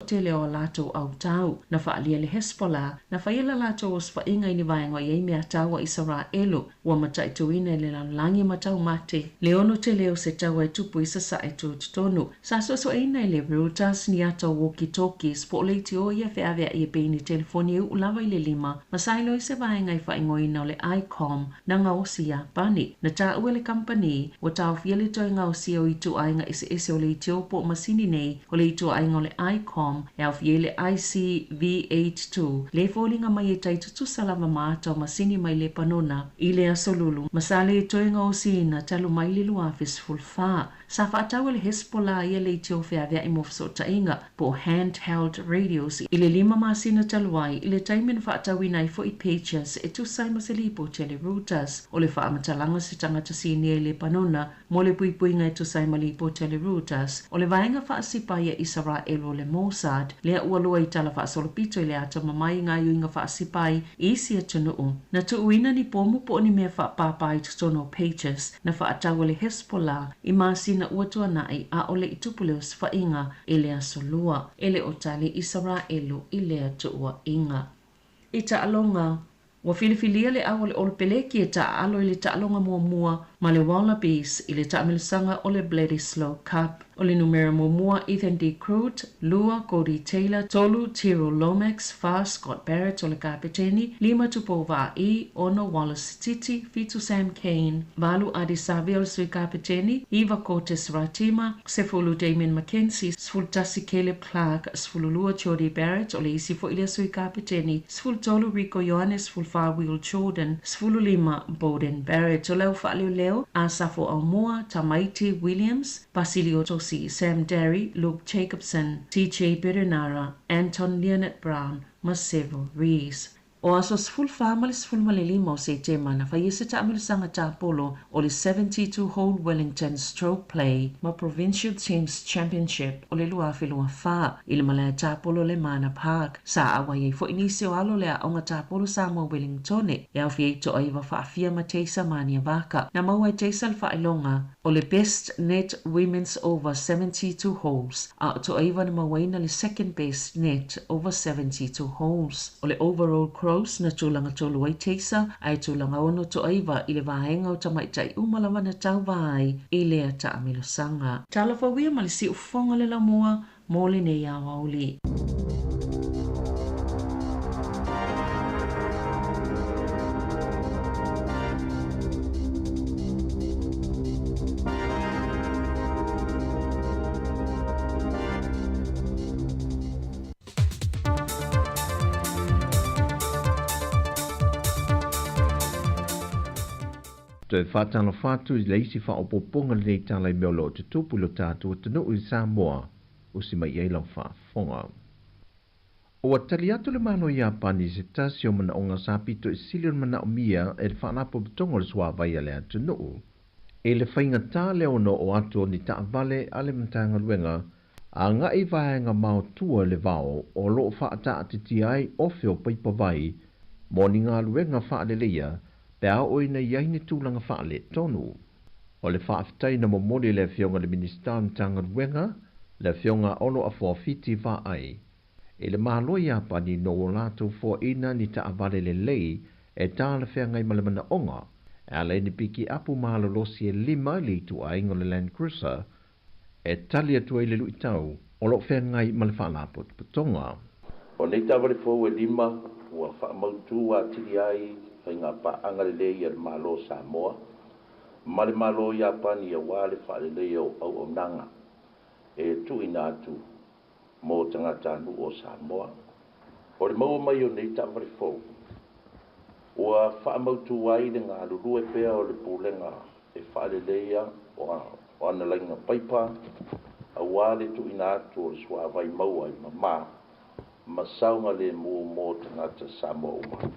Tele o a latou autau na faaalia e le Hezbollah na faia le latou osofaiga i ni vaega o i ai meatau a Isaraelu ua mataituina i le lalolagi ma taumate le ono tele o se taua e tupu i sasae tutotonu. Sa suesueina e le Reuters ni ata o walkie-talkies po o leitio ia feaveai e pei ni telefoni e uu lava i le lima ma sa iloa i se vaega i faaigoaina o le Icom na gaosi i Iapani. Na taua e le kamupani ua taofia le toe gaosia o ituaiga eseese o leitio po o masini nei o le ituaiga o le Icom e aofia ai le ICVH2 le foliga mai e tai tutusa lava ma ata o masini mai Lepanona i le Aso Lulu ma sa le toe gaosiina talu mai le 2014. Sa faatau e le Hezbollah ia leitio feaveai mo fesootaiga po o hand-held radios i le 5 masina talu ai i le taimi na faatauina ai foi pagers e tusa ai ma se lipoti a le Reuters o le faamatalaga se tagata sinia i Lepanona mo le puipuiga e tusa ai ma lipoti a le Reuters o le vaega faasipai a Isaraelu o le Mossad lea ua lua i tala faasolopito i le atamamai i gaoioiga faasipai i isi atunuu. Na tuuina ni pomu po o ni mea faapāpā i totonu o pagers na faatau e le Hezbollah i masina ua tuanai a o le i tupu le osofaiga i le Aso Lua. E le o tali Isaraelu i lea tuuaiga. I taaloga Ua filifilia le au o le Olopeleki e taaalo i le taaloga muamua ma le Wallabies i le taamilosaga o le Bledisloe Cup. O le numera muamua, Ethan De Groot, 2, Codie Taylor, 3, Tyrell Lomax, 4, Scott Barrett o le kapeteni, 5, Tupou Vaa'i, 6, Wallace Sititi, 7, Sam Cane, 8, Ardie Savea o le sui kapeteni, 9, Cortez Ratima, 10, Damian McKenzie, 11, Caleb Clarke, 12, Jordie Barrett o le isi foi lea sui kapeteni, 13, Rieko Ioane, 14, Will Jordan, 15, Beauden Barrett. O le au faaleoleo, Asafo Aumua, Tamaiti Williams, Pasilio Tosi, Sam Darry, Luke Jacobson, TJ Perenara, Anton Lienert-Brown ma Sevu Reece. O aso 14 ma le 15 o Setema na faia se taamilosaga tapolo o le 72 Hole Wellington Stroke Play ma Provincial Teams Championship o le 2024 i le malae tapolo o le Mana Park. Sa auai ai foi nisi o alo o le Aoga Tapolo Samoa Wellingtone e aofia ai Toaiva Faafia ma Teisa Maniavaka. Na maua e Teisa le faailoga o le Best Net Women's Over 72 Holes, a o Toaiva na mauaina le Second Best Net Over 72 Holes. O le Overall Gross na tulaga tolu ai Teisa, ae tulaga ono Toaiva i le vaega o tamaitai uma lava na tauva ai i lea taamilosaga. Talofa uia ma le siufofoga le laumua mo lenei aoauli. Toe faatalofa atu i le isi faaopoopoga lenei tala i mea o lo o tutupu i lo tatou atunuu i Samoa. Usi mai i ai lau faafofoga. Ua tali atu le Malo Iapani i se tasi o manaoga sa pito i sili ona manaomia e le Faalapotopotoga o le Suavai a le atunuu, i le faigata le ono oo atu o ni taavale a le Matagaluega agai i vaega maotua i le vao o lo o faataatitia ai ofe o paipa vai mo ni galuega faaleleia pe a oo ina i ai ni tulaga faaletonu. O le faafetai na momoli e le Afioga i le Minisita o Matagaluega, le Afioga Olo Afoafiti Vaai, i le Malo Iapani no ua latou foaina ni taavale lelei e talafeagai ma le manaoga e ala ai ni pikiapu malolosi e lima i le ituaiga o le Land Cruiser e tali atu ai le luitau o lo o feagai ma le Faalapotopotoga. O nei taavale fou e lima ua faamautu atili ai faiga paaga lelei a le Malo o Samoa ma le Malo o Iapani aua le faaleleia o auaunaga e tuuina atu mo tagatanuu o Samoa. O le maua mai o nei taavale fou ua faamautu ai le galulue pea o le Pulega e faaleleia o ana laina paipa aua le tuuina atu o le suavai maua i mama ma saogalemu mo tagata Samoa uma.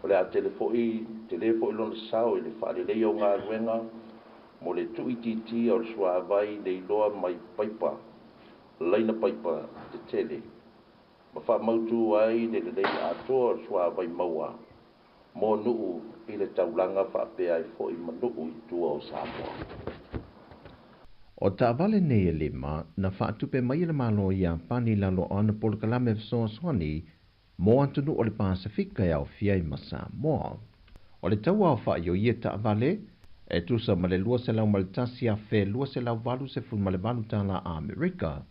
O le a tele foi tele foi lona sao i le faaleleia o galuega mo le tuuitiitia o le suavai leiloa mai paipa laina paipa tetele ma faamautu ai le lelei atoa o le suavai maua mo nuu i le taulaga faapea ai foi ma nuu i tua o Samoa. O taavale nei e lima, na faatupe mai e le Malo o Iapani i lalo o ana polokalame fesoasoani mo atunuu o le Pasefika e aofia ai ma Samoa. O le tau aofa'i o ia taavale, e tusa ma le $201,288 tala Amerika,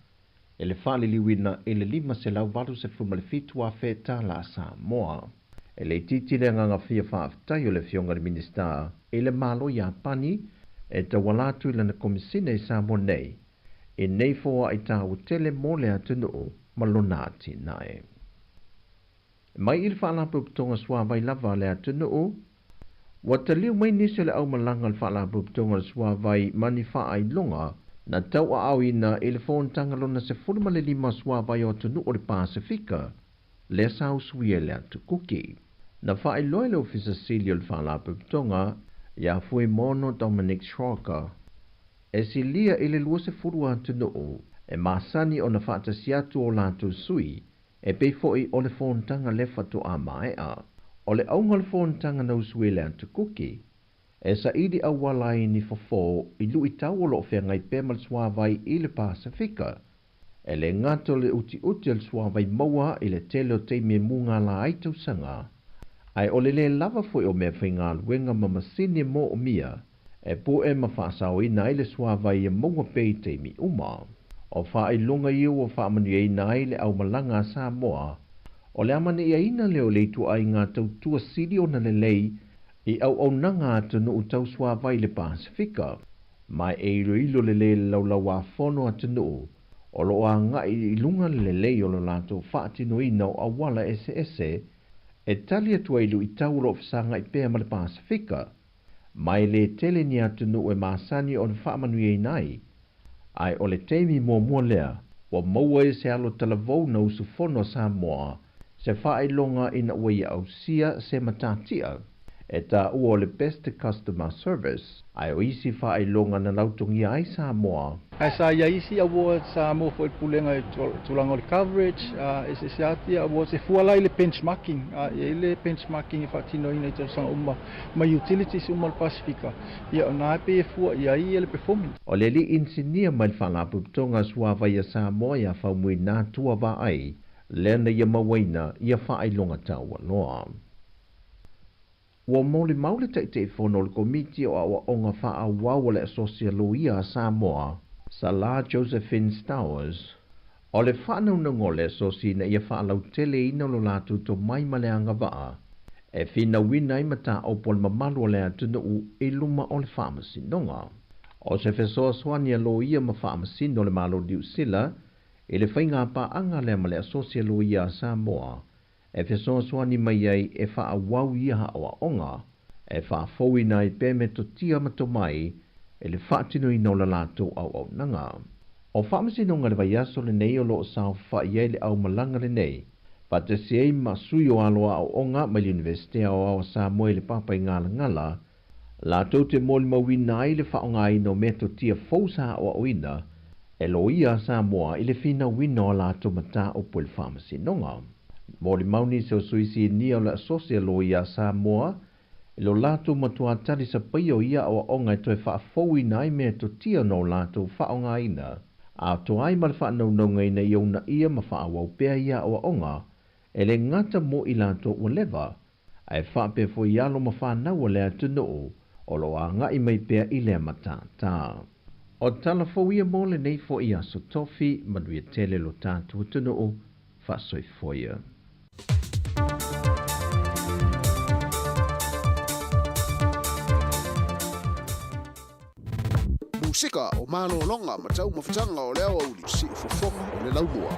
e le faaliliuina i le $587,000 tala Samoa. E le itiiti le agaga fia faafetai o le Afioga i le Minisita i le Malo Iapani e tauala atu i lana Komisina i Samoa nei i nei foa'i taua tele mo le atunuu ma lona atinae. Mai i le Faalapotopotoga Suavai lava a le atunuu, ua taliu mai nisi o le aumalaga o le Faalapotopotoga o le Suavai ma ni faailoga na tauaaoina i le fonotaga lona 15 Suavai o atunuu o le Pasefika lea sa usuia i le Atu Kuki. Na faailoa e le Ofisa Sili o le Faalapotopotoga ia Fuimaono Dominic Schrocker e silia i le 20 atunuu e masani ona faatasi atu o latou sui E pei foi o le fonotaga lea faatoa maea. O le auga o le fonotaga na usu i le Atu Kuki, e saili auala ai ni fofo i luitau o lo o feagai pea ma le suavai i le Pasefika. E le gata o le utiuti o le suavai maua i le tele o taimi e mugala ai tausaga, ae o le le lava foi o meafaigaluega ma masini e moomia e pue ma faasaoina ai le suavai e maua pea i taimi uma. O faailoga ia ua faamanuiaina ai le aumalaga a Samoa, o le amanaiaina lea o le ituaiga tautua sili ona lelei i auaunaga a atunuu tau suavai i le Pasefika. Ma e iloilo lelei le laulauafono a atunuu o lo o agai i luga le lelei o lo latou faatinoina o auala eseese e tali atu ai i luitau o lo o fesagai pea ma le Pasefika. Ma e le tele ni atunuu e masani ona faamanuiaina ai, ae o le taimi muamua lea ua maua ai se alo talavou na usufono a Samoa se faailoga ina ua ia ausia se matatia e taua o le Best Customer Service, ae o isi faailoga na lautogia ai Samoa. Ae sa i ai isi awards sa maua foi i le Pulega i tulaga o le coverage, eseese atu awards e fua la i le benchmarking, e i ai le benchmarking e faatinoina i tausaga uma ma utilities uma o le Pasefika, ia o na e pei e fua i ai le performance. O le alii inisinia mai le Faalapotopotoga a Suavai a Samoa ia Faumuina Tua Vaai lea na ia mauaina ia faailoga taua loa. Ua molimau le Taitaifono o le Komiti o Aoaoga Faaauau o le Asosi a Loia a Samoa, Sala Josephine Stowers, o le faanaunauga o le asosi ina ia faalauteleina lo latou tomai ma le agavaa e finauina ai mataupu a le mamalu o le atunuu i luma o le faamasinoga. O se fesoasoani a loia ma faamasino o le Malo o Niu Sila i le faigapaaga lea ma le Asosi a Loia a Samoa e fesoasoani mai ai e faaauau ia aoaoga, e faafouina ai pea metotia ma tomai i le faatinoina o la latou auaunaga. O faamasinoga i le vaiaso lenei o lo o saofafai ai le aumalaga lenei, faatasi ai ma sui o alo aoaoga mai le Iunivesite Aoao a Samoa i le Papaigalagala, latou te molimauina ai le faaaogaina o metotia fou sa aoaoina e loia a Samoa i le finauina o a latou mataupu i le faamasinoga. Molimau nisi o sui sinia o le Asosi a Loia a Samoa i lo latou matua tali sapaia o ia aoaoga e toe faafouina ai metotia na o latou faaaogaina, atoa ai ma le faanaunauga ina ia uunaia ma faaauau pea ia aoaoga e le gata mo i latou ua leva ae faapea foi alo ma fanau o le atunuu o lo o agai mai pea i lea matata. O tala fou ia mo lenei foi aso tofi, manuia tele lo tatou atunuu, faasoifoia. Musika o malologa ma taumafataga o le aoauli siufofoga o le laumua.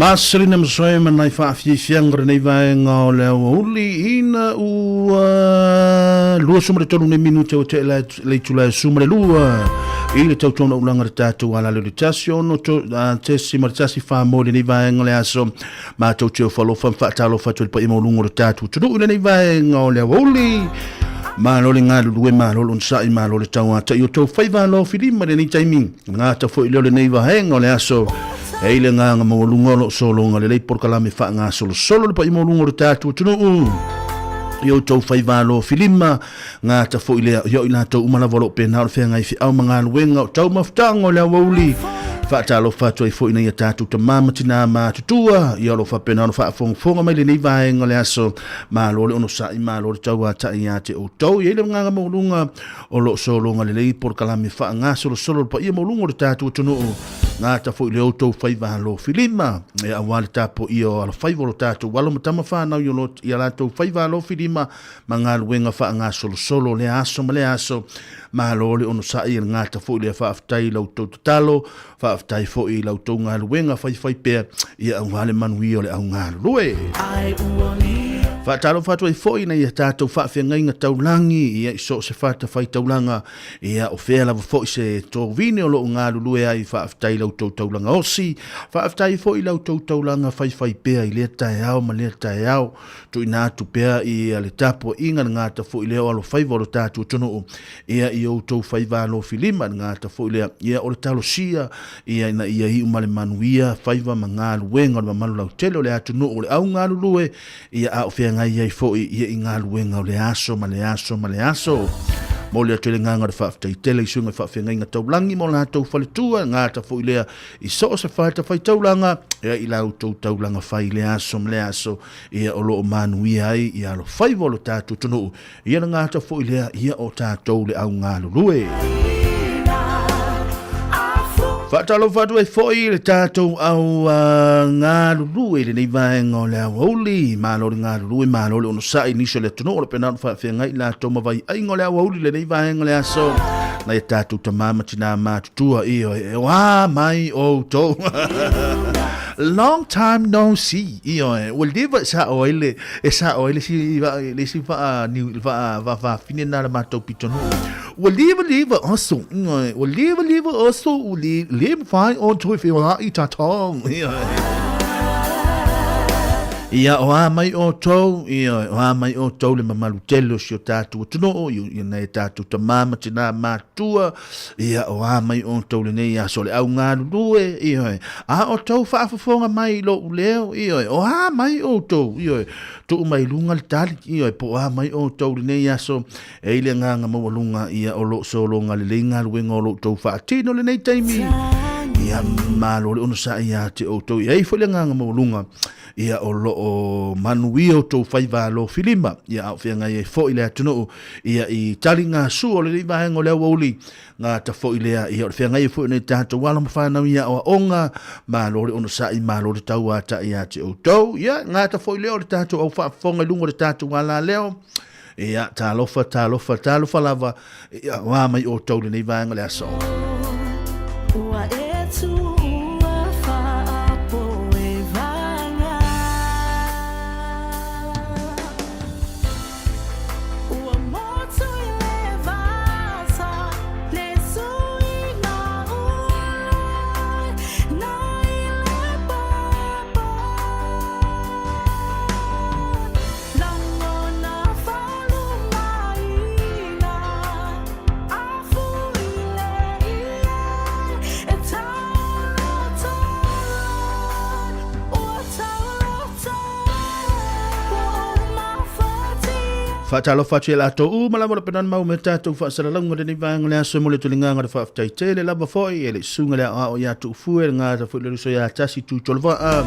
Maselina masoe ma nai faafiafiaga o lenei vaega o le aoauli ina ua 23 nei minute ua tea le itula e 12 i le tautoga ulaga le tatou alale o le 1.1 mo lenei vaega o le aso. Matou te ofo alofa ma faatalofa atu i le paia maualuga o le tatou atunuu i lenei vaega o le aoauli. Malo le galulue, malo le onosai, malo le tauata'i o tou faiva alofilima i lenei taimi. Gata foi lea o lenei vaega o le aso. E i le agaga maualuga o lo o sologa lelei polokalame faagasolosolo le paia maualuga o le tatou atunuu i outou faiva alofilima. Gata foi lea ia o i latou uma lava o lo o pena o le feagai feau ma galuega o taumafataga o le aoauli. Faatalofa atu ai foi i nai a tatou tama ma tina matutua ia o lo o faapena ona faafogafoga mai lenei vaega o le aso. Malo le onosai, malo le tauatai ia te outou. E i ai le agaga maualuga o lo o sologa lelei polokalame faagasolosolo le paia maualuga o le tatou atunuu. Gata foi le outou faiva alofilima, e aua le tapuaia o alofaiva o lo tatou alo ma tama fanau i a latou faiva alofilima ma galuega faagasolosolo lea aso ma lea aso. Malo le onosai e le gata foi lea faafetai i la outou tatalo, faafetai foi i la outou galuega faifai pea ia aua le manuia o le au galulue. Faatalofa atu ai foi ina ia tatou faafeagaiga taulagi ia i so o se fatafaitaulaga ia o fea lava foi se tovine o lo o galulue ai faafetai i la outou taulaga osi, faafetai foi i la outou taulaga faifai pea i lea taeao ma lea taeao. Tuuina atu pea i le tapuaiga le gata foi lea o alofaiva o lo tatou atunuu, ia i outou faiva alofilima le gata foi lea, ia o le talosia, ia ina ia iu ma le manuia faiva ma galuega o le mamalu lautele o le atunuu o le au galulue, ia a o feagai ai foi ia i galuega o le aso ma le aso ma le aso. Momoli atu ai le agaga o le faafetai tele i suiga faafeagaiga taulagi ma o latou faletua, le gata foi lea i so o se fatafaitaulaga, ia i la outou taulaga fai i lea aso ma lea aso, ia o lo o manuia ai ia alofaiva o lo tatou atunuu, ia le gata foi lea, ia o tatou le au galulue. Faatalofa atu ai foi le tatou au galulue i lenei vaega o le aoauli. Malo le galulue, malo le onosai nisi o le atunuu o lo pena ona faafeagai latou ma vaiaiga o le aoauli i lenei vaega o le aso. Nai a tatou tama ma tinā matutua, ioe, e oā mai outou. Long time no see. Ioe, ua leva e sao ai le, e sao ai le isi, le isi vaa, niu, vaa, vafafine na le matou pitonuu. Ua leva leva aso, ioe, ua leva leva aso, ua le, le mawhai o toi whiola i tatong, ioe. Ia, o a mai outou, ioe, o a mai outou le mamalu tele o si o tatou atunuu, i nai a tatou tamā ma tinā matutua, ia, o a mai outou lenei aso o le au galulue, ioe, a outou faafofoga mai i lou leo, ioe, o a mai outou, ioe, tuu mai luga le tali, ioe, po o a mai outou lenei aso, e i le agaga maualuga, ia, o lo o sologa lelei galuega o lo outou faatino lenei taimi, ia, malo le onosai ia te outou, e i ai foi le agaga maualuga, Ia o lo o manuia outou faiva alofilima, ia a o feagai ai foi le atunuu, ia i taligasua o lenei vaega o le aoauli, gata foi lea, ia o le feagai ai foi o nei tatou alo ma fanau i aoaoga, malo le onosai, malo le tauatai ia te outou, ia gata foi lea o le tatou au faafofoga i luga o le tatou alaleo, ia talofa, talofa, talofa lava, ia o a mai outou lenei vaega o le aso. Ua e tuua faapo e vaga. Ua motu i le vasa le suiga ula nai le papa. Lagona falumaina afu i le ie e taulotolo, ua taulotolo, ua ou mafatia. Faatalofa atu i latou uma lava o le penana mau me tatou faasalalauga lenei vaega o le aso e momoli atu le agaga o le faafetai tele lava foi e le susuga le aoao ia Tuufue le gata foi le uso ia Tasi Tuitolevaa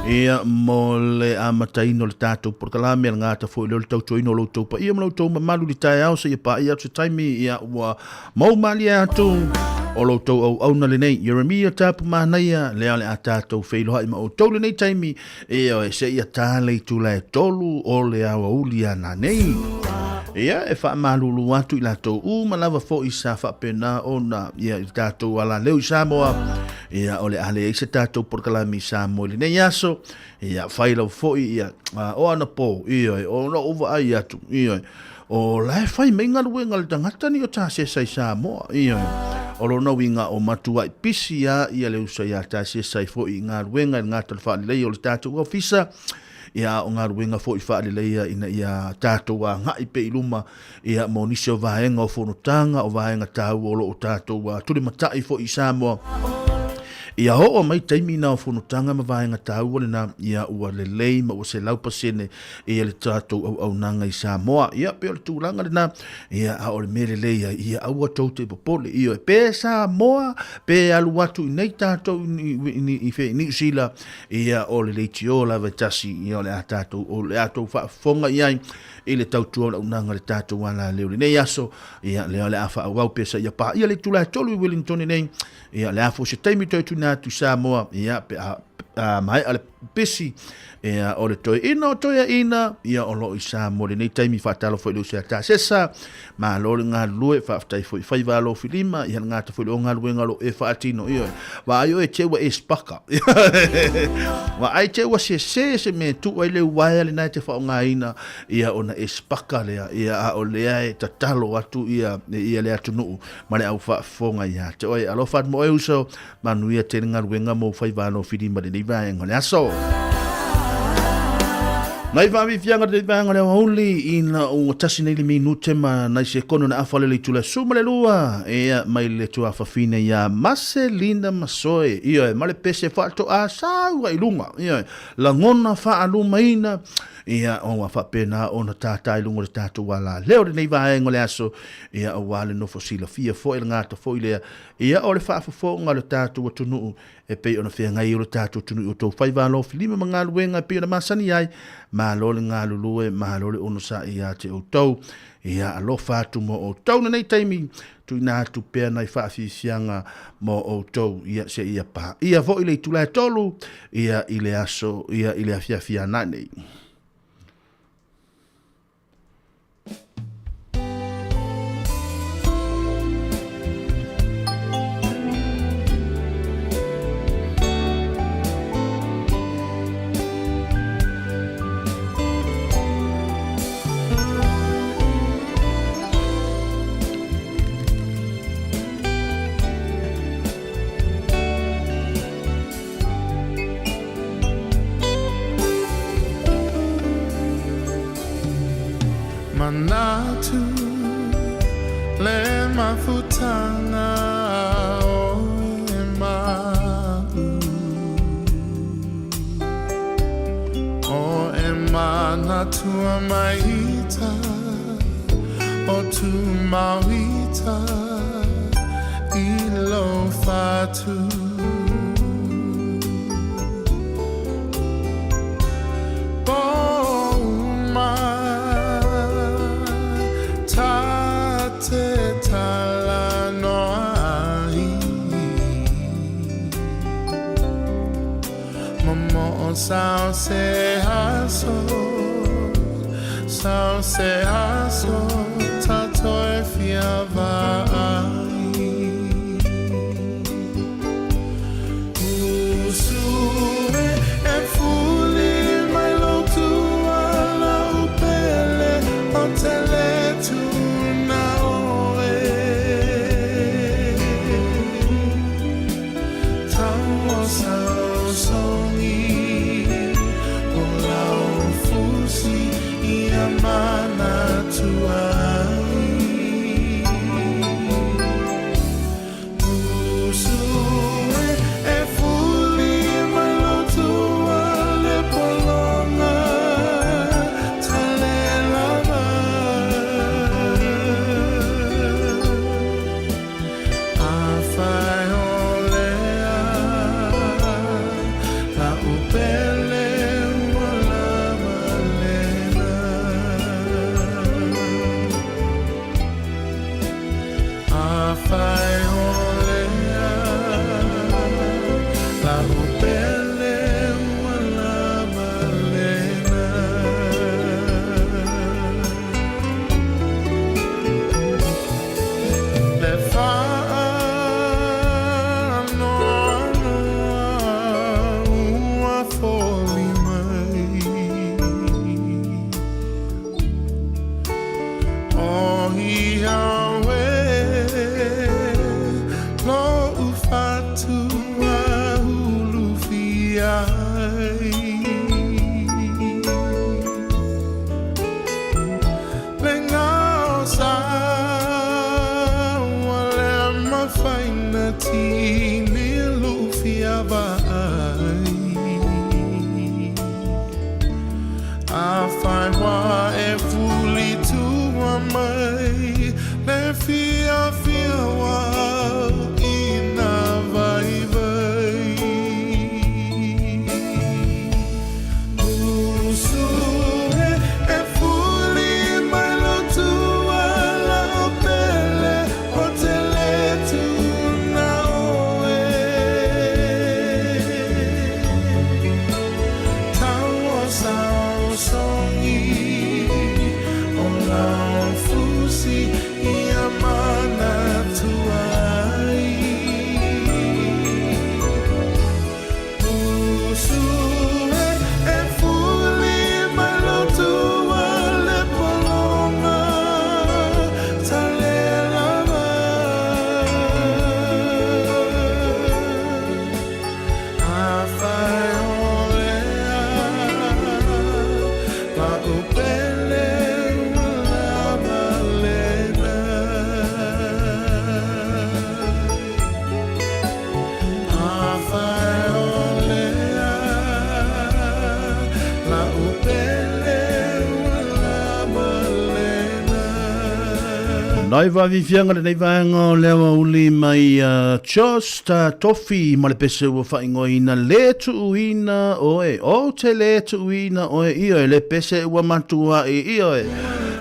ia mo le amataina o le tatou polokalame le gata foi le tautuaina o lo outou paia ma lo outou mamalu i le taeao seia paia atu se taimi ia ua mou malie atu o lo outou auauna lenei Jeremia Tapu Manaia lea o le a tatou feiloai ma outou lenei taimi Ioe, seia ta le itula e 3 o le aoauli a nanei. Ia, e faamalulu atu i latou uma lava foi sa faapena ona, ia, i le tatou alaleu i Samoa, ia, o le a leai se tatou polokalame i Samoa i lenei aso, ia, fai lava foi, ia, o anapo, ioe, o lou vaai atu, ioe, O la e fai mai galuega a le tagata nei o Tasesa i Samoa. Ioe. O lona uiga o matuai pisi a ia le uso ia Tasesa i foi i galuega i le gata o le faaleleia o le tatou ofisa, ia a o galuega foi faaleleia ina ia tatou agai pea i luma ia mo nisi o vaega o fonotaga, o vaega taua o lo o tatou tulimatai foi i Samoa. Ia oo mai taimi na o fonotaga ma vaega taua lena, ia ua lelei ma ua 100% ia le tatou auaunaga i Samoa. Ia, pei o le tulaga lena, ia, a o le mea lelei ai, ia aua tou te popole. Ioe, pe Samoa, pe alu atu i nei tatou i, i, i, i Niu Sila, ia, o le leitio lava e tasi, ia, o le a tatou, o le a tou faafofoga i ai i le tautua o le auaunaga i le tatou alaleo i lenei aso, ia, lea o le a faaauau pea seia paia le itula e 3 i Wellington nei, ia, o le a foi se taimi toe tuuina atu i Samoa, ia, pe a, a maea le pisi, ia, o le toeaina o toeaina, ia, o lo o i Samoa i lenei taimi. Faatalofa i le uso ia Tasesa, malo le galulue, faafetai foi i faiva alofilima, ia, le gata foi i le o galuega o lo o e faatino, ioe, vaai oe te ua e spaka, vaai te ua sese se mea e tuu ai le uaea lena e te faaaogaina, ia, ona e spaka lea, ia, a o lea e tatalo atu ia, ia le atunuu ma le au faafofoga ia te oe. Alofa atu mo oe uso, Manuia tele galuega mo faiva alofilima i lenei vaega o le aso. Nai faafiafiaga lenei vaega o le aoauli ina ua tasi nei le minute ma nai sekono na afa lele itula suma le lua ia mai le tuafafine ia Maselina Masoe ia ma le pese faatoa sau ai lunga ia lagona faalumaina ia ua faapena ona tātā i luga o le tatou ala leo lenei vaega o le aso ia aua le nofo silafia foi le gata foi lea Ia o le faafofoga o le tatou atunuu e pei ona feagai ai o le tatou atunuu i outou faiva alofilima ma galuega e pei ona masani ai, malo le galulue, malo le onosai ia te outou. Ia alofa atu mo outou lenei taimi, tuuina atu pea nai faafiafiaga mo outou, ia seia paia foi le itula e 3, ia i le aso, ia i le afiafi a nanei. Manatu le mafutanga o e ma'u O e manatua maita o tu mauita i lo fatu Pouma ta te talanoa ai Momo'o sao se aso Sao se aso Tatou e fia vaai Nai vaafiafiaga lenei vaega o le aoauli mai uh, Jos Tofi ma le pese ua faaigoaina le tuuina oe. Ou te le tuuina oe ioe le pese ua matuai ioe.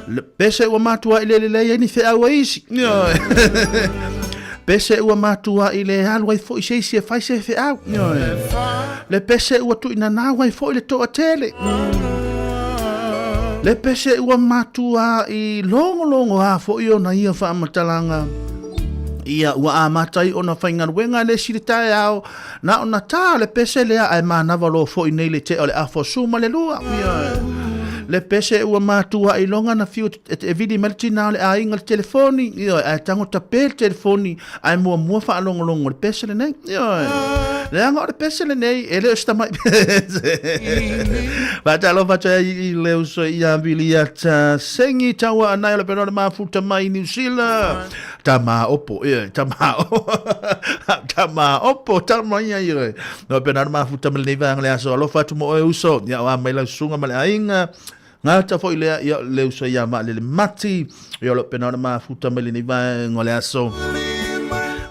Le pese ua matuai le lelei ai ni feau a isi. Ioe. Pese ua matuai le alu ai foi se isi e fai se feau. Ioe. Le pese ua tuuinanau ai foi le toatele. Le pese ua matuai logologo a foi ona ia faamatalaga. Ia, ua amata ai ona faigaluega le isi le taeao, na ona ta le pese lea ae manava loa foi nei le tea o le afa o suma le lua. Ia, le pese ua matua iloga na fiu e vili mai le tina o le aiga le telefoni, ia, ae tago tape le telefoni ae muamua faalogologo le pese lenei. Ia, Leaga o le pese lenei, e le o se tamai pese. Faatalofa atu ai i le uso ia Viliata Sengi taua anai o le pena o le mafuta mai New Zealand. Tama opo, ia, tama opo. Tama opo, tama ia ia. No pena o le mafuta mai lenei vaega le aso. Alofa atu mo oe uso, ia o a mai lau susuga ma le aiga. Gata foi lea, ia le uso ia Vaalele Mati, ia o lo pena o le mafuta mai lenei vaega o le aso.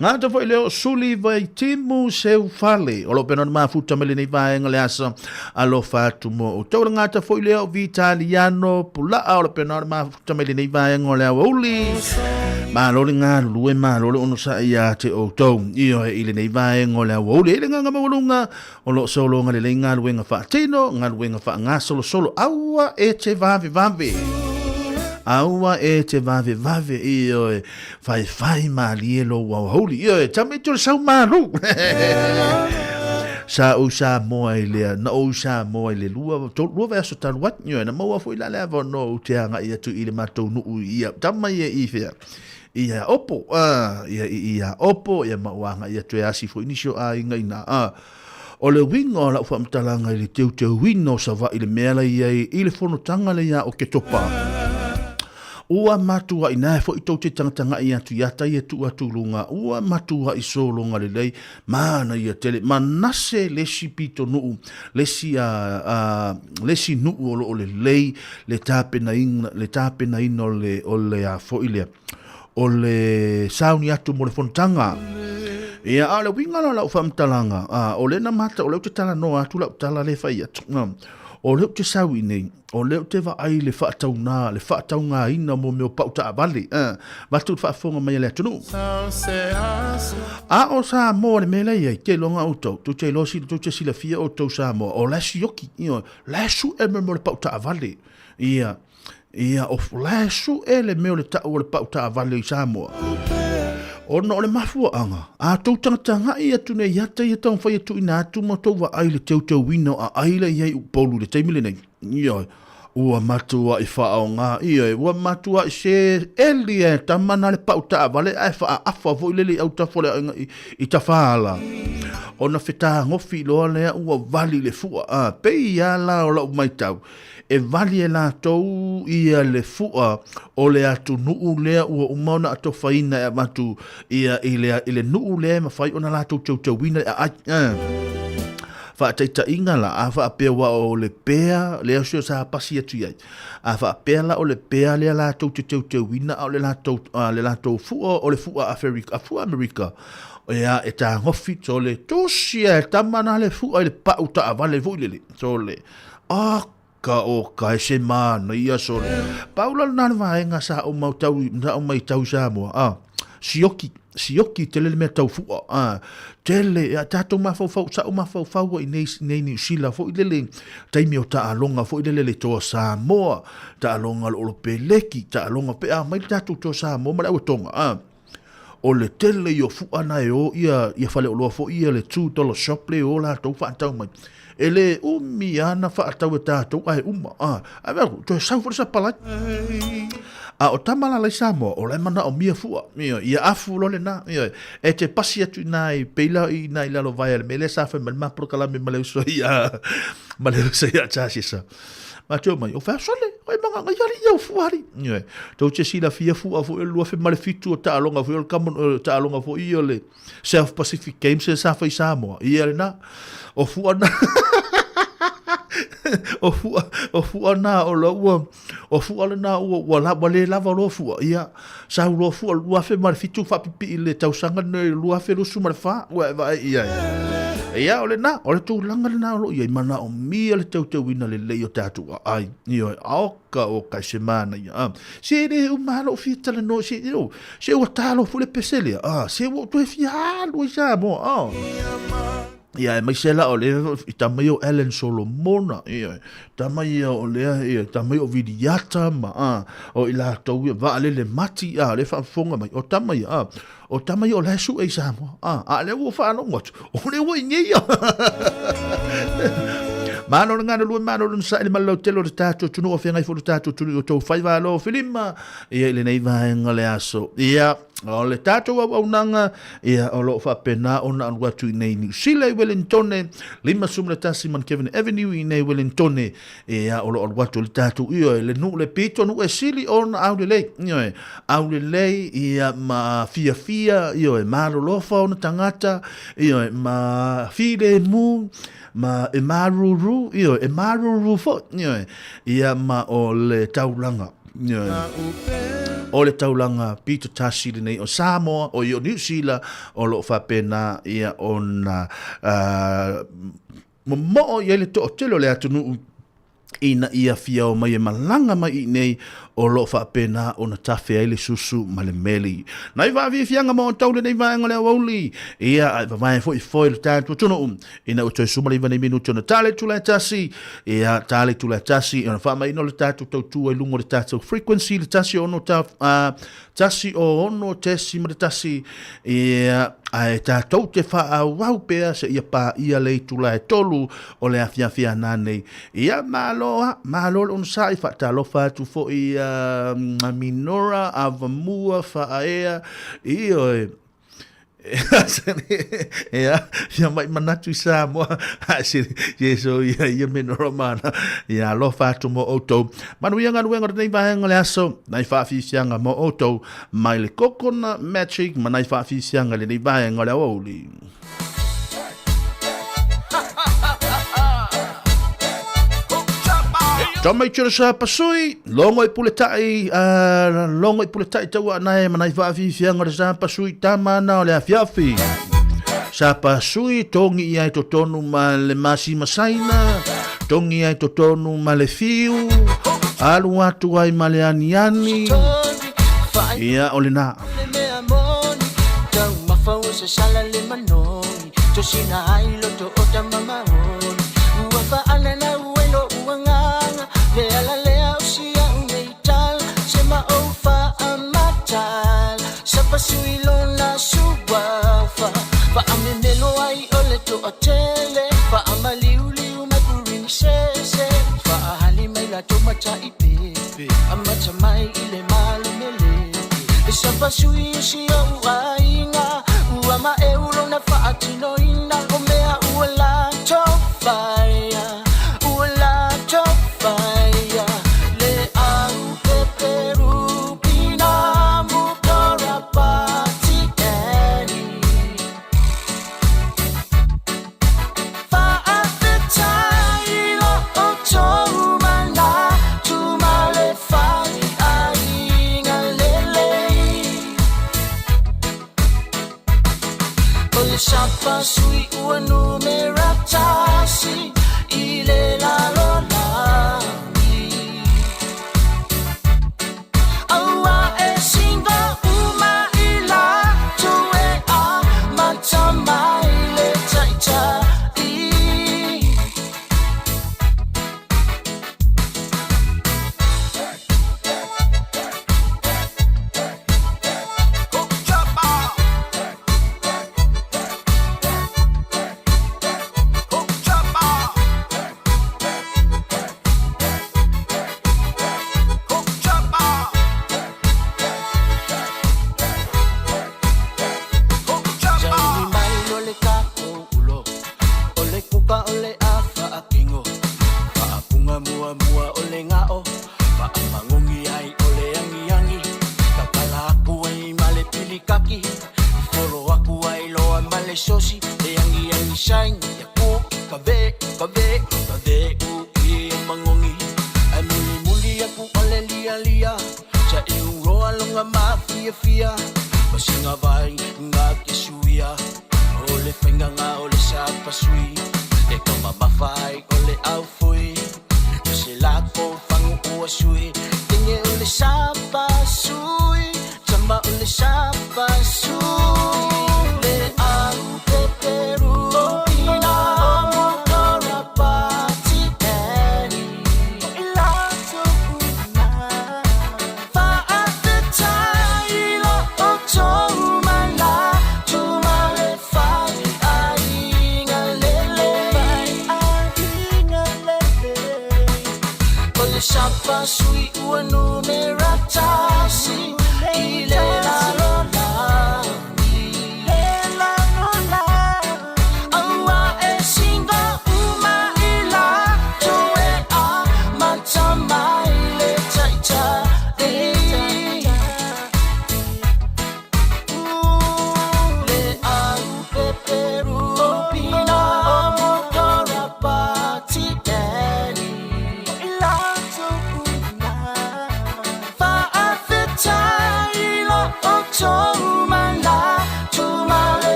Gata foi lea o Suli Vaitimu Seufale, o lo pena o le mafuta mai lenei vaega o le aso. Alofa atu mo outou. Le gata foi lea o Vitaliano Pulaa, o lo pena o le mafuta mai lenei vaega o le aoauli. Malo le galulue, malo le onosai ia te outou. Ioe i lenei vaega o le aoauli. E le agaga maualuga, O lo o sologa lelei galuega faatino, galuega faagasolosolo, aua e te vavevave. Aua e te vavevave, ioe, faifai malie lou aoauli, ioe, tama i te o le sau malu. Sa ou Samoa i lea, na ou Samoa i le lua, lua vaiaso talu ai, ioe, na maua foi la le avanoa ou te agai atu i le matou nuu ia, tama ia i fea, ia Opo, ia i ia Opo, ia ma ua agai atu e asi foi nisi o aiga i ina. O le uiga o lau faamatalaga i le teuteuina o Savaii le mea la i ai i le fonotaga lea ia Oketopa, ua matuai na foi tou te tagatagai atu i ata ia tuu atu i luga, ua matuai sologa lelei, manaia tele, manase le isi pitonuu, le isi, le isi nuu o lo o lelei le tapenaina, le tapenaina o le, o le a foi lea, o le sauni atu mo le fonotaga. Ia, a o le uiga la o lau faamatalaga, a, o lea na mata, o lea ou te talanoa atu lau tala lea e fai atu, o lea ou te sau i inei, O lea ou te vaai i le faataunā, le faataugaina mo mea o pau taavale, vaeatu le faafofoga mai a le atunuu. A o Samoa le mea la e i ai, te iloa outou, tou te iloa, tou te silafia outou Samoa, o la e sioki, ioe, la e sue mea o le pau taavale, ia, ia, o la e sue le mea o le tau o le pau taavale i Samoa. Ona o le mafuaaga, a tou tagatagai atu nei i ata ia taumafai e tuuina atu ma tou vaai i le teuteuina o aai la e i ai i Upolu i le taimi lenei, Ioe, ua matuai faaaoga, ioe, ua matuai se eli e tama na le pau taavale ae faaafa foi lele i autafa o le aiga i, i Tafaala. Ona fetagofi loa lea ua vali le fua. A, pei lava la o lau matau, e vali e latou ia le fua o le atunuu lea ua uma ona atofaina e avatu ia i le, i le nuu lea e mafai ona latou teuteuina le aai. A. Faataitaiga la, a faapea ua o le pea lea sio sa pasi atu i ai, a faapea la o le pea lea latou te teuteuina a o le latou, a le latou fua o le fua Aferika, a fua Amerika, ia e tagofi sole tusi e tama na le fua i le pau taavale foi lele, sole. A ka o ka e se manaia sole. Pau la lena le vaega sa ou mautau, sa ou maitau i Samoa, a sioki, sioki tele le mea tau fua, a tele, a tatou mafaufau, sa ou mafaufau ai nei, nei Niu Sila foi lele, taimi o taaloga foi lele le Toa Samoa, taaloga a le Olopeleki, taaloga pe a mai le tatou Toa Samoa ma le au Tonga, a o le tele ia o fua na e o ia, ia faleoloa foi ia le $2 shop le o latou faatau mai. E le umi lava na faatau e tatou ae uma. A, ae vea aku, toe sau foi le sapalai. A o tama la lai Samoa, o la e manaomia fua. Ia, ia afu loa lena. Ia, e te pasi atu i nā i peila i nā i lalo vaea le mea lea sa fai mai le ma polokalame ma le uso ia, ma le uso ia Charles. Ma te o mai, o fea sole, o e manga ngai ali ia o fua ali. Ia, tou te silafia fua foi o le 2007 o taaloga foi o le kamo, taaloga foi o le South Pacific Games lea sa fai i Samoa. Ia lena. O fua na. O fua, o fua na o la ua, o fua lena ua, ua, la, ua le lava loa fua. Ia, sau loa fua 2007 faapipii i le tausaga lenei 2024 ua e vaai i ai. Ia, o lena, o le tulaga lena o lo o i ai, manaomia le teuteuina lelei o tatou aai. Ioe, oka oka i se manaia. Ah, se le uma lou fia talanoa, se, io, se ua talo foi le pese lea. Ah, se ua ou toe fia alu ai Samoa. Ah. Ia, aemaise la o le i tama ia o Alan Solomona, ia, tama ia o lea, ia, tama ia o Viliata ma, ah, o i latou ia, Vaalele Mati, ah, le faafofoga mai, o tama ia, ah, o tama ia o la e sue i Samoa, ah, a lea ua faalogo atu, o lea ua i nei ia. Malo le galulue, malo le onosai le malolautele o le tatou atunuu, o feagai foi le tatou atunuu i o outou faiva alo filima, ia i lenei vaega o le aso. Ia. O le tatou auaunaga, ia, o lo o faapena ona alu atu i inei i Niu Sila i Welentone, 51 Mount Avenue i inei i Welentone, ia, o lo o alu atu le tatou, ioe, le nuu le pito, nuu e sili ona aulelei, ioe, aulelei, ia, ma fiafia, ioe, malolofa ona tagata, ioe, ma filemu, ma e maruru, ioe, e maruru foi, ioe, ia, ma o le taulaga. O le taulaga pito tasi lenei o Samoa, o i o Niu Sila, o lo o faapena ia ona momoo i ai le toatele o le atunuu ina ia fia o mai e malaga mai i inei o lo o faapena ona tafe ai le susu ma le meli. Nai vaafiafiaga ma outou lenei vaega o le aoauli, ia ae vavae foi foi le tatou atunuu ina ua toe 19 nei minuti ona tale itula e tasi, ia tale itula e tasi, ona faamaina o le tatou tautua i luga o le tatou frequency, le tasi ono ta, 106.1, ia, ae tatou te faaauau pea seia paia le itula e tolu o le afiafi a nanei. Ia, malo a, malo le onosai, faatalofa atu foi ia Minora, Avamua, Faaea, ioe, Ia, ia mai manatu i Samoa. Se Iesu ia ia me no romana. Ia alofa atu mo outou. Manuia galuega o lenei vaega o le aso, nai faafiafiaga mo outou mai le Coconut Magic ma nai faafiafiaga i lenei vaega o le aoauli. Tama i tira sa pasui, longo i pule tai, longo i pule tai taua nae manai whaafifianga le sa pasui tama na o le afiafi. Sa pasui tongi ia i totonu ma le masi masaina, tongi ia i totonu ma le fiu, alu atu ai ma le aniani, ia o le nā.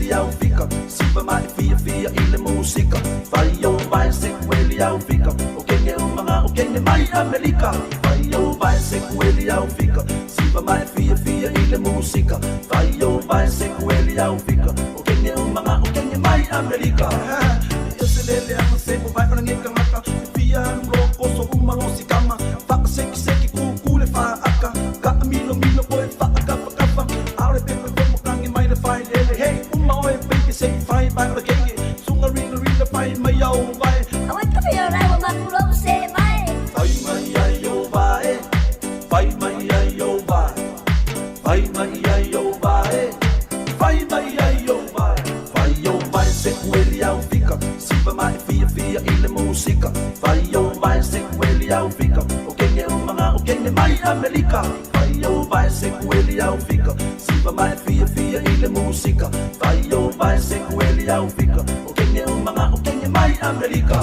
sekueli au fika Siva mai fia fia i le musika Fai o vai sekueli au fika O kenge umanga o kenge mai Amerika Fai o vai sekueli au fika Siva mai fia fia i le musika Fai o vai sekueli au fika O kenge umanga o kenge mai Amerika E se lele anga se mo vai ona ngeka ngaka E fia alu lo koso uma lo sikama Wha seki seki ku ku le wha aka Ka milo milo koe wha kafa kafa Aore pepe koe mo kangi mai le whai lele Hey uma oe baby se i whai vai ora kenge Sunga rina rina whai mai au vai Awe kafe o rau makulo se vai. Fai mai ai o vai Fai mai ai o vai Fai mai ai o vai Fai mai ai o vai Fai o vai sekueli au fika Siva mai fia fia i le musika Fai o vai sekueli au fika O kenge umanga o kenge mai Amerika Fai o vai sekueli au fika Siva mai fia fia i le musika Fai o vai sekueli au fika O kenge umanga o kenge mai Amerika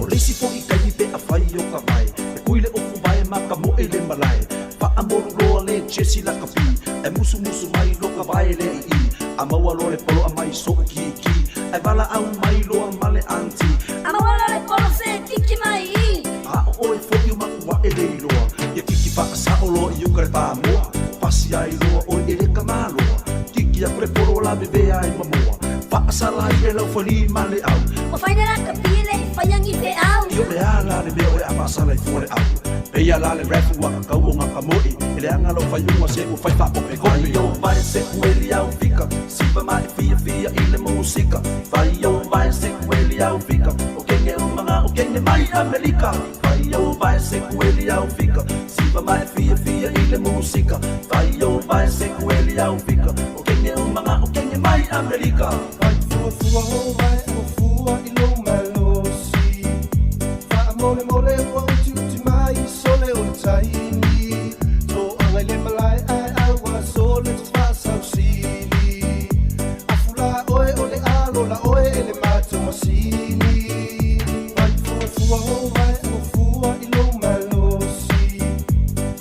O le isi fo'i taimi pe afai o ka vae E kui le ofu vae ma ka mo'e le malae Fa'amolu loa le Jesi la kapi E musumusu mai lo ka vae le i'i A maua loa le polo a mai so'u kiki E valaau mai loa ma le anti A maua loa le polo se kiki mai i. A o oe fo'i o maʻu aʻe le iloa Ia kiki fa'asa'o loa i uka le pamoa Pasi ai loa oe e le kamaloa Kiki aku le polo lavevea ai mamoa Fa'asala ai le laufali ma le au Ua faina la kapi e le'i faiagi fe au. Io le ala le mea o le a fa'asala i fua le au Peia la le refu a kakau o ngaka mo'i E leaga lau faiuga se ua fai fa'akopekope Fai o vai sekueli au fika Siva mai fia fia i le musika Fai o vai sekueli au fika O kenge umanga o kenge mai Amerika Fai o vai sekueli au fika Siva mai fia fia i le musika Fai o vai sekueli au fika O kenge umanga o kenge mai Amerika Fai fuafua o vai o fua i lou malosi Faamolemole ua utiuti mai sole o le taimi Toaga i le malae ae aua sole te faasausili Afu la oe o le alo la oe e le matou masini Fai fuafua o vai o fua i lou malosi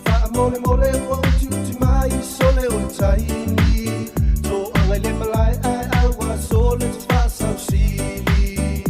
Faamolemole ua utiuti mai sole o le taimi Toaga i le malae ae aua sole te faasausili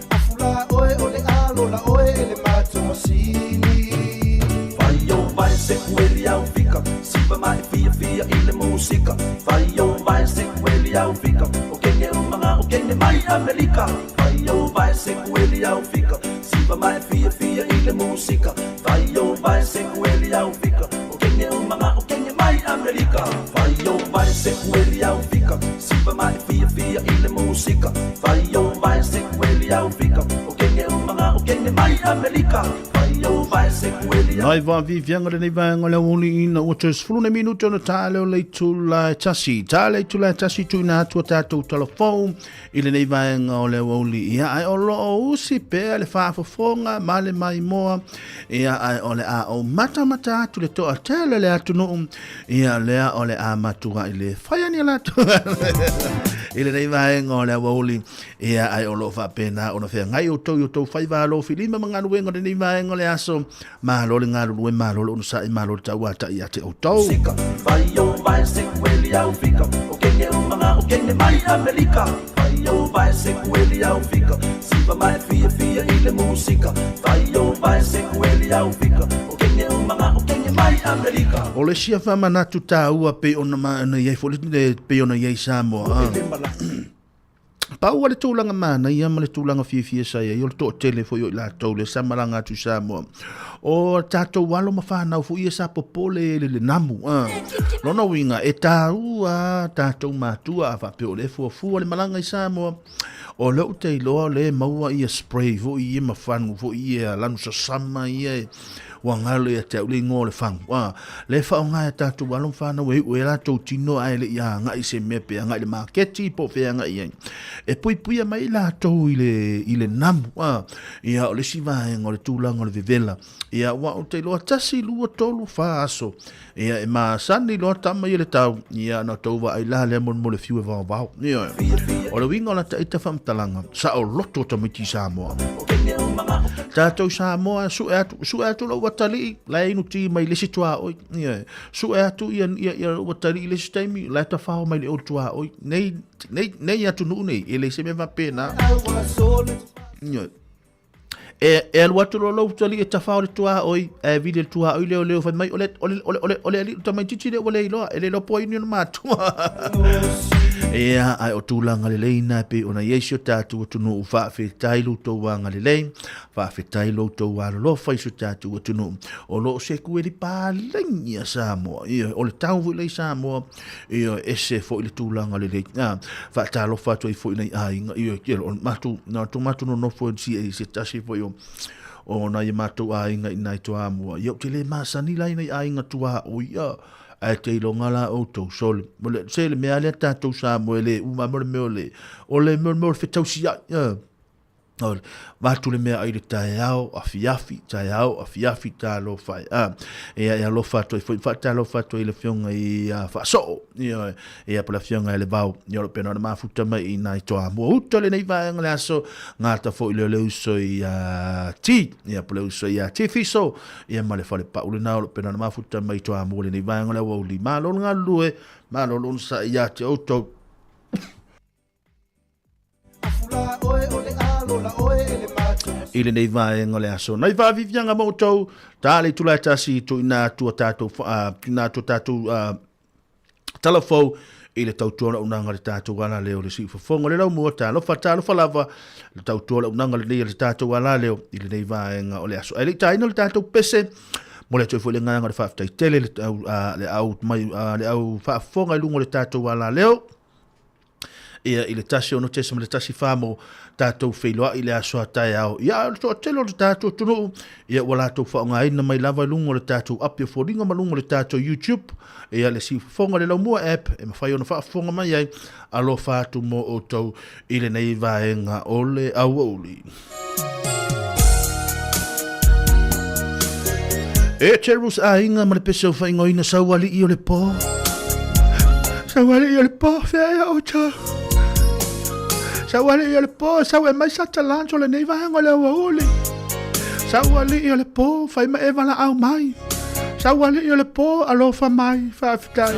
Afu la oe o le alo la oe e le matou masini Fai o vai sekueli au fika Siva mai fia fia i le musika Fai o vai sekueli au fika O kenge umanga o kenge mai Amerika Fai o vai sekueli au fika Siva mai fia fia i le musika Fai o vai sekueli au fika O kenge umanga o kenge mai Amerika Fai o vai sekueli au fika Siva mai fia fia i le musika Fai o vai sekueli au fika O kenge umanga o kenge mai Amerika Fai o vai sekueli Nai va vivianga le nei vaenga le auli ina ua toe sefulu nei minute ona tā leo le itula e tasi. Tā le itula e tasi tuina atu a tātou talafou i lenei vaenga o le auli. Ia ai o loo usi pea le faafofoga ma le maimoa. Ia ai o le a o matamata atu le toa tele le atunuu. Ia lea o le a matua i le whai ani a latou i lenei vaenga o le auli. Ia ai o loo faapena ona feagai outou i outou faiva alofilima ma galuega o lenei vaega o le aso. Malo le galulue, malo le onosai, malo le tauata'i ia te outou. Musika Fai o vai sekueli au fika O kenge umanga o kenge mai Amerika Fai o vai sekueli au fika Siva mai fia fia i le musika Fai o vai sekueli au fika O kenge umanga o kenge mai Amerika O le sia faamanatu taua pei ona ma ona iai foi le pei ona iai Samoa. Pau le tulaga manaia ma le tulaga fiafia sa iai o le toatele foi o i latou le sa malaga atu i Samoa. O tatou alo ma whanau foi ia sa popole i le namu. Lona uiga e tāua tatou matua a faapea o le fuafua le malaga i Samoa. O lea ou te iloa o lea e maua ia spray foi ia ma fagu foi ia lanu sasama ia e ua galo ia te au le igoa o le fagu. Le faaaoga e tatou alo ma fanau e iu ai latou tino ae le i agai se mea pe agai i le maketi po o fea agai ai. E puipuia mai latou i le i le namu. Ia o le isi vaega o le tulaga o le vevela. Ia aua ou te iloa 1, 2, 3, 4 aso. Ia e masani loa tama ia le tau. Ia na tou vaai la lea mo le fiu e vaovao. Ia o le uiga o lata ita faamatalaga, saoloto tamaiti i Samoa. Tatou Samoa, su'e atu, su'e atu lou atalii, la e inu ti mai le isi tuaoi. Ioe. Su'e atu ia, ia, ia lou atalii i le isi taimi, la e tafao mai le o le tuaoi. Nei, nei, nei atunuu nei, e leai se mea faapena. Ioe. E, e alu atu loa lou atalii e tafao i le tuaoi, ae vili e le tuaoi leoleo fai mai, o le, o le, o le, o le, o le alii o le tamaitiiti lea ua le iloa, e le iloa po o ai ni ona matua. Ia, ae o tulaga lelei na e pei ona i ai si o tatou atunuu, faafetai lo outou agalelei, faafetai lo outou alolofa i si o tatou atunuu. O lo o seku e le palagi a Samoa. Ia, o le tau foi lea i Samoa, ia, ese foi le tulaga lelei. A, faatalofa atu ai foi nai aiga, ia, ia, o matou, na tou matou nonofo i se tasi foi o o nai matou aiga i nai Toamua. Ia, ou te le masani la i nai aiga tuaoi, ia, ae te iloga la outou sole. Mo le, se le mea lea tatou Samoa e le uma mo le mea o le, o le mea o le mea o le fetausiai. Ia. O le, vatu le mea ai le taeao, afiafi, taeao, afiafi, talofa e. A, ia, e alofa atu ai foi, faatalofa atu ai le afioga i a Faasoo, ia, ia po le afioga i le Vao, ia o lo pena ona mafuta mai i nai Toamua. Uta lenei vaega le aso, gata foi lea o le uso i a Ti, ia po le uso i a Ti Fiso, ia ma le fale pau lena o lo pena ona mafuta mai i Toamua lenei vaega le aoauli. Malo le galulue, malo le onosai ia te outou. I lenei vaega o le aso. Nai faafiafiaga ma outou, ta le itula e tasi tuuina atu a tatou, tuuina atu a tatou talafou i le tautua o le auaunaga a le tatou alaleo le siufofoga o le laumua. Talofa, talofa lava le tautua o le auaunaga lenei a le tatou alaleo i lenei vaega o le aso. Ae le i taina le tatou pese, momoli atu ai foi le agaga o le faafetai tele le au, le au, mai, le au faafofoga i luga o le tatou alaleo. Ia, i le 16.14 mo tatou feiloai i le aso a taeao. Ia, a o le toatele o le tatou atunuu, ia, ua latou faaaogaina mai lava i luga o le tatou api o foliga ma luga o le tatou YouTube, ia, le Siufofoga le Laumua app, e mafai ona faafofoga mai ai, alofa atu mo outou i lenei vaega o le aoauli. E te rus aiga ma le pese o whaingoina saualii o le pō. Saualii o le pō, whea ea o tau. Saualii o le pō, sau e mai sa talanto le nei vaega o le aoauli. Saualii o le pō, whai ma e wala au mai. Saualii o le pō, alofa mai, whaafetai.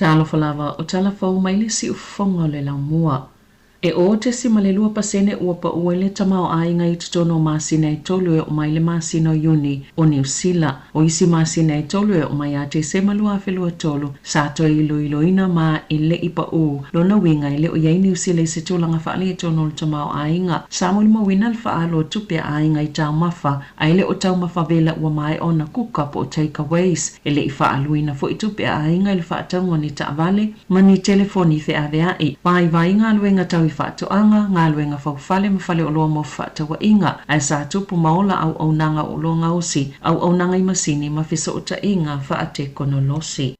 Talofa lava o tala fou mai le siufofoga o le laumua. E 0.2% ua paʻu ai le tamaoaiga i totonu o masina e 3 e oo mai le masina o Iuni o Niu Sila. O isi masina e 3 e oo mai ia Tesema 2023 sa toe iloiloina ma e le i paʻu. Lona uiga e le o i ai Niu Sila i se tulaga faaletonu o le tamaoaiga. Sa molimauina le faaalu o tupe a aiga i taumafa ae le o taumafa vela ua maea ona kuka po o takeaways. E le i faaaluina foi tupe a aiga i le faatauga o ni taavale ma ni telefoni feaveai. Vaivai galuega tau i faatoaga, galuega faufale ma faleoloa mo fefaatauaiga, ae sa tupu ma ola auaunaga o oloa gaosi, auaunaga i masini ma fesootaiga faatekonolosi.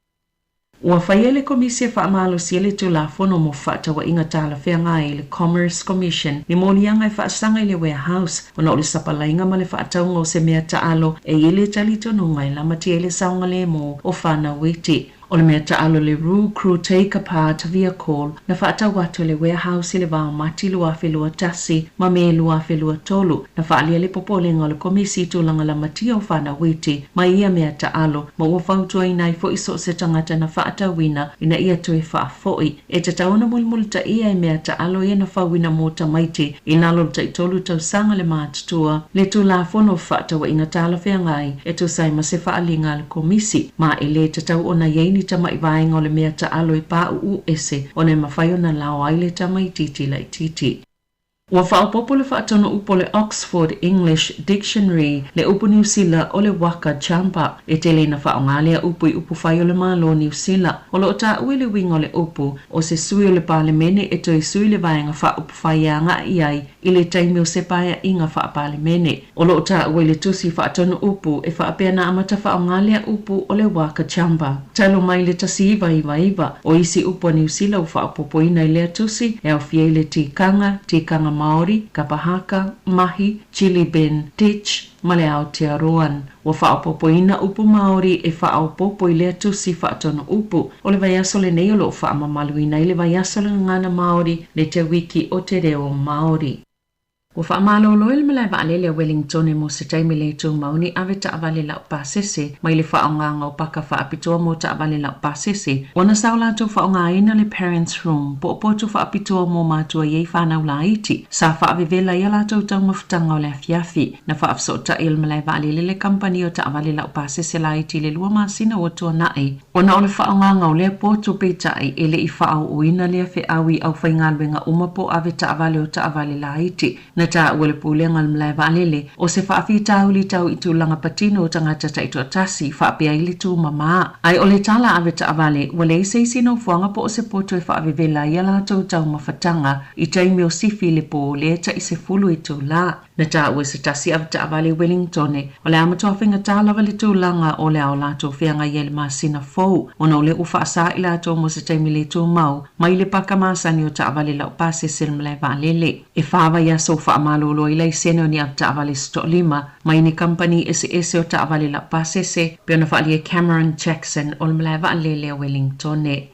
Ua faia e le Komisi e Faamalosia le Tulafono mo Fefaatauaiga Talafeagai, le Commerce Commission, ni moliaga e faasaga i le Warehouse ona o le sapalaiga ma le faatauga o se mea taalo e i ai le talitonuga e lamatia ai le saogalemu o fanau iti. O le mea taalo le Roo Crew Take Apart Vehicle na faatau atu e le Warehouse i le vao Mati 2021 ma Me 2023, na faaalia le popolega o le Komisi i tulaga lamatia o fanau iti ma ia mea taalo, ma ua fautuaina ai foi so o se tagata na faatauina ina ia toe faafoi. E tatau ona mulimulitaia e mea taalo ia na fauina mo tamaiti i lalo o le taitolu tausaga le matutua, le Tulafono o Fefaatauaiga Talafeagai e tusa ai ma se faaaliga a le Komisi, ma e lē tatau ona i ai ni tama'i vaega o le mea taalo e pāʻuʻu ese ona e mafai ona lao ai le tamaitiiti laitiiti. Ua faaopoopo le faatonu upu o le Oxford English Dictionary le upu Niu Sila o le waka jumper. E tele ina faaaoga lea upu i upu fai o le Malo o Niu Sila. O lo o taua i le uiga o le upu, o se sui o le Palemene e toe sui le vaega faaupufai e agai i ai i le taimi o se paeaiga faa-Palemene. O lo o taua i le tusi faatonu upu e faapea na amata faaaoga lea upu o le waka jumper. Talu mai le 1999, o isi upu a Niu Sila ua faaopoopoina i lea tusi e aofia ai le tikanga, tikanga Māori, kapa haka, mahi, chilly bin, ditch, ma le Aotearoan. Ua faaopoopoina upu Māori e faaopoopo i lea tusi faatonu upu. O le vaiaso lenei o lo o faamamaluina ai le vaiaso o le gagana Māori le Te Wiki o Te Reo Māori. Ua faamalolo ai le malae vaalele a Wellingtone mo se taimi le tumau ni ave taavale laupasese mai le faaaogaga o paka faapitoa mo taavale laupasese ona sa o latou faaaogaina le Parents Room po o potu faapitoa mo matua i ai fanau laiti sa faavevela ai a latou taumafataga o le afiafi. Na faafesootai e le malae vaalele le kamupani o taavale laupasese laiti i le 2 masina ua tuanai ona o le faaaogaga o lea potu peitai e le i faaooina lea feau i aufaigaluega uma po o ave taavale o taavale laiti. Na taua e le Pulega o le Malae Vaalele, o se faafitauli tau i tulaga patino o tagata taitoatasi faapea ai le tumamā. Ae o le tala ave taavale, ua leai se isi nofoaga po o se potu e faavevela ai a latou taumafataga i taimi o sifi i le pō lea tai 10 itulā. Na taua e se tasi ave taavale i Wellingtone, o le a matua faigata lava le tulaga o le a o latou feagai ai i le masina fou, ona o lea ua faasā i latou mo se taimi le tumau mai le paka masani o taavale laupasese i le malae vaalele. E fa vaiaso ua faamalolo ai laisene o ni ave taavale se toalima mai ni kamupani eseese o taavale laupasese, pei ona faaalia e Cameron Jackson o le malae vaalele o Wellingtone.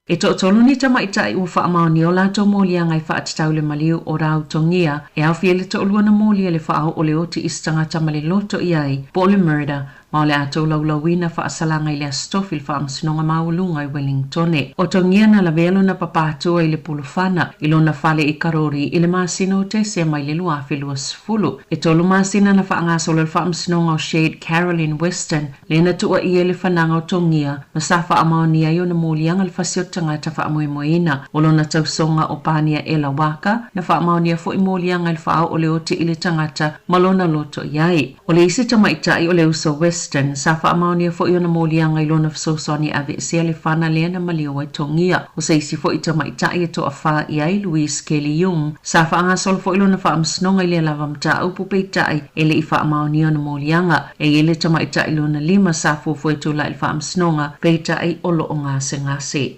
E toatolu ni tamaitai ua faamaonia o latou moliaga e faatatau le maliu o Rautongia e aofia i le toalua na molia le faaoo o le oti i se tagata ma le loto i ai, po o le murder, ma o le a tolaulauina faasalaga i le Aso Tofi i le Faamasinoga Maualuga i Wellingtone. O Tongia na lavea lona papa atua i le pulufana i lona fale i Karori i le masina o Tesema i le 2020. E 3 masina na faagasolo le Faamasinoga o Shade Carolyn Weston lea na tuuaia i le fanaga o Tongia ma sa faamaonia ai ona moliaga le fasi o le tagata faamoemoeina. O lona tausoga o Pania Ela Waka na faamaonia foi moliaga i le faaoo o le oti i le tagata ma lona loto i ai. O le isi tamaitai o le uso Weston sa faamaonia foi ona moliaga i lona fesoasoani e aveesea le fana lea na maliu ai Tongia. O se isi foi tamaitai e toafa i ai Louise Kelly Yung sa faagasolo foi lona faamasinoga i lea lava mataupu peitai e le i faamaonia ona moliaga. E i ai le tamaitai lona lima sa fuafua e tulai i le faamasinoga, peitai o lo o gasegase.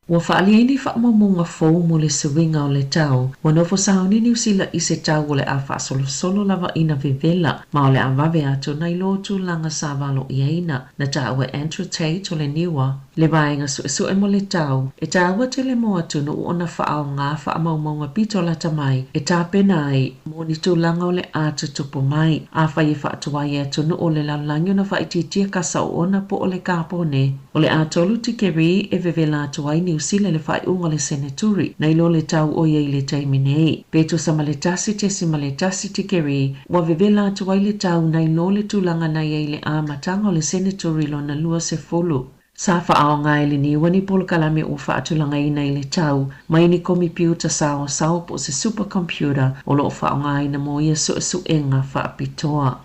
Ua faaalia ai ni faamaumauga fou mo le suiga o le tau. Ua nofo sauni Niu Sila i se tau o le a faasolosolo lava ina vevela, ma o le a vave atu nai lo tulaga sa valoiaina. Na taua e Andrew Tate o le niua. Le Vaega Suesue mo le Tau, e tāua tele mo atunuu ona faaaoga faamaumauga pito lata mai e tapena ai mo ni tulaga o le a tutupu mai. Afai e faatuai e atunuu o le lalolagi ona faaitiitia kasa oona po o le kapone, o le a tolu tikeri e vevela atu ai Niu Sila i le faaiuga o le Seneturi nai lo le tau o i ai i le taimi nei. Pe tusa ma le 1.1 tikeri ua vevela atu ai le tau nai lo le tulaga na i ai i le amataga o le Seneturi lona 20. Sa faaaoga e le niua ni polokalame ua faatulagaina i le tau mai ni komipiuta saoasao po o se supercomputer o lo o faaaogaina mo ia suesuega faapitoa.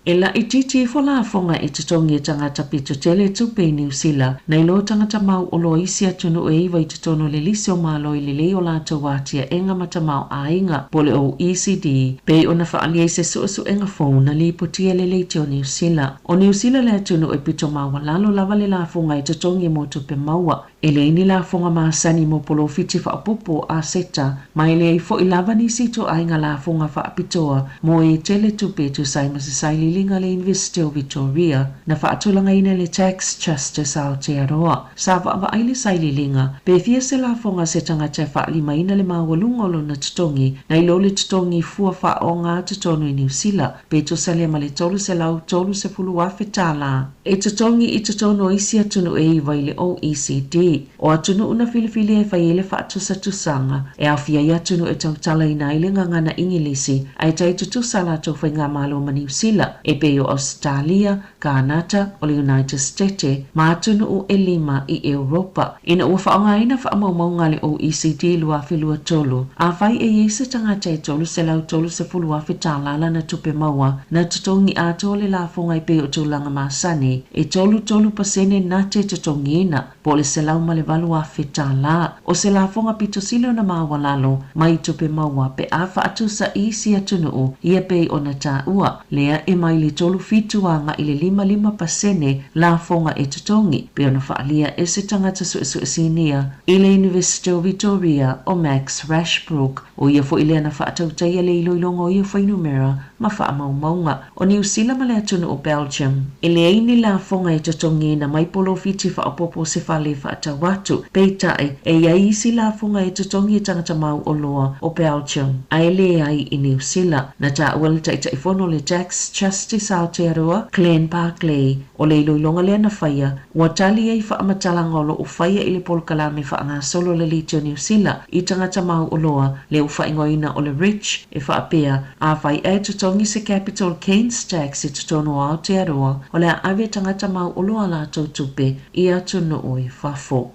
E laitiiti ifo lafoga e totogi e tagata pito tele tupe i Niu Sila, nai lo tagata mauoloa o isi atunuu e iva i totonu o le lisi o Malo i lelei o latou atiaega ma tamaoaiga, po o le OECD, pei ona faaalia i se suesuega fou na lipotia e le Leitio Niu Sila. O Niu Sila le atunuu e pito maualalo lava le lafoga e totogi mo tupe maua. E leai ni lafoga masani mo polofiti faaopoopo o aseta, ma e leai foi lava nisi ituaiga lafoga faapitoa mo e tele tupe e tusa ai ma se sailiiliga a le Iunivesite o Victoria na faatulagaina e le Tax Justice Aotearoa. Sa vaavaai le sailiiliga, pe fia se lafoga a se tagata e faalimaina le maualuga o lona totogi nai lo le totogi fua faaaoga totonu i Niu Sila, pe tusa lea ma le $330,000 tālā. E totogi i totonu o isi atunuu e iva i le OECD. O atunuu na filifilia e fai ai le faatusatusaga, e aofia ai atunuu e tautalaina ai le gagana Igilisi, ae tai tutusa a latou faigamalo ma Niu Sila, e pei o Ausetalia, Kānata, o le United Stete, ma atunuu e lima i Europa. Ina ua faaaogaina faamaumauga a le OECD 2023, afai e i ai se tagata e $330,000 tālā lana tupe maua, na totogi atoa le lafoga e pei o tulaga masani, e 33 pasene na te totogiina, po o le $108,000 tālā. O se lafoga pito sili ona maualalo mai tupe maua pe a faatusa i isi atunuu ia pei ona taua, lea e mai le tolu fitu agai le lima lima pasene lafoga e totogi, pei ona faaalia e se tagata suesue sinia i le Iunivesite o Vitoria o Max Rashbrooke. ʻO ia foi lea na faatautaia le iloiloga o ia fuainumera ma faamaumauga. O Niu Sila ma le atunuu o Belgium, e leai ni lafoga e totogiina mai polofiti faaopoopo o se fale e faatau atu. Peitai, e i ai isi lafoga e totogi e tagata mauoloa o Belgium, a e leai i Niu Sila. Na taua le Taitaifono o le Tax Justice Aotearoa, Glenn Barclay, o le iloiloga lea na faia, ua tali ai faamatalaga o lo o faia i le polokalame faagasolo a le Leitio Niu Sila i tagata mauoloa, lea ua faaigoaina o le Rich, e faapea, Afai e totogi se capital gains tax i totonu o Aotearoa, o le a ave tagata mauoloa a latou tupe i atunuu i fafo.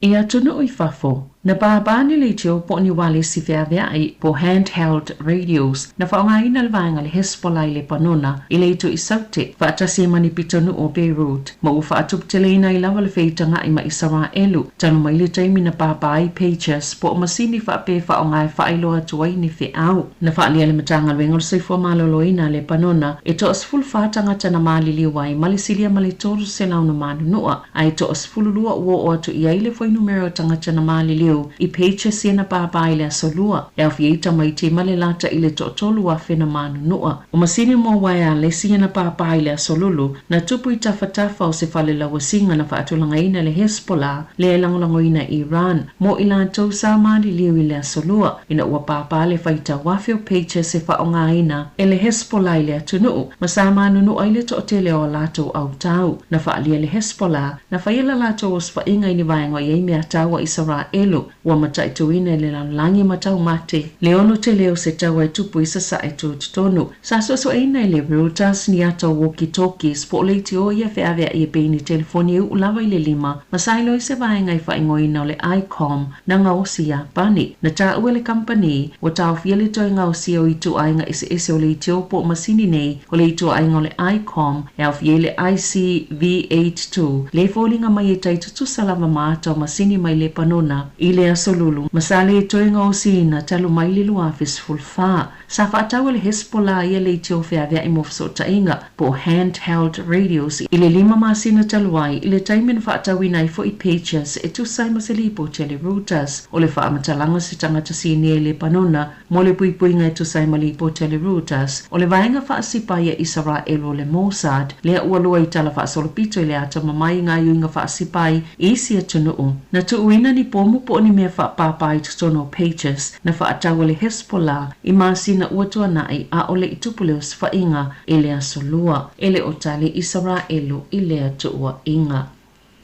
I atunuu i fafo, na pāpā ni leitio po o ni ualesi feaveaʻi po hand-held radios na faaaogaina le vaega a le Hezbollah i Lepanona i le itu i Saute, faatasi ai ma ni pitonuu o Beirut, ma ua faatuputeleina ai lava le feitagaʻi ma Isaraelu talu mai le taimi na pāpā ai pagers po o masini faapea e faaaoga e faailoa atu ai ni feau. Na faaalia e le Matagaluega o le Soifua Maloloina a Lepanona e toa-14 tagata na maliliu ai ma le silia ma le 300 na manunua, a e toa-12 ua oo atu i ai le fuainumera o tagata na maliliu i pagers ia na pāpā i le Aso Lua, e aofia ai tamaiti ma le lata i le toatolu afe na manunua. O masini mo waealesi ia na pāpā i le Aso Lulu, na tupu i tafatafa o se fale lauasiga na faatulagaina e le Hezbollah, lea e lagolagoina e Iran, mo i latou sa maliliu i le Aso Lua, ina ua pāpā le faitau afe o pagers e faaaogaina e le Hezbollah i le atunuu, ma sa manunua ai le toatele o a latou autau. Na faaalia e le Hezbollah, na faia la latou osofaiga i ni vaega o i ai meatau a Isaraelu, ua mataituina e le lalolagi ma taumate le ono tele o se taua e tupu i Sasae tutotonu. Sa suesueina e le Reuters ni ata o walkie-talkies po o leitio ia feaveaʻi e pei ni telefoni e uʻu lava i le lima ma sa iloa i se vaega i faaigoaina o le Icom na gaosi i Iapani. Na taua e le kamupani, ua taofia le toe gaosia o ituaiga eseese o leitio po o masini nei o le ituaiga o le Icom e aofia ai le ICV-82, lea e foliga mai e tai tutusa lava ma ata o masini mai Lepanona i le Aso Lulu, ma sa le toe gaosiina talu mai le 2014. Sa faatau e le Hezbollah ia leitio feavea'i mo fesootaiga, po o hand-held radios, i le lima masina talu ai, i le taimi na faatauina ai foi pagers e tusa ai ma se lipoti a le Reuters. O le faamatalaga se tagata sinia i Lepanona mo le puipuiga e tusa ai ma lipoti a le Reuters, o le vaega faasipai a Isaraelu o le Mossad, lea ua lua i tala faasolopito i le atamamai i gaoioiga faasipai i isi atunuu. Na tuuina ni pomu po o ni mea faapāpā i totonu o pagers na faatau e le Hezbollah i masina ua tuana'i a o le i tupu le osofaiga i le Aso Lua. E le o tali Isaraelu i lea tuuaiga.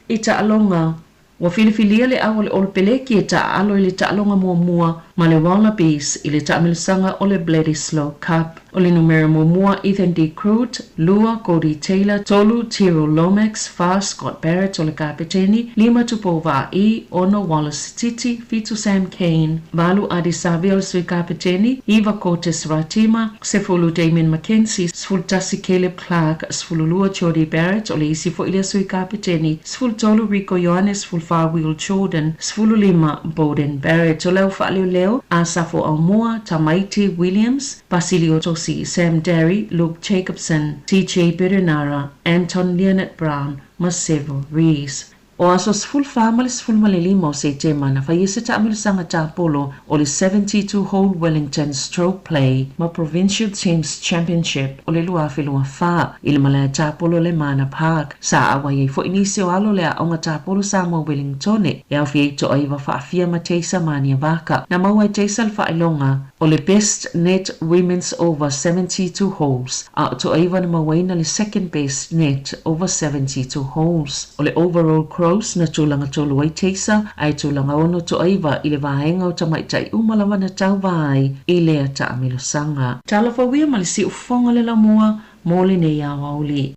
I taaloga, ua filifilia le au o le Olopeleki e taaalo i le taaloga muamua ma le Wallabies i le taamilosaga o le Bledisloe Cup. O le numera muamua, Ethan de Groot, lua, Codie Taylor, tolu, Tyrell Lomax, fa, Scott Barrett o le kapeteni, lima, Tupou Vaa'i, ono, Wallace Sititi, fitu, Sam Cane, valu, Ardie Savea o le sui kapeteni, iva, Cortez Ratima, sefulu, Damian McKenzie, 11, Caleb Clarke, 12, Jordie Barrett o le isi foi lea sui kapeteni, 13, Rieko Ioane, 14, Will Jordan, 15, Beauden Barrett. O le au faaleoleo, Asafo Aumua, Tamaiti Williams, Pasilio Tosi, Sam Darry, Luke Jacobson, TJ Perenara, Anton Lienert-Brown ma Sevu Reece. O aso 14 ma le 15 o Setema na faia se taamilosaga tapolo o le 72 Hole Wellington Stroke Play ma Provincial Teams Championship o le 2024 i le malae tapolo o le Mana Park. Sa auai ai foi nisi o alo o le Aoga Tapolo Samoa Wellingtone e aofia ai Toaiva Faafia ma Teisa Maniavaka. Na maua e Teisa le faailoga o le Best Net Women's Over 72 Holes, a o Toaiva na mauaina le Second Best Net Over 72 Holes. O le Overall Gross na tulaga tolu ai Teisa, ae tulaga ono Toaiva i le vaega o tamaitai uma lava na tauva ai i lea taamilosaga. Talofa uia ma le siufofoga le laumua mo lenei aoauli.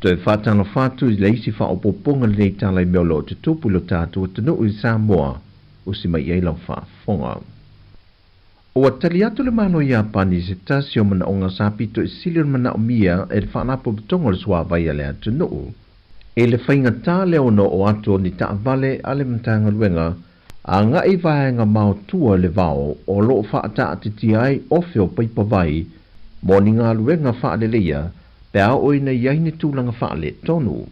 Toe faatalofa atu i le isi faaopoopoga lenei tala i mea o lo o tutupu i lo tatou atunuu i Samoa. Usi mai i ai lau faafofoga. Ua tali atu le Malo o Iapani i se tasi o manaoga sa pito i sili ona manaomia e le Faalapotopotoga o le Suavai a le atunuu, i le faigata lea ona oo atu o ni taavale a le Matagaluega agai i vaega maotua i le vao o lo o faataatitia ai ofe o paipa vai mo ni galuega faaleleia pe a oo ina i ai ni tulaga faaletonu.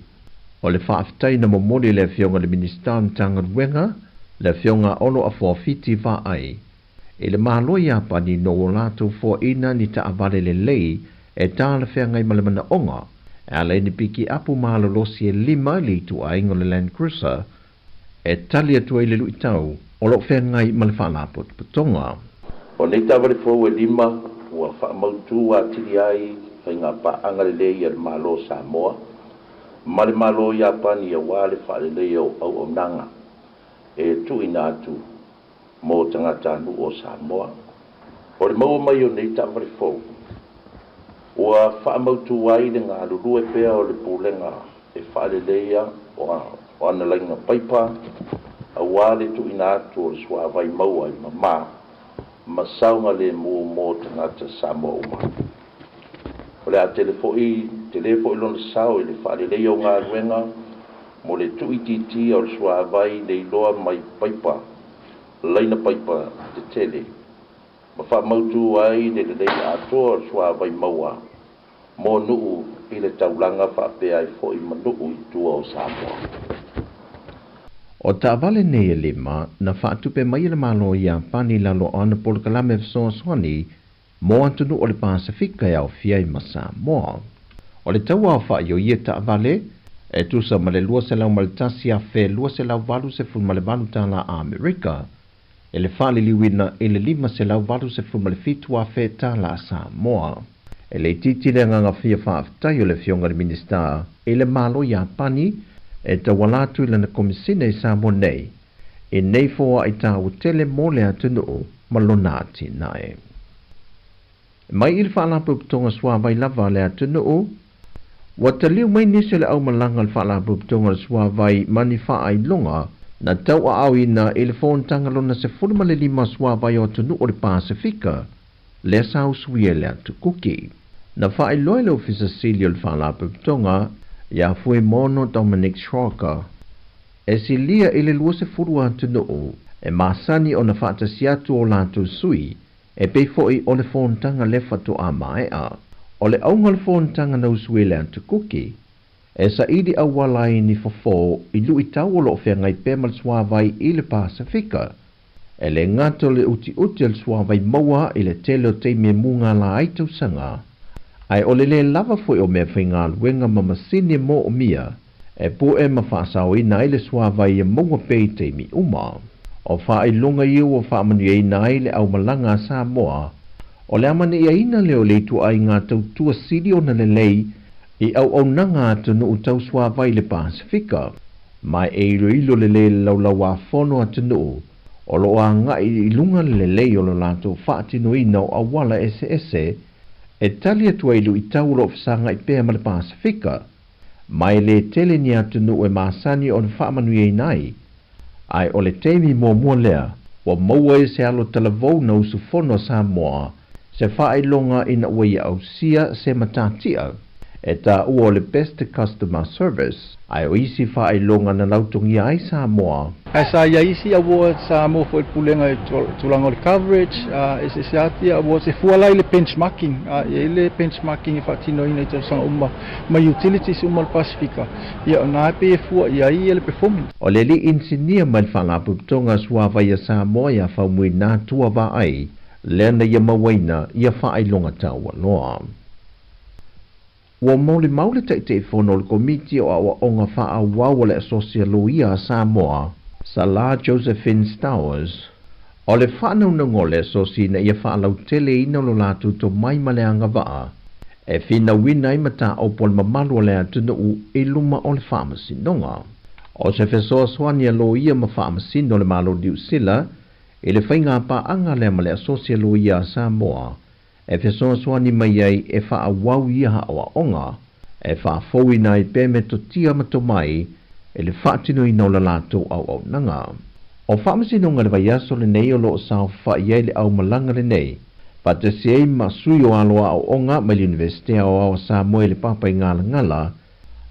O le faafetai na momoli e le Afioga i le Minisita o Matagaluega, le Afioga Olo Afoafiti Vaai, i le Malo o Iapani no ua latou foaina ni taavale lelei e talafeagai ma le manaoga e ala ai ni pikiapu malolosi e lima i le ituaiga o le Land Cruiser e tali atu ai le luitau o lo o feagai ma le Faalapotopotoga. O nei taavale fou e lima ua faamautu atili ai faiga paaga lelei a le Malo o Samoa ma le Malo o Iapani auā le faaleleia o auaunaga e tuuina atu mo tagatanuu o Samoa. O le maua mai o nei taavale fou ua faamautu ai le galulue pea o le Pulega e faaleleia o ana laina paipa auā le tuuina atu o le suavai maua i mamā ma saogalemu mo tagata Samoa uma. O le a tele foi tele foi lona sao i le faaleleia o galuega mo le tuuitiitia o le suavai leiloa mai paipa laina paipa tetele ma faamautu ai le lelei atoa o le suavai maua mo nuu i le taulaga faapea ai foi ma nuu i tua o Samoa. O taavale nei e lima na faatupe mai e le Malo o Iapani i lalo o ana polokalame fesoasoani mo atunuu o le Pasefika e aofia ai ma Samoa. O le tau aofai o ia taavale e tusa ma le $201,288 tala Amerika e le faaliliuina i le $587,000 tala Samoa. E le itiiti le agaga fia faafetai o le Afioga i le Minisita i le Malo o Iapani e tauala atu i lana Komisina i Samoa nei i nei foai taua tele mo le atunuu ma lona atinae. Mai i le Faalapotopotoga Suavai lava a le atunuu, Ua taliu mai nisi o le aumalaga a le Faalapotopotoga o le Suavai ma ni faailoga na tauaaoina i le fonotaga lona 15 Suavai o atunuu o le Pasefika lea sa usuia i le Atu Kuki. Na faailoa e le Ofisa Sili o le Faalapotopotoga ia Fuimaono Dominic Schrocker e silia i le 20 atunuu e masani ona faatasi atu o latou sui e pei foi o le fonotaga lea faatoa maea. O le auga o le fonotaga na usua i le Atu Kuki, e saili auala ai ni fofo i luitau o lo o feagai pea ma le suavai i le Pasefika. E le gata o le utiuti o le suavai maua i le tele o taimi e mugala ai tausaga, ae o le lē lava foi o meafaigaluega ma masini e moomia e pu'e ma faasaoina ai le suavai e maua pea i taimi uma. O faailoga ia ua faamanuiaina ai le aumalaga a Samoa, o le amana'iaina lea o le ituaiga tautua sili ona lelei i auaunaga a atunuu tau suavai i le Pasefika, ma e iloilo lelei le Laulau-a-Fono a atunuu o lo o aga'i i luga le lelei o lo latou faatinoina o auala eseese e tali atu ai i luitau o lo o fesaga'i pea ma le Pasefika. Ma e lē tele ni atunuu e masani ona faamanuiaina ai, ae o le taimi muamua lea ua maua ai se alo talavou na usufono a Samoa se faailoga ina ua ia ausia se matatia e taua o le Best Customer Service, ae o isi faailoga na lautogia ai Samoa. Ae sa i ai isi awards sa maua foi e le Pulega i tulaga o le coverage, eseese atu ia awards e fua la i le benchmarking, e i ai le benchmarking e faatinoina i tausaga uma ma utilities uma o le Pasefika, ia o na e pei e fua i ai ia le performance. O le alii inisinia mai le Faalapotopotoga a Suavai a Samoa ia Faumuina Tua Vaai, lea na ia mauaina ia faailoga taualoa. Ua molimau le Taitaifono o le Komiti o Aoaoga Faaauau a le Asosi a Loia a Samoa, Sala Josephine Stowers, o le faanaunauga o le Asosi ina ia faalauteleina lo latou tomai ma le agavaa e finauina ai mataupu a le mamalu o le atunuu i luma o le Faamasinoga. O se fesoasoani a loia ma faamasino a le Malo o Niu Sila i le faigapaaga lea ma le Asosi a Loia a Samoa e fesoasoani mai ai e faaauau ia aoaoga, e faafouina ai pea metotia ma tomai i le faatinoina o la latou auaunaga. O Faamasinoga i le vaiaso lenei o lo o saofai ai le aumalaga lenei, faatasi ai ma sui o alo aoaoga mai le Iunivesite Aoao a Samoa i le Papaigalagala,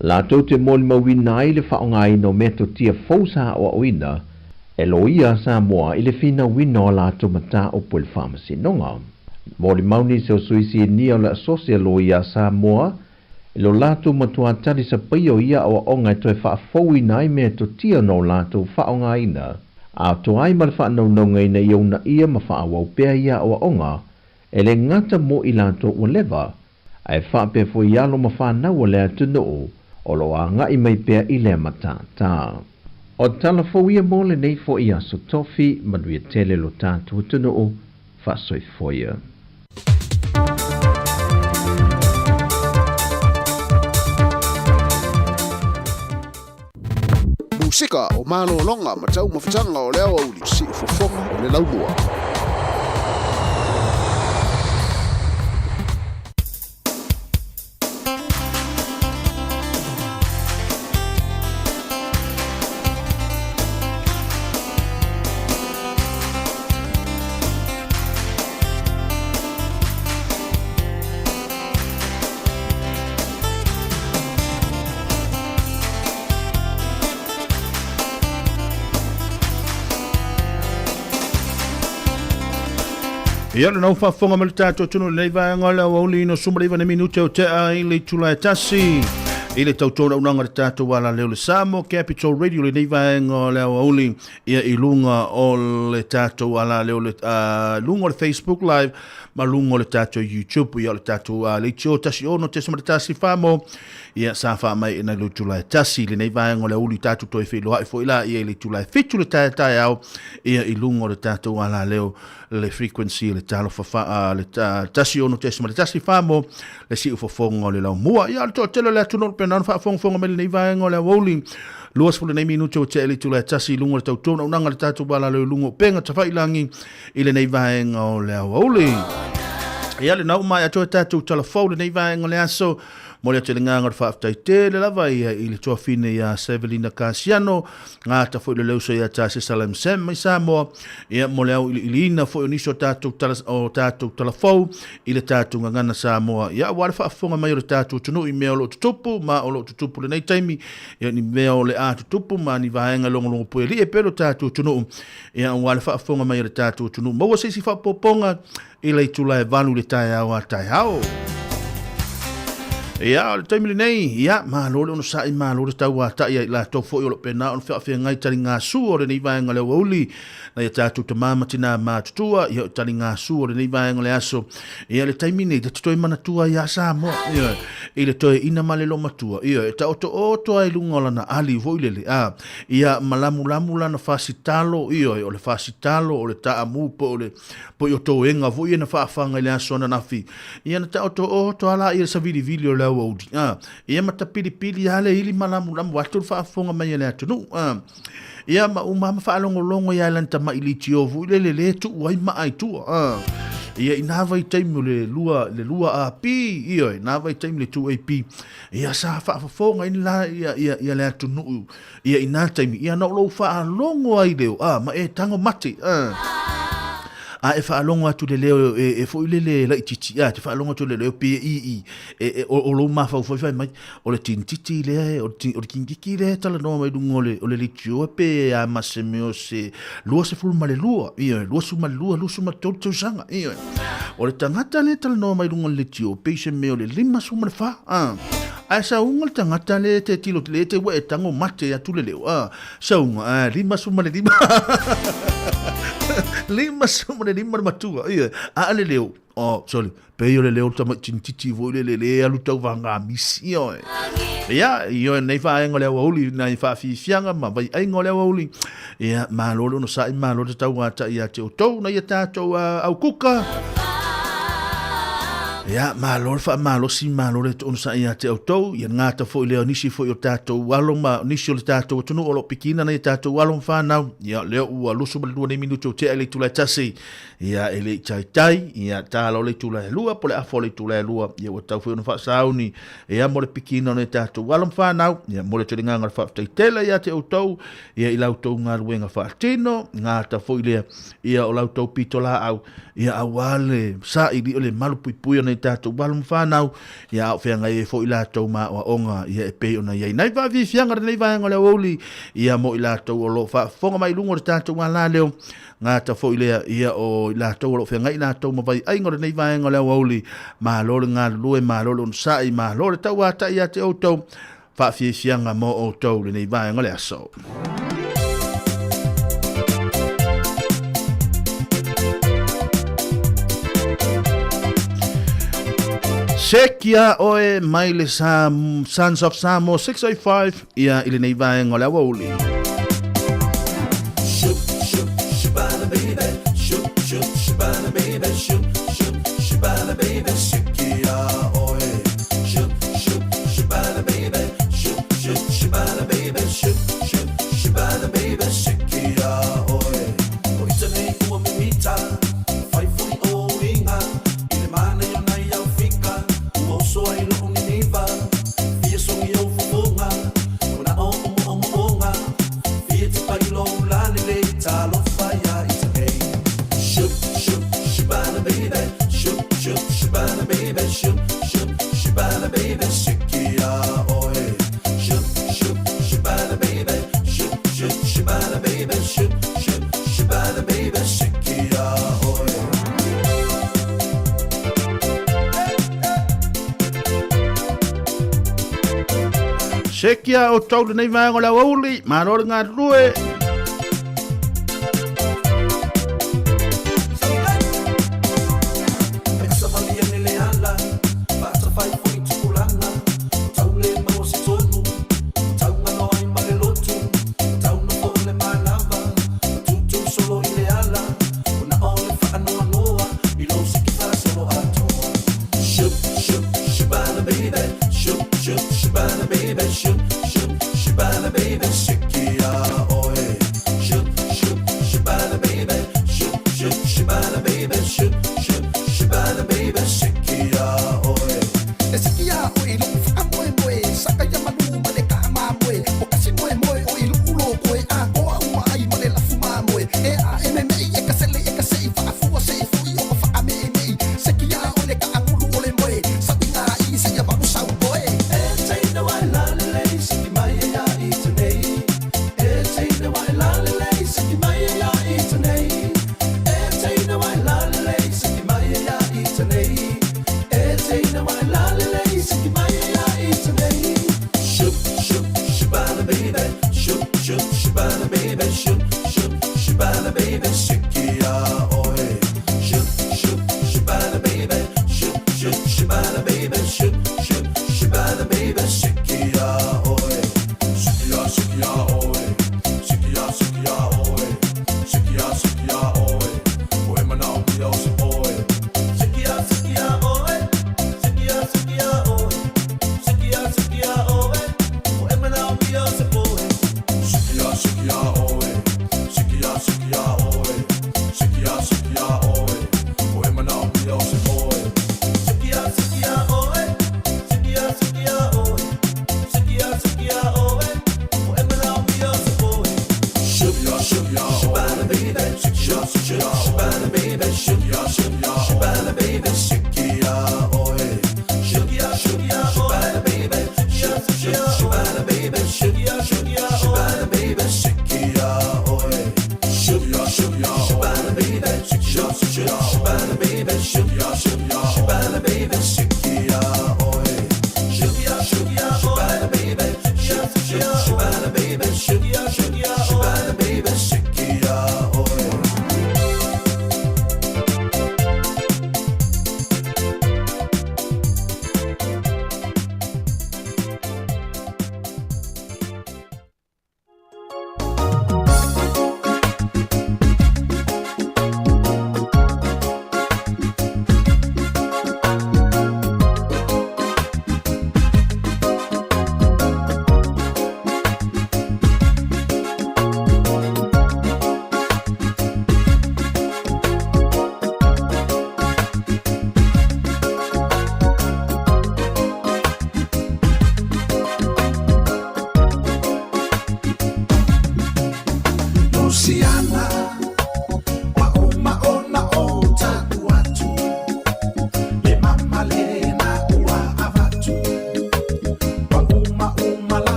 latou te molimauina ai le faaaogaina o metotia fou sa aoaoina e loia a Samoa i le finauina o a latou mataupu i le Faamasinoga. Molimau nisi o sui sinia o le Asosi a Loia a Samoa i lo latou matua tali sapaia o ia aoaoga e toe faafouina ai metotia na o latou faaaogaina, atoa ai ma le faanaunauga ina ia uunaia ma faaauau pea ia aoaoga e le gata mo i latou ua leva ae faapea foi alo ma fanau o le atunuu o lo o agai mai pea i lea matata. O tala fou ia mo lenei foi aso tofi, manuia tele lo tatou atunuu, faasoifoia. Musika o malologa ma taumafataga o le aoauli siufofoga o le laumua. Ia le nau faafofoga mai le tatou atunuu i lenei vaega o le aoauli ina suma le 9 minute o tea i le itula e tasi i le tautonaunauga le tatou alaleo le Samoa Capital Radio lenei vaega o le aoauli ia i luga o le tatou alaleo le luga o le Facebook Live ma luga o le tatou YouTube ia o le tatou leitio 16.1 mo Ia, sa faamai ina i le itula e 1 lenei vaega o le aoauli tatou toe feiloai foi la ia i le itula e 7 le taetaeao ia i luga o le tatou alaleo le frequency le talofa fa le 16.1 mo le siufofoga o le laumua. Ia, o le toatele o le atunuu pena ona faafogafoga mai lenei vaega o le aoauli 20 nei minute ua tea i le itula e 1 i luga o le tautonaunauga le tatou alaleo i luga o upega tafailagi i lenei vaega o le aoauli. Ia, lena ua maea atu ai tatou talafou lenei vaega o le aso. Momoli atu i le agaga o le faafetai tele lava ia i le tuafine ia Sevelina Kasiano, gata foi le leuso ia Tasi Salam Sam mai Samoa, ia mo le auiliiliina foi o nisi o tatou tala, o tatou talafou i le tatou gagana Samoa. Ia aua le faafofoga mai o le tatou atunuu i mea o lo o tutupu ma o lo o tutupu lenei taimi, ia ni mea o le a tutupu ma ni vaega logologo puelii e pei o le tatou atunuu. Ia aua le faafofoga mai o le tatou atunuu. Maua se isi faaopoopoga i le itula e 8 i le taeao a taeao. Ia, o le taimi lenei, ia, malo le onosai, malo le tauatai ai latou foi o lo o pena ona feafeagai taligasu o lenei vaega o le aoauli, nai a tatou tama ma tina matutua, ia, o taligasu o lenei vaega o le aso. Ia, le taimi nei, ta te toe manatua ia Samoa, ia, i le toeaina ma le lomatua, ia, e taotooto ai luga o lana ali foi lele, a, ia, ma lamulamu lana fasitalo, ia, o le fasitalo, o le taamu po o le Po i o toega foi ia na faafaga i le aso ananafi. Ia na taoto oto a la ia le savilivili o le aoauli. A, ia ma tapilipili a le ili ma lamulamu atu le faafofoga mai a le atunuu. A, ia ma uma ma faalogologo ia lana tama'i litio foi lele le tuu ai maa i tua. A, ia i nā vaitaimi o le lua, le lua AP, ia i nā vaitaimi le 2AP, ia sa faafofoga ai la ia, ia, ia le atunuu Ia i nā taimi, ia na o lou faalogo ai leo, a, ma e tago mate, a. A e faalogo atu le leo e, e foi lele laitiiti, a, te faalogo atu le leo pe i i, e, e, o, o lou mafaufau fai mai, o le tinititi lea, o le, o le kinititi lea e talanoa mai luga o le, o le leitio pe a ma se mea o se 22, ioe, 22, 23 tausaga, ioe. O le tagata lea e talanoa mai luga o le leitio, pei se mea o le 54, a. Ae sauga le tagata le te tilo le te ua e tango mate atu le leo. A, sauga, a, 55. 55 le matua. Ia, a le leo. Oh, sorry. Pei o le leo tama tinititi foi le le le alu tau vanga misi. Ia, oe. Ia, ia nei whaenga o le awauli, nei whaafifianga ma vai ainga o le awauli. Ia, malo le ono sa'i, malo le tau ata ia te o tou, na ia tātou au kuka. Ia, malo le faamalosi, malo le onosai ia te outou, ia gata foi lea o nisi foi o tātou alo ma nisi o le tātou atunuu o lo o pikiina nai a tātou alo ma whānau. Ia, lea ua 22 nei minuti o tea i le itula e tasi. Ia, e le i taitai, ia, tāla o le itula e lua, po le afa o le itula e lua, ia ua tau foi ona faasauni, ia, mo le pikiina o nai a tātou alo ma whānau, ia, mo le tele nganga le faafetai tele ia te outou, ia i la outou galuega faatino, gata foi lea, ia o la outou pitolaau, ia aua le saili o le malupuipuia o nai tatou alo ma fanau, ia a o feagai ai foi latou ma aoaoga, ia e pei ona i ai nai faafiafiaga lenei vaega o le aoauli, ia mo i latou o lo o faafofoga mai i luga o le tatou alaleo, gata foi lea, ia o i latou o lo o feagai latou ma vaiaiga o lenei vaega o le aoauli, malo le galulue, malo le onosai, malo le tauatai ia te outou, Faafiafiaga mo outou lenei vaega o le aso. Sekia oe mai le Sons of Samoa 605 ia i lenei vaega o le aoauli. Sekia o tau lenei vaega o le aoauli, malo le galulue.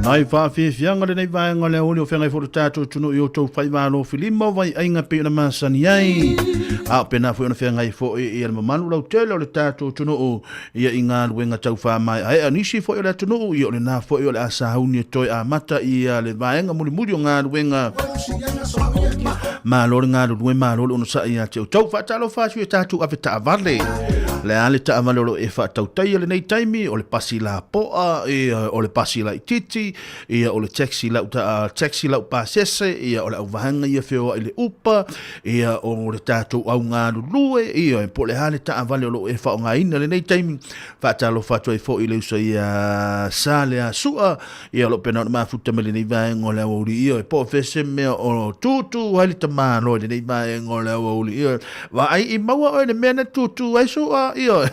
Nai faafiafiaga lenei vaega o le aoauli o feagai foi le tatou atunuu i outou faivalo filima o vaiaiga pei ona masani ai. A o pena foi ona feagai foi ia le mamalu lautele o le tatou atunuu ia i galuega tau faamaeaea. Nisi foi o le atunuu ia o lena foi o le a sauni e toe amata ia le vaega mulimuli o galuega. Malo le galulue, malo le onosai ia te outou. Faatalofa atu i tatou ave taavale. Le a le taavale o lo o e faatautaia lenei taimi, o le pasi lapoa, ia, o le pasi laititi, ia, o le taxi lau, ta, taxi lau pasese, ia, o le auvaega ia feoai le upa, ia, o le tatou au galulue, ia, po o le a le taavale o lo o e faaaogaina lenei taimi. Faatalofa atu ai foi i le uso ia Saleasua, Ia o lo o pena ona mafuta mai lenei vaega o le aoauli ioe po o fea se mea o tūtū ai le tamāloa i lenei vaega o le aoauli ioe vaai i maua oe le mea na tūtū ai su'a ioe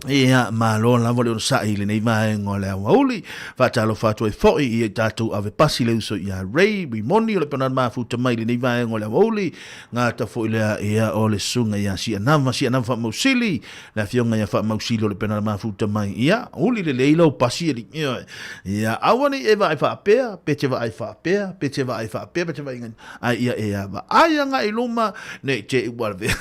Ia, malo lava le onosai i lenei vaega o le aoauli. Faatalofa atu ai foi i tatou ave pasi le uso ia Ray Rimoni o le pena mafuta mai i lenei vaega o le aoauli. Gata foi lea ia o le susuga ia Sianava, Sianava Faamausili, le afioga ia Faamausili o le pena mafuta mai. Ia, uli lelei lau pasi alii. Ioe. Ia, aua ne i e vaai faapea, pe te vaai faapea, pe te vaai faapea, pe te vaai ngai. Ai ia e a vaai agai i luma, ne i te i ua lavea.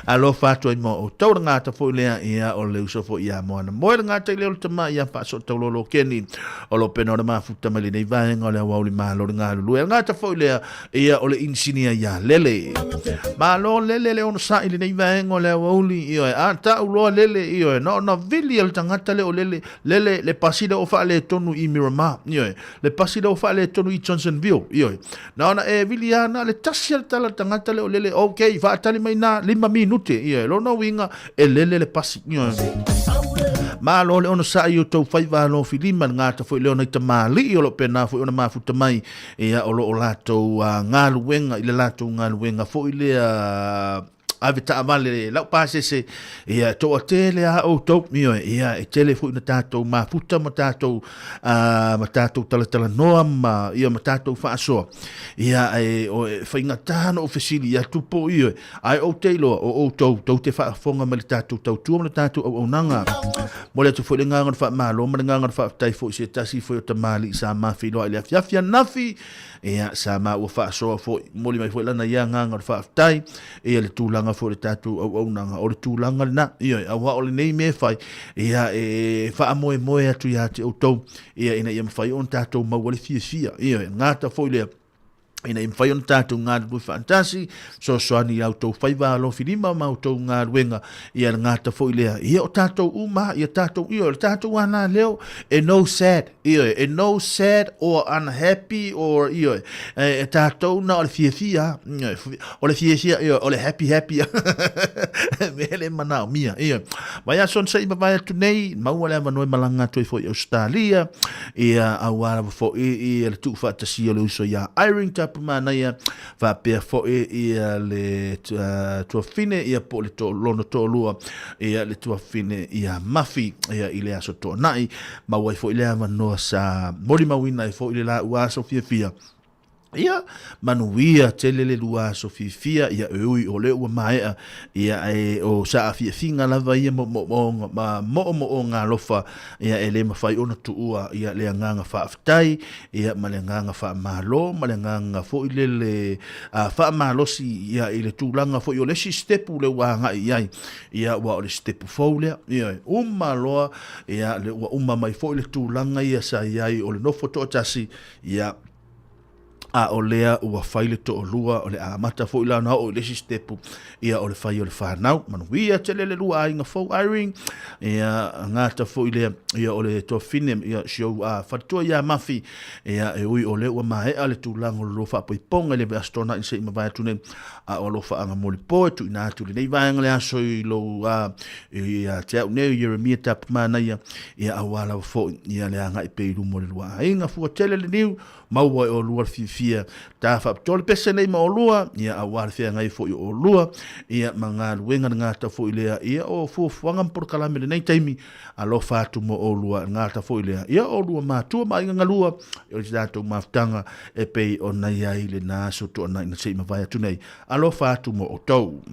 Alofa atu ai mo outou le gata foi lea, ia, o le uso foi ia Moana Moe le gata i leo le tama ia Faasootauloa Keni o lo pena o le mafuta mai lenei vaega o le aoauli malo le galulue. Le gata foi lea, Ia o le inisinia ia Lele. Malo Lele le onosai lenei vaega o le aoauli, ioe, a tau loa Lele, ioe, na ona vili e le tagata lea o Lele, Lele, le pasi lea o faaletonu i Miramar, ioe, le pasi lea o faaletonu i Johnsonville, ioe, na ona e vili lava, na o le tasi lava le tala a le tagata lea o Lele, okay, faatali mai na 5 minute, ioe, lona uiga, e lele le pasi. Malo le onosai i outou faiva alofilima, le gata foi lea o nai tamalii o lo o pena foi ona mafuta mai ia o lo o latou galuega i le latou galuega foi lea ave taavale lau pasese ia toatele a outou ioe ia e tele foi na tatou mafuta ma tatou ma tatou talatalanoa ma ia ma tatou faasoa ia e o e faigata na ou fesili atu po ioe Ae ou te iloa, o outou, tou te faafofoga mai le tatou tautua ma le tatou auaunaga. Momoli atu foi le agaga o le faamalo ma le agaga o le faafetai foi i se tasi foi o tamalii sa ma feiloai i le afiafi ananafi, ia, sa ma ua faasoa foi. Momoli mai foi lana ia agaga o le faafetai, ia le tulaga foi o le tatou auaunaga, o le tulaga lena, ioe, aua o lenei mea e fai, ia, e faamoemoe atu ia te outou, ia, ina ia mafai ona tatou maua le fiafia, ioe, gata foi lea, ina ia mafai ona tatou galulue faatasi, fesoasoani i a outou faiva alofilima ma outou galuega, ia le gata foi lea, ia o tatou uma, ia tatou, ia o le tatou ana leo, e no sad, ia e no sad or unhappy or, ia e, e tatou na o le fiafia, ia, o le fiafia, ia o le happy happy, me le manaomia, ia. Mai aso na sei mavae atu nei, maua le avanoa e malaga atu ai foi i Australia, Ia, auā lava foi ia le tuufaatasia o le uso iā Irene Tapumanaia, faapea foi ia le tuafafine ia po o le to, lona toalua ia le tuafafine ia Mafi ia i le aso Toonai. Maua ai foi le avanoa sa molimauina ai foi le laua aso fiafia. Ia, manuia tele le lua aso fiafia, ia e ui o lea ua maea, ia e o saafiafiga lava ia moomooga, ma moomooga alofa, ia e le mafai ona tuua, ia le agaga faafetai, ia ma le agaga faamalo, ma le agaga foi lele a faamalosi, ia i le tulaga foi o le isi sitepu lea ua agai i ai, ia ua o le sitepu fou lea, ia e uma loa, ia le ua uma mai foi le tulaga ia sa i ai o le nofo toatasi, ia a o lea ua fai le toalua, o le amata foi la ona oo i le isi stepu, ia o le fai o le whanau. Manuia tele le lua aiga fou Irene, ia gata foi lea, ia o le tuafafine, ia si ou faletua ia Mafi, ia e ui o lea ua maea le tulaga o le lua faapoipoga i le aso Toonai se i mavae atu nei, a o alofaaga molipo e tuuina atu lenei vaega le aso i lou ia te au nei o Ieremia Tapumanaia, ia aua lava foi ia le agai pea i luma o le lua aiga. Fua tele le niu, maua e olua le fiafia ta faapitoa le pese nei ma olua, ia aua le feagai foi o olua, ia ma galuega le gata foi lea, ia o fuafuaga ma polokalame lenei taimi, alofa atu mo olua le gata foi lea, ia olua matua ma aiga galua, o le tatou mafutaga e pei ona i ai lena aso toonai na se i mavae atu nei, alofa atu mo outou.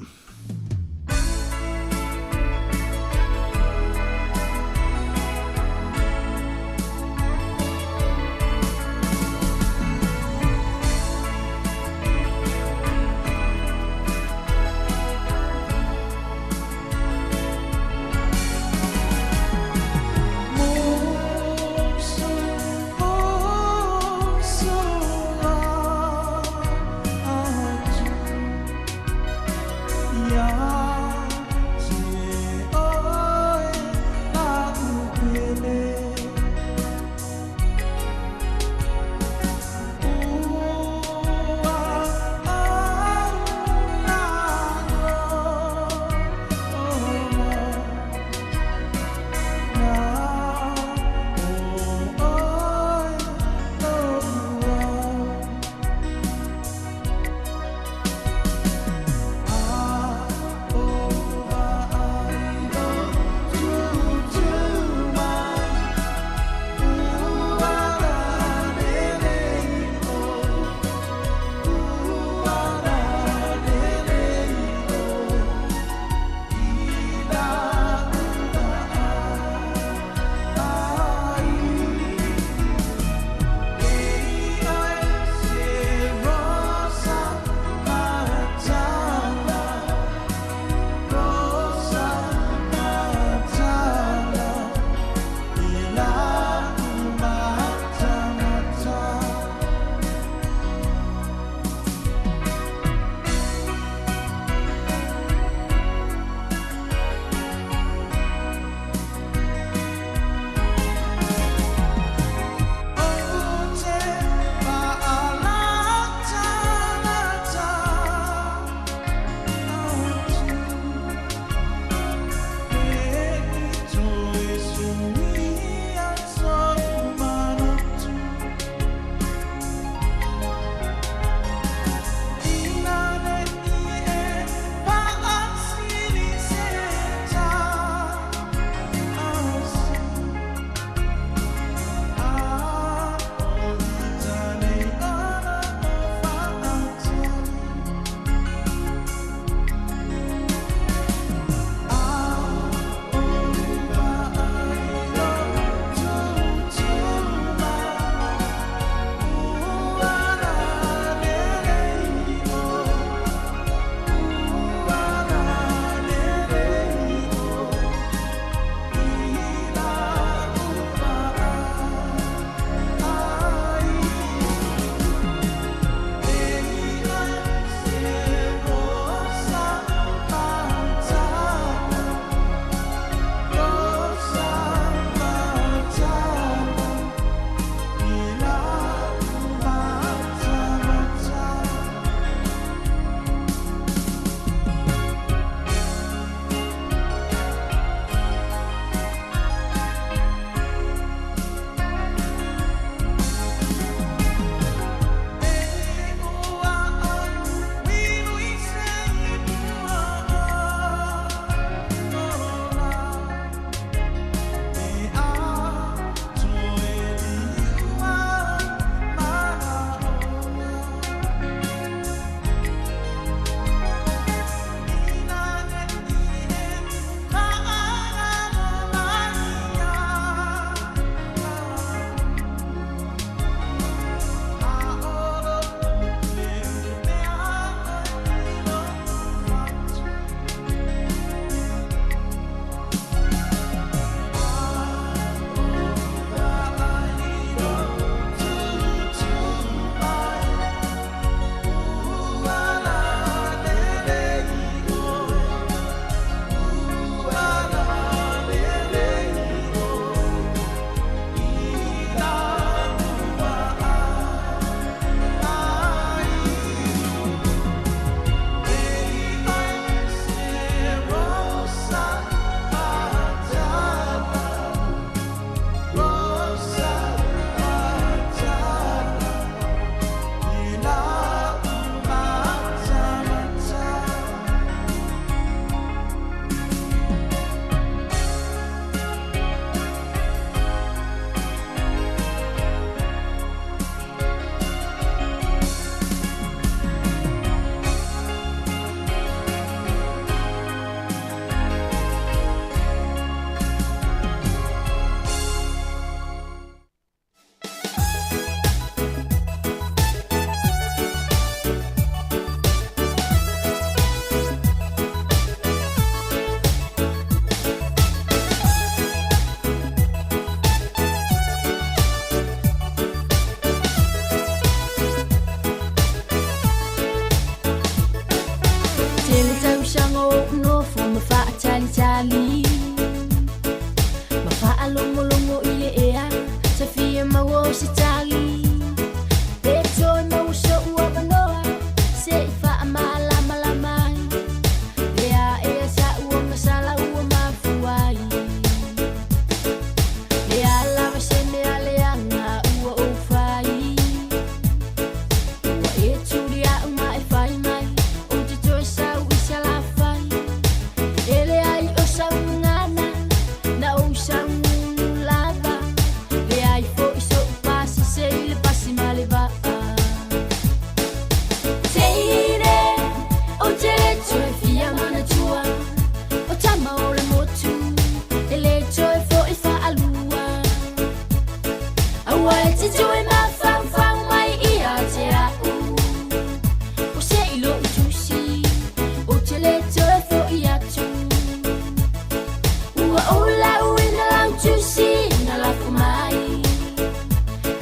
Ua ou lau ina lau tusi na lafo mai.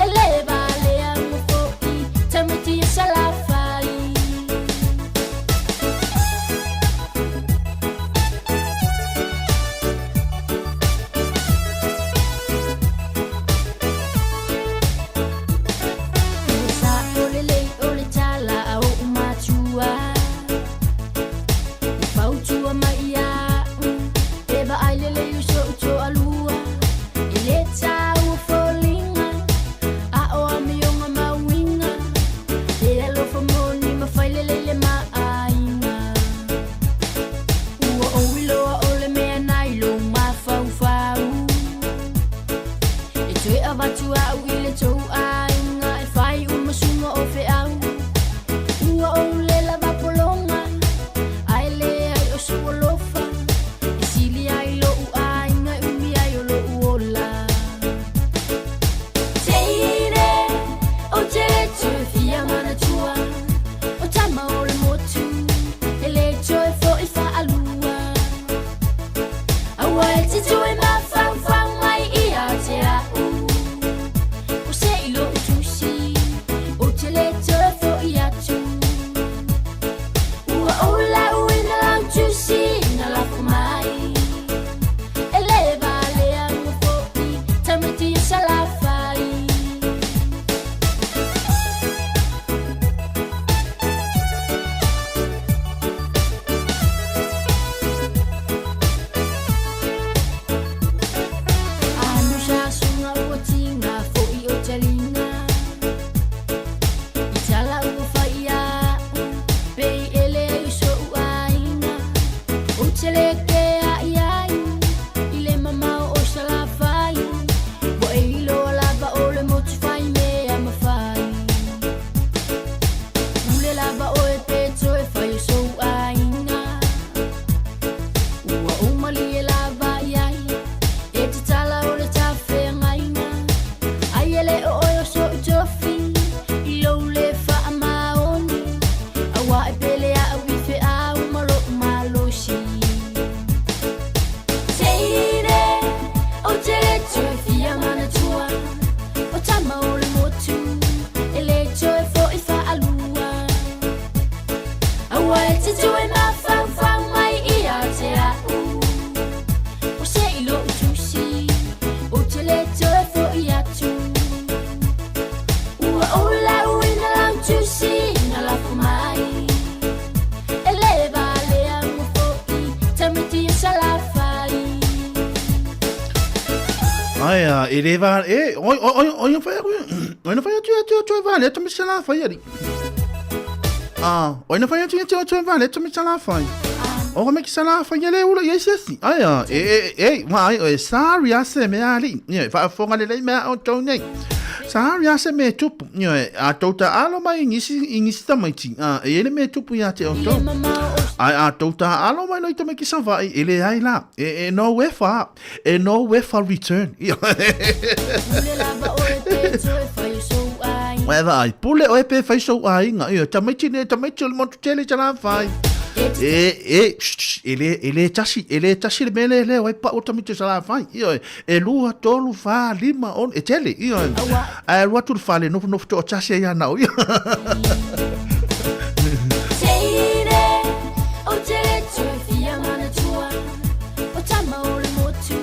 E le valea ma fo'i tamaiti o Salafai. Ua sa'o lelei o le tala a o'u matua. Ua fautua mai ia'u e vaai lelei o so'u to'alua. E le taua foliga a o amioga ma uiga. E alofa moni ma fai lelei le maaiga. Ua ou iloa o le mea nai lou mafaufau. E toe avatu a'u i le tou aiga e fai uma suga o feau. Ua ou le lava pologa ae leai o sou alofa. E sili ai lo'u aiga e umi ai o lo'u ola. Teine, ou te le toe fia manatua o tama o le motu e le toe fo'i fa'alua. Aua e te toe mafaufau mai ia te a'u. O se i lo'u tusi, ou te le toe fo'i atu. Ua ou lau ina lau tusi na lafo mai. E le valea ma fo'i tamaiti o Salafai. Anu sa suga ua tiga fo'i o taliga. I tala ua fai a'u pei e leai o so'u aiga. Ou te le kea'i ai i le mamao o Salafai. Ua e iloa lava o le motu fai mea mafai. Pule lava oe pe toe fai o sou aiga. Ua ou malie lava iai e te tala o le tafeagaiga. Ai e le o oe o so'u tofi i lou le faamaoni. Auā e pele a'u i feau ma lo'u malosi. Teine, ou te le toe fia manatua o tama o le motu e le toe fo'i fa'alua. Aua e te toe mafaufau mai ia te a'u. O se i lo'u tusi, ou te le toe fo'i atu. Ua ou lau ina lau tusi na lafo mai. E le valea ma fo'i tamaiti o Salafai. Ai a, e le va, e, oi, oi, oi, oi, na whai aku, oi na whai atu atu atu e vale, atu me sala whai ari. Ah, oi na whai atu atu atu e vale, atu me sala whai. O ka me ki sala whai ele ula i se si. Ai a, e, e, e, ma ai, e, sorry a se me ali. Ia, whaafonga le lei mea o tau nei. Sorry a se me tupu. Ia, a tau ta alo mai i ngisi, i ngisi tamaiti. Ah, e ele me tupu ia te o tau. Ai a tau ta alo mai loi tamaiti sa vai, ele ai la. E, e no wefa. E no wefa return. Ia. Pule lava oe pe toe fai o sou aiga. Wai vai, pule oe pe fai sou aiga. Ia, tamaiti ne, tamaiti o le motu tele i tala whai. E, e, shh, e le, e le tasi, e le tasi le mele le oe pa o tamaiti o sala whai. Ia, e lua, tolu, wha, lima, on, e tele. Ia, ae alu atu le fale, nofo nofo toa tasi ai ana o. Ia. Teine, ou te le toe fia manatua o tama o le motu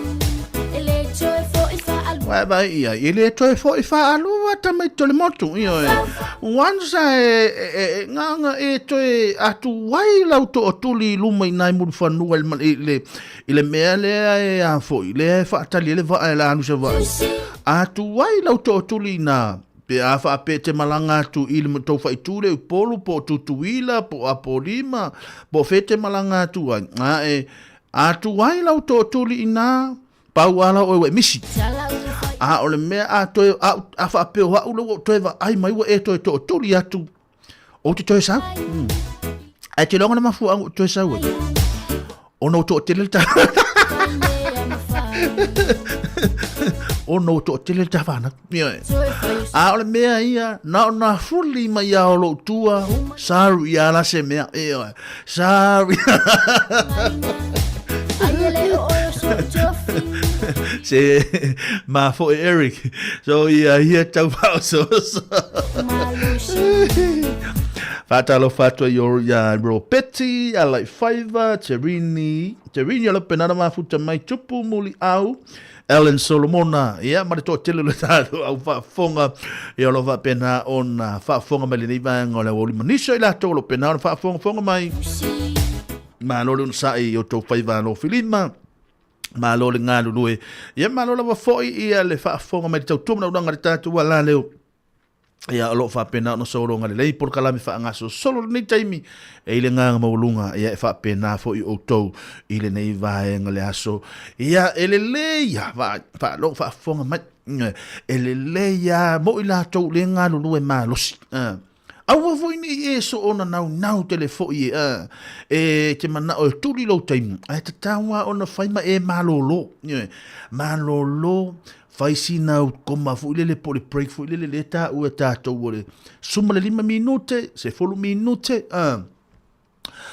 e le toe fo'i fa'alua. Wai vai ia, e le toe fo'i fa'alua tamaiti o le motu. Ia, once e, e, e, nganga e toe atu ai lau to'otuli i luma i nai mulufanua i le, i le, i le mea lea e a foi, lea e faatali ai le vaa e la alu Savaii. Atu ai lau tootuli ina, pe a faapea e te malaga atu i le tou faaitu lea i Upolu po o Tutuila po o Apolima po o fea e te malaga atu ai, a e atu ai lau tootuli ina, pau a la oe ua e misi. A o le mea a toe, a, a faapea o au lea ua ou toe vaai mai ua e toe tootuli atu, Ou te toe sau. Ae te iloa le mafuaaga ua toe sau ai. Ona ua toatele le ta. Ona ua toatele le ta fanau. Ioe. A o le mea ia, na o na fuli mai ia o lou tua, saru ia la se mea. Ioe. Saru. Ai e le o oe o so'u tofi. Se mafoe Eric. So ia ia tau faaosooso. Faatalofa atu ai ia Ropeti, Alaifaiva, Terini, Terini o le penana mafuta mai tupu muli au. Ellen Solomona, ia ma le toatele o le tatou au faafofoga, ia o lo o faapena ona faafofoga mai lenei vaega o le aoauli ma nisi o i latou o lo o pena ona faafogafoga mai. Malo le onosai i outou faiva alofilima, malo le galulue, ia malo lava foi ia le faafofoga mai le tautua ma le auaunaga a le tatou alaleo. Ia, o lo o faapena ona sologa lelei polokalame faagasolosolo i lenei taimi, e i le agaga maualuga, ia e faapena foi outou i lenei vaega le aso. Ia, e lelei lava, vaai, faalogo faafofoga mai, e lelei lava mo i latou le galulue malosi. Aua foi ne i e soona naunau tele foi e, e te manao e tuli lou taimi, ae tatau lava ona fai ma e malolo, malolo Fai sina au koma foi lele po o le break foi lele lea e taua e tatou o le 15 minute, 10 minute, a.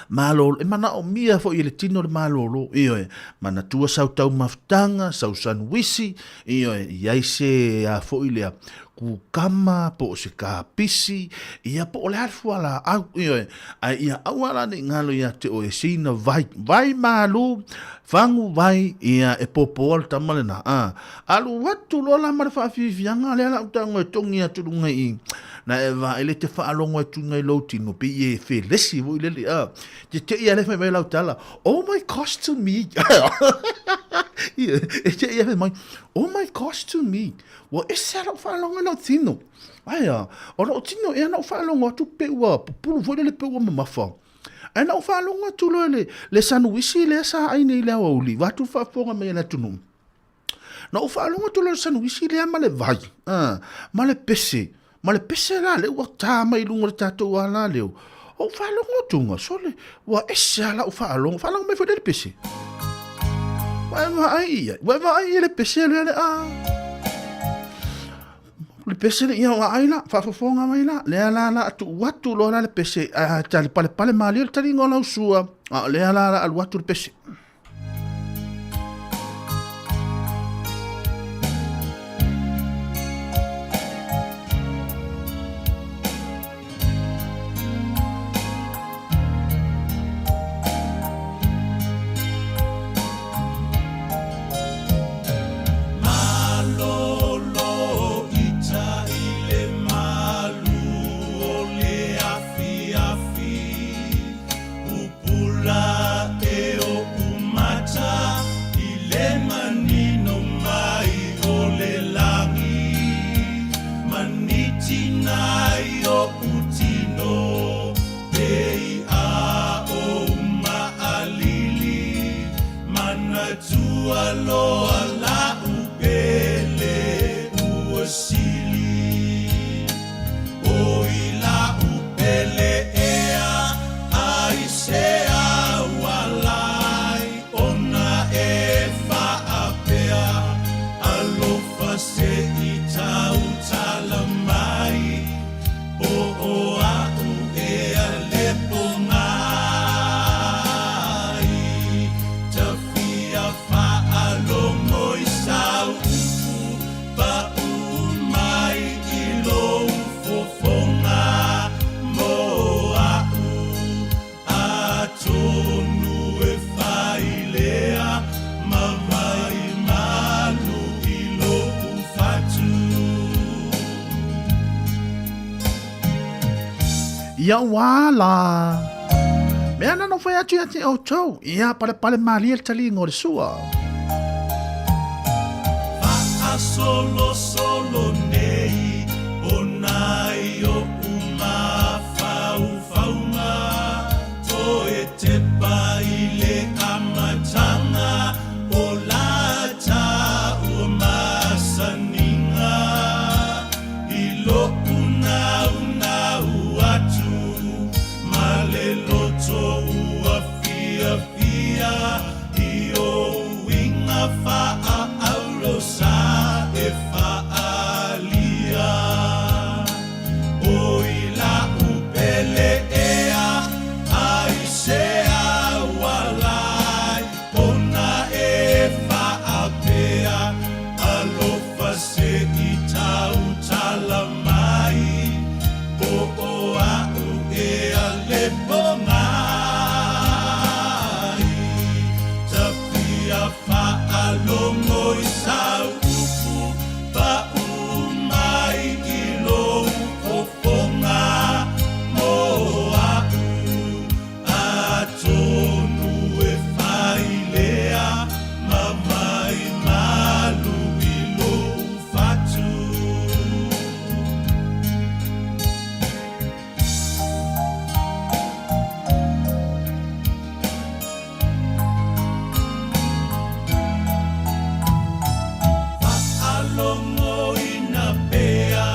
Malolo, e manaomia foi e le tino le malolo, ioe, manatua sau taumafataga, sau sanuisi, ioe, i ai se a foi lea, kukama po o se kapisi, ia po o le a le fualaau, ioe, ae ia aua la ne i galo ia te oe sina vai, vai malu, fagu vai, ia e popoa le tama lena, a. Alu atu loa la ma le faafiafiaga lea la ou tago e togi atu i luga i i. Na e vaai le te faalogo atu i lou tino, pei e felesi foi lele, a. Te te i a le fai mai lau tala, oh my gosh to me. Ia, e te i a fai mai, oh my gosh to me. Ua ese a lau faalogo i lau tino. Ae a, o lou tino ea na ou faalogo atu pe ua pupulu foi lele pe ua mamafa. Ae na ou faalogo atu loa i le sanuisi lea sa ai nei i le aoauli, vaeatu le faafofoga mai a le atunuu. Na ou faalogo atu loa i le sanuisi lea ma le vai, ma le pese, ma le pese la lea ua ta mai i luga o le tatou alaleo. Ou faalogo atuga, sole, ua ese lava lau faalogo, faalogo mai foi lea i le pese. Ua e vaai i ai, ua e vaai i le pese lea le a. Le pese le ia o ai la, faafofoga mai la, lea la la tuu atu loa la le pese, a tali palepale malie le taliga o lau sua, a o lea la la alu atu le pese. Pupula e oʻu mata i le manino mai o le lagi, Manitina i oʻu tino pei a ou maʻalili, Manatua loa laʻu pele ua sili. O i laʻu pele ea ai se aualai ona e faapea alofa se i tautala mai po o aʻu ea le pogai tafia faalogo i sau upu Paʻu mai i lou fofoga mo aʻu, atonu e fai lea ma vai malu i loʻu fatu. Ia ua la. Mea na nofo atu ia te outou, ia palepale malie le taliga o le sua. Faasolosolo nei o nai oʻu mafaufauga, toe tepa i le amataga o la taua masaniga. I loʻu naunau atu ma le loto ua fiafia i ou uiga faaaulo sa e faaalia. O i laʻu pele ea ai se aualai ona e faapea. Faalogo i sau upu paʻu mai i lou fofoga mo aʻu, atonu e fai lea ma vai malu i lou fatu. Faalogoina pea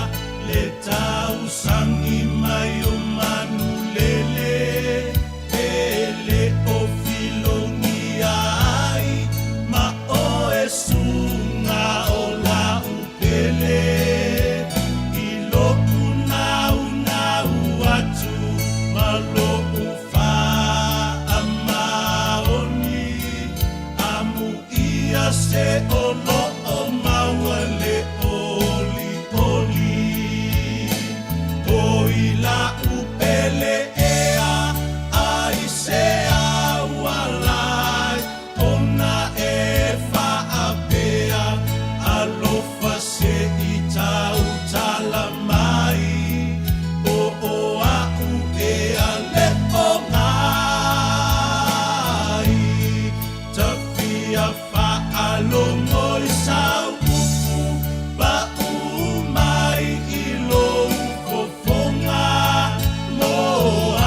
le tausagi mai o manulele, e le o filogia ai ma oe suga o la'u pele, i lo'u naunau atu ma lo'u faamaoni, amuia se o lo'o maua le olioli. O i la'u pele ea ai se aualai, ona e faapea alofa se i tautala mai, o o a'u ea le ogai. Tafia faalogo i sau upu paʻu mai i lou fofoga mo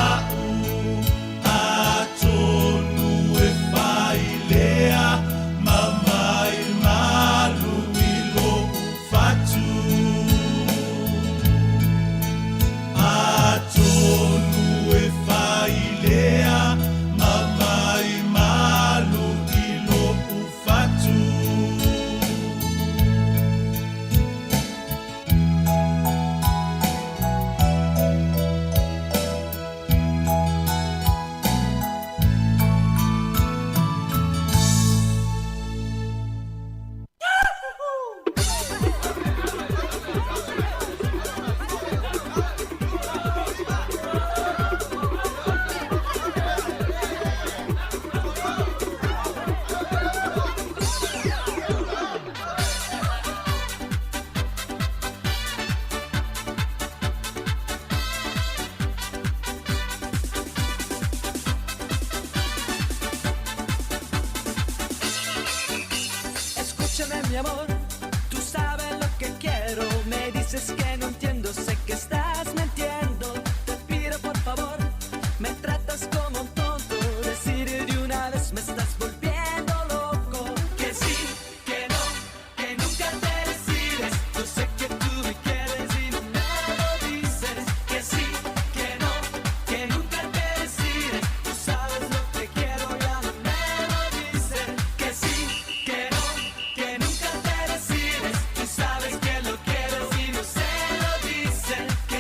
aʻu, atonu e fai lea ma vai malu i lo'u fatu. Atonu e fai lea ma vai malu i lo'u fatu. Escúchame, mi amor, tú sabes lo que quiero. Me dices que no entiendo, sé que estás mintiendo. Te pido por favor, me tratas como un tonto. Decir de una vez me estás volviendo loco. Que sí, que no, que nunca te decides. Yo sé que tú me quieres y no me lo dices. Que sí, que no, que nunca te decides. Tú sabes lo que quiero, ya no me lo dices. Que sí, que no, que nunca te decides. Tú sabes que lo quieres y no se lo dices. Que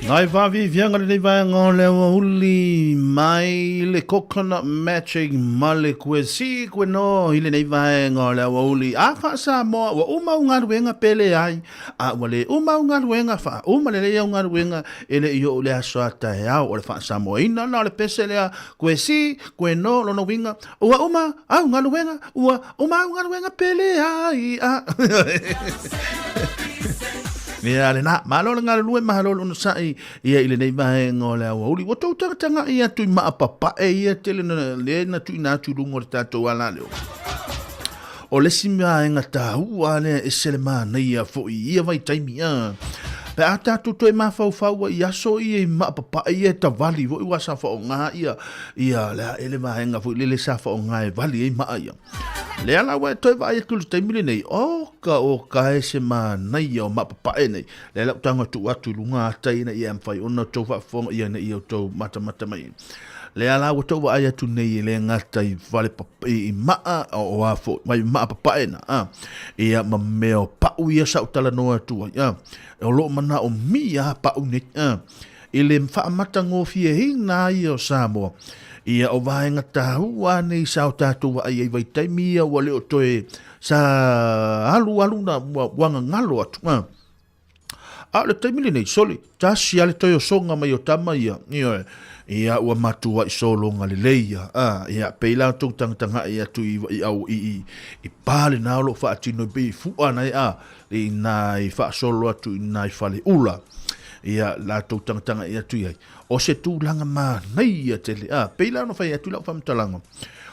Nai whaavivianga lenei vaega o le aoauli mai le Coconut Magic ma le Kue Si Kue No i lenei vaega o le aoauli. A faa-Samoa, ua uma au galuega pe leai, a ua le uma au galuega, faauma lelei au galuega e le i oo i le aso a taeao. O le faa-Samoaina lena o le pese lea, Kue Si, Kue No, lona uiga, ua uma au galuega, ua uma au galuega pe leai. A. Ia lena, malo le galulue, malo le onosai ia i lenei vaega o le aoauli. Ua tou tagatagai atu i maapapae ia tele na, lea na tuuina atu i luga o le tatou alaleo. O le isi vaega taua lea e ese le manaia foi i ia vaitaimi. A. Pe a tatou toe mafaufau ai i aso ia i maapapae ia e tavali foi ua sa faaaoga ia ia le a ele vaega foi lele sa faaaoga e vali ai maa ia. Lea la ua e toe vaai atu i le taimi lenei, oka oka e se manaia o maapapae nei. Lea la ua tago e tuu atu i luga ata ina ia mafai ona outou faafofoga ia ina ia outou matamata mai. Lea la ua tou vaai atu nei e le gata i fale i maa o a foi mai maa papae na a ia ma mea o pau ia sa ou talanoa atu ai a o lo o manaomia pau nei a i le faamatagofieina ai o Samoa. Ia o vaega taua nei sa o tatou vaai ai vaitaimi ia ua le o toe sa alu alu na ua gagalo atu. A o le taimi lenei, sole, tasi lava le toe osoga mai o tama ia, ioe, ia ua matuai sologa lelei ia, a, ia, pei la outou tagatagai atu i, i, au, i, i, i pa lena o lo o faatino i pei i fua na e, a, i nai faasolo atu i nai faleula, ia latou tagatagai atu i ai. O se tulaga manaia tele, a, pei la ona fai atu lau faamatalaga,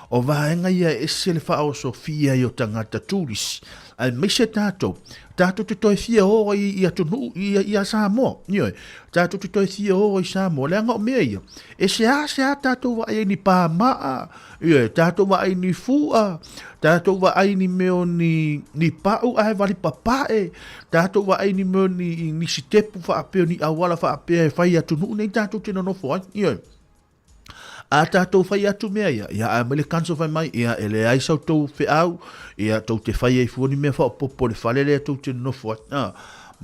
o vaega ia e ese le faaosofia ai o tagata turisi, aemaise tatou, tatou te toe fia o ai i atunuu, i, i a Samoa, ioe, tatou te toe fia o ai i Samoa, leaga o mea ia, e seasea tatou vaai ai ni pamaa, Ioe, tatou vaai ni fua, tatou vaai ni mea o ni, ni pau ae vali papae, tatou vaai ni mea o ni, ni sitepu faapea, ni auala faapea e fai atunuu nei tatou te nonofo ai. Ioe. A tatou fai atu mea ia, ia ae mai le council fai mai, ia e leai sa outou feau, ia tou te fai ai fua ni mea faaopoopo i le fale lea tou te nonofo ai. Ah,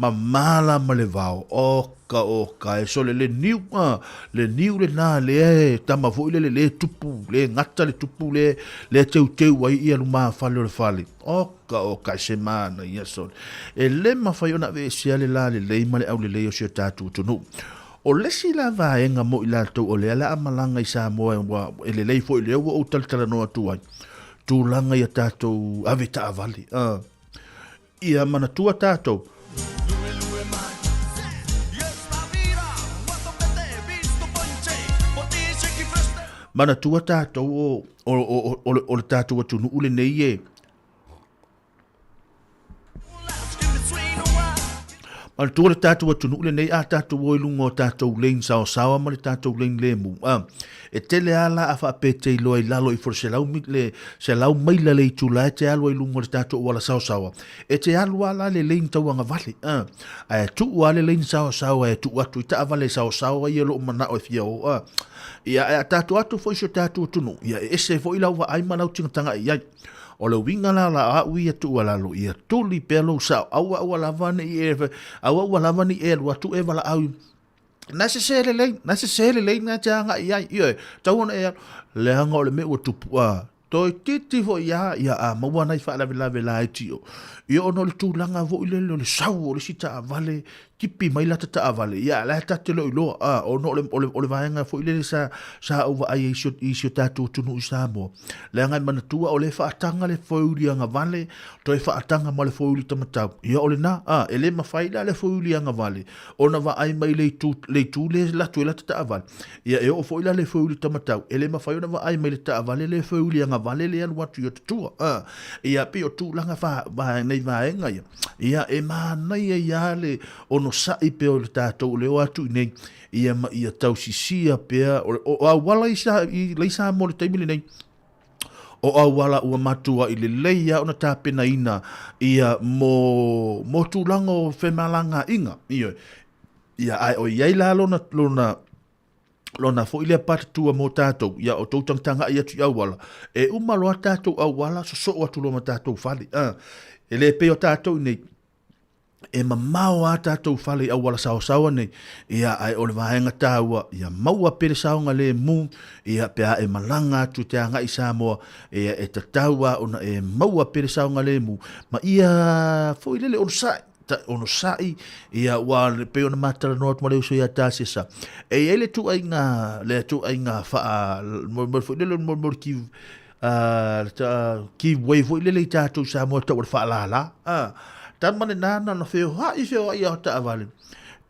mamala ma le vao, oh Ka o ka e sole le niu, a, le niu lena lea e tama foi lele le tupu, le gata le tupu le, le teuteu ai ia lumafale o le fale. O ka o ka e se mana ia sole. E le mafai ona aveesea le lalelei ma le aulelei o si o tatou atunuu. O le isi la vaega mo i latou o lea la a malaga i Samoa ua e lelei foi lea ua ou talatalanoa atu ai, tulaga ia tatou avetaavale, a. Ia manatua tatou. Manatua tatou o, o, o, o, o le tatou atunuu lenei e Manatua le tatou atunuu lenei a tatou o i luga o tatou lane saosaoa ma le tatou lane lemu. A, e tele a la a faapea e iloa i lalo ifo le 100 le 100 maila le itula e te alu ai i luga o le tatou auala saosaoa. E te alu a la le lane tauagavale. A, ae tuu a le lane saosaoa e tuu atu i taavale saosaoa ia o loo manao e fia o. A, ia ae a tatou atu foi i si o tatou atunuu, ia e ese foi lau vaai ma lau tilotaga'i i ai. O le uiga la la au ia tuualalo, ia tuli pea lou sao, aua aua lava ne i e, aua aua lava ne i e alu atu e valaau na sese lelei, na sese lelei na te agai i ai, ioe, tau ona e alu, leaga o le mea ua tupu, a, toeitiiti foi lava, ia a maua nai faalavelave laiti o, ia ona o le tulaga foi lele o le sau o le isi taavale tipi mai lata taavale, ia la e ta te le o iloa, a, ona o le, o le, o le vaega foi lele sa, sa ou vaai ai i si o tatou atunuu i Samoa. Leaga e manatua o lea e faataga le foeuli agavale, toe faataga ma le foeuli tamatau. Ia o lena, a, e le mafai la le foeuli agavale ona vaai mai le itu, le itu lea e latu ai lata taavale. Ia e oo foi la le foeuli tamatau, e le mafai ona vaai mai le taavale le foeuli agavale lea e alu atu i ota tua. A, ia pei o tulaga fa, va, nei vaega ia. Ia, e manaia ia le onosai pea o le tatou o le o atu i nei, ia ma ia tausisia pea, o, o auala i, sa, i lei Samoa i le taimi lenei, o auala ua matuai lelei lava ona tapenaina ia mo, mo tulaga o femalagaaiga. Ioe. Ia, ae o i ai la lona, lona, lona foi lea patatua mo tatou, ia o tou tagatagai atu i auala, e uma loa tatou auala, sosoo atu loa ma tatou fale. E le pei o tatou i nei. E mamao a tātou fale i auala saosaoa nei, ia, ae o le vaega tāua, ia maua pea le saogalemu, ia, pe a e malaga atu te agai i Samoa, ia, e tatau a ona e maua pea le saogalemu, ma ia foi lele onosai, ta, onosai, ia, ua pei ona matalanoa atu ma le uso ia Tasesa. E i ai le tuaiga, le tuaiga faa, mo, mo, foi lele, mo, mo le ki, give way foi lele i tātou Samoa tau o le faalālā. Tama le nāna na feoai feoai a o taavale.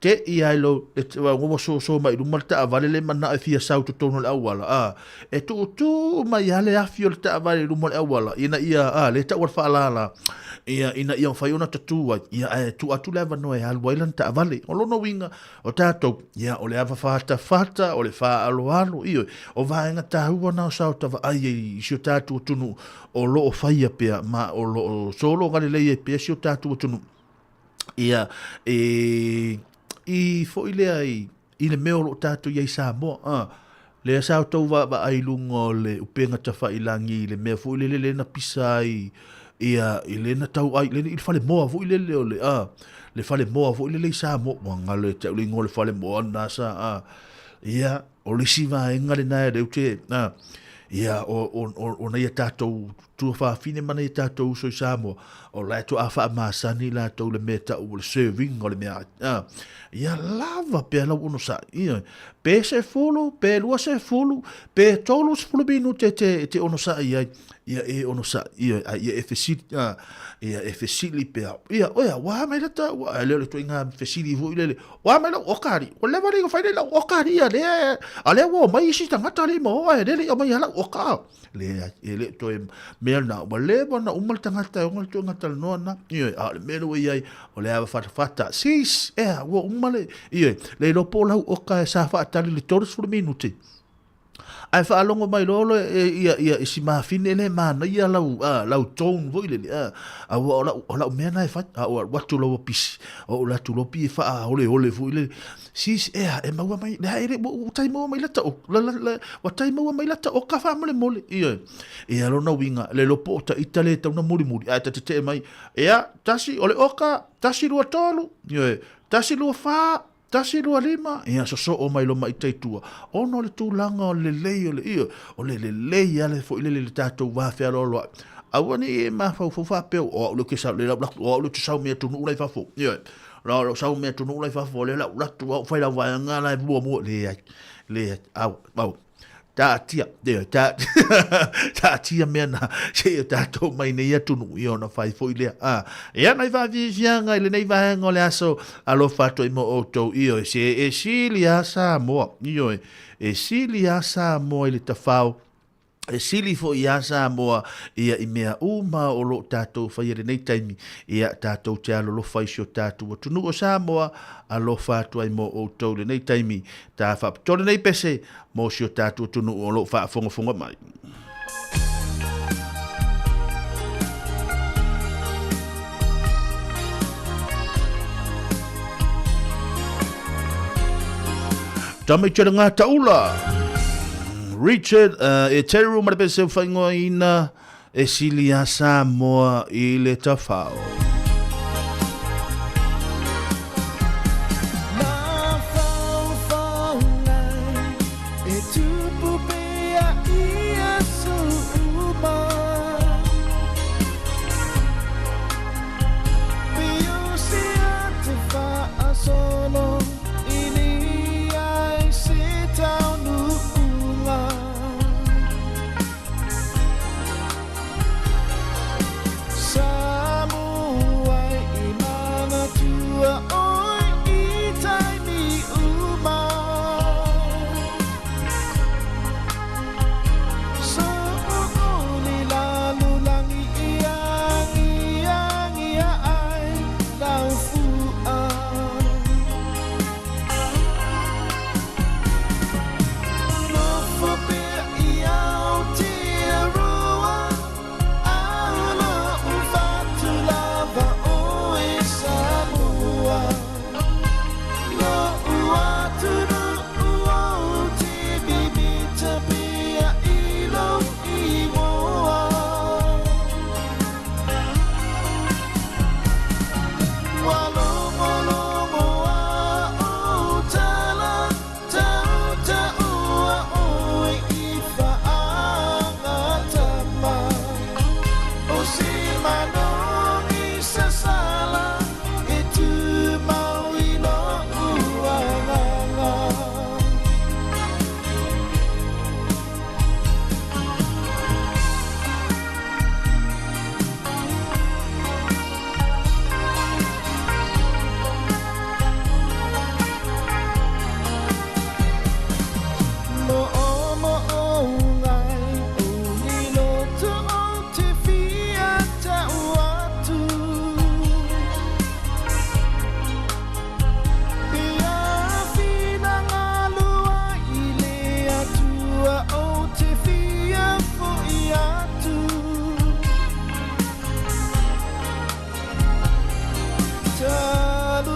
Te i ai lo, le ua soso mai luma le taavale le mana e fia sau totonu o le auala. E tuutuu mai a le afi o le taavale i luma o le auala, ina ia, le tau o le faalālā. Ia, ina ia mafai ona tatū ai, ia, ae tuu atu le avanoa e alu ai lana taavale. O lona uiga, O tātou, ia, o le ava whātawhata, o le whāaloalo, ioe, o vaenga tāua nā o sao tava ai e i si o tātou atunu o loo whaia pea, ma o loo solo galilei e pea si o tātou atunu. Ia, e, i foi lea i, i le mea o loo tātou i ai Samoa, lea sa outou vaavaai i luga o le upega tafailangi i le mea foi lele lea na pisa ai ia i le na tau ai le i le falemoa foi lele o le a le falemoa foi lele i Samoa ua galo ia te au le igoa o le falemoa lena sa a ia o le isi vaega lena e leu te a ia o o o o nai a tatou tuafafine ma nai a tatou uso i Samoa o la e toa faamasani latou le mea tau o le serving o le mea a ia lava pea lau onosai ia pe 10, pe 20, pe 30 minute e te, e te onosai ai, ia e onosai, ia, a ia e fesili, a, ia e fesili pea, ia, oea, wā mai la tāua, a leo le toi ngā fesili hui lele, wā mai lau okari, o lewa le whai le lau okari, ia lea, a lea wā mai isi tangata le ma oa, e lele ia mai lau oka, le, e le toe mea na, ua leva na uma le tagata e oga le toe talanoa na, ioe, a o le mea lea ua i ai, o le ava fatafata, sis, ea, ua uma le, ioe, le iloa po o lau oka e sa faatali le 30 minute. Ae faalogo mai loa loa e, ia, ia, i si mafine le manaia lau, a, lau tone foi lele, a, a ua o lau, o lau mea na e fai, a ua alu atu lau pisi, o ou atu loa pi e faaoleole foi lele, Sis, ea, e maua mai, lea e le, ua tai maua mai lata o, la, la, la, ua tai maua mai lata o ka whaamolemole. Ia, ia lona uiga, le lopo o ta ita le tauna mulimuli, ae ta tetee mai, ea, tasi, o le oka, tasi lua tolu, ia, tasi lua whā, tasi lua lima, ia, sosoo mai lo mai tai tua. Ona o le tūlanga o le lelei o le, ia, o le lelei ale foi lele le tātou wā whealoaloa. Aua ne i e mafaufau faapea, o au le ke sau, le lau, o au le te sau mea tunu ulai fafo. Ia, La o sau mea tunu ulai fafo, le lau latu au whai lau vaeanga la e mua mua, leai, leai, au, au, taatia, le, ta, taatia mea na, se i o tātou mai nei atunu, i ona whai foi lea. Ah, ia nai whaafiafianga i lenei vaega o le aso, alofa atu ai mo outou, ioe, se e sili a Samoa, ioe, e sili a Samoa i le tafao, E sili foi iā Samoa ia i mea uma o lo o tatou faia i lenei taimi, ia tatou te alolofa i si o tatou atunuu o Samoa, alofa atu ai mo outou i lenei taimi, ta faapitoa lenei pese mo si o tatou atunuu o lo o faafogafoga mai. Tamaiti o le Ngātaula, Richard e Teru ma le pese whaingoaina e sili a Samoa i le tawhao.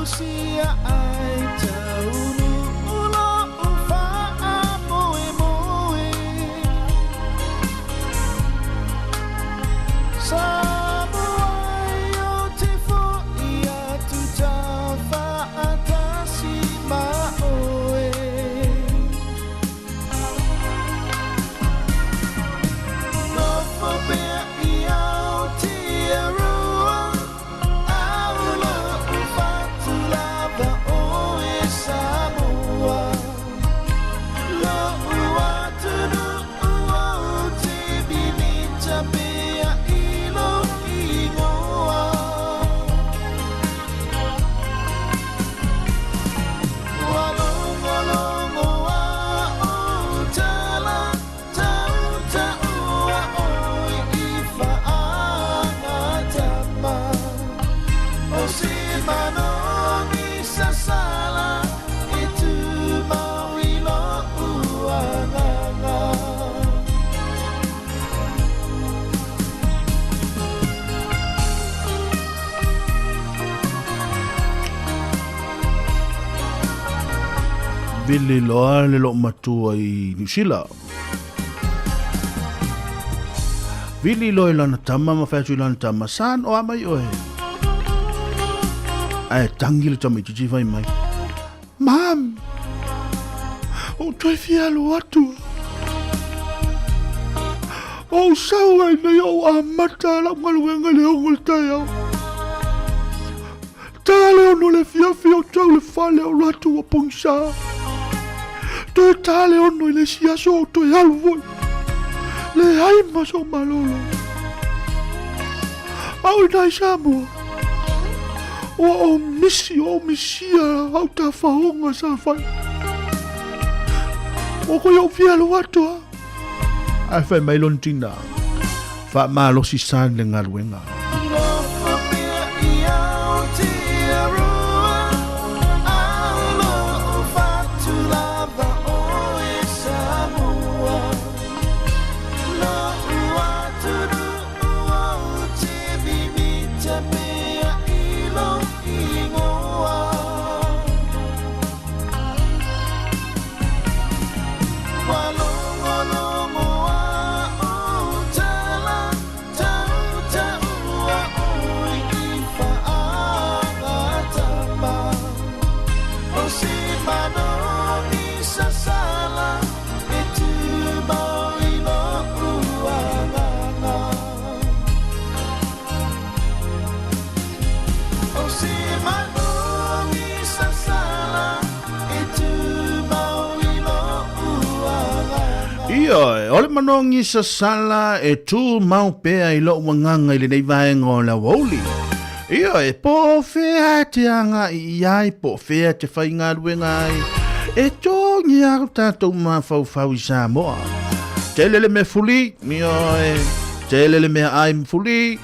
Fausia ai taunu lo'u fa'amoemoe. Samoa ai o te fo'i atu taufa'atasi ma oe. Nofo pea i Aotearoa, au lo'u fatu lava oe Samoa. Lo'u atunu'u ou te mimita pea i lou igoa. Ua logologo a ou tala, tautaua oe i fa'agatama. O se manogi sasala e tumau i lo'u agaga. Vili loa le loo matua i Niu Sila. Vili loa i lana tama ma fai atu i lana tama, Son, o a mai oe. Ae tangi le tamaitiiti fai mai, Mom, ou toe fia alu atu. Ou sau ai nei ou amata lau galuega i le 6 o le taeao. Ta le 6 le afiafi ou tau le fale ou alu atu ua pogisa. Toe ta le 6 i le isi aso ou toe alu foi. Leai ma sou malolo. Au i nai Samoa. Ua ou misi, ua ou misia au tafaoga sa fai. Ua koe ou fia alu atu a. Ae fai mai lona tina, Faamalosi sa le galuega. Nofo pea i Aotearoa, au lo'u fatu lava oe Samoa. Lo'u atunu'u ou te mimita pea i lou igoa. Ua logologo a ou tala, tautaua oe i fa'agatama. O se manogi sasala e tumau i lo'u agaga. O se manogi sasala e tumau i lo'u agaga. Ioe, o le manogi sasala e tumau pea i lou agaga i lenei vaega o le aoauli. Ioe, po o fea e te agai i ai, po o fea e te faigaluega ai, e togi lava lo tatou mafaufau i Samoa. Tele le mea fuli, ioe, tele le mea ai fuli,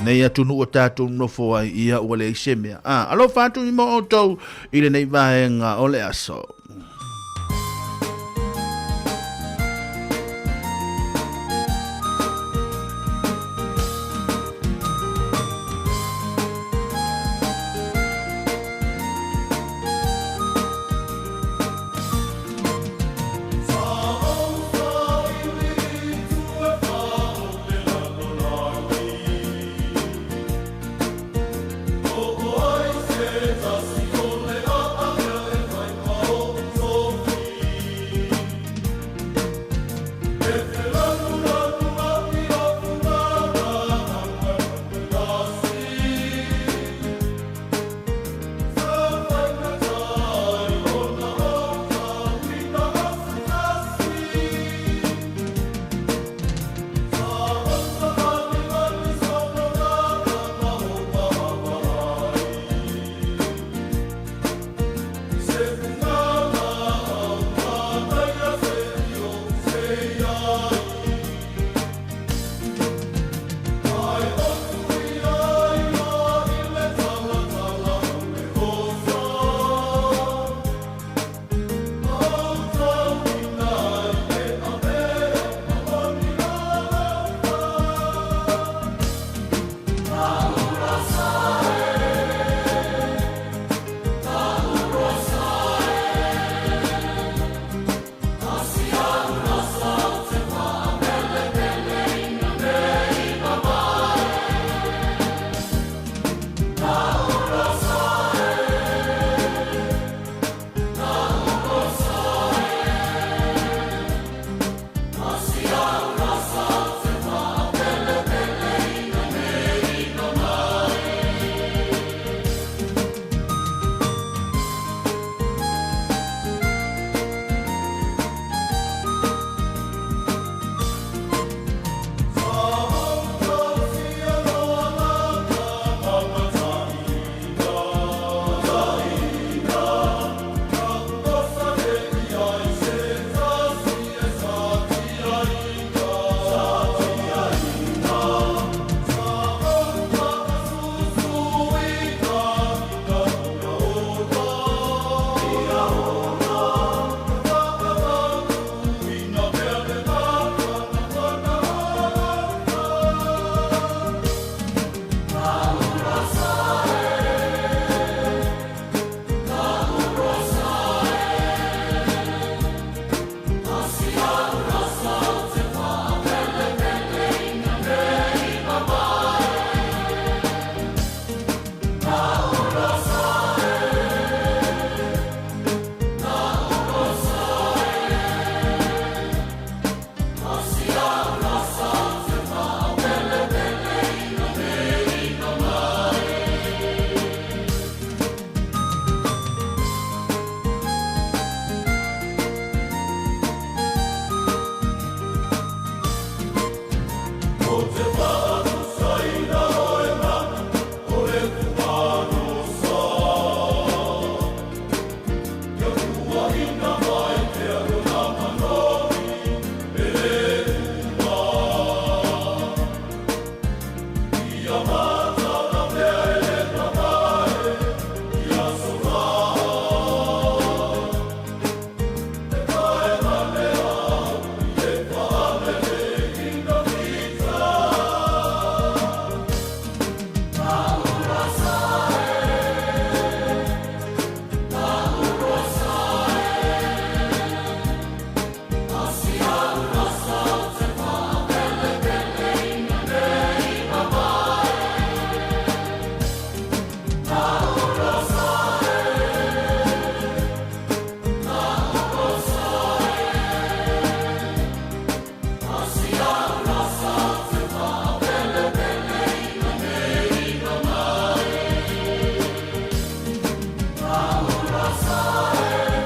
nei atunuu o tatou nofo ai, ia ua leai se mea. A, alofa atu i mo outou i lenei vaega o le aso.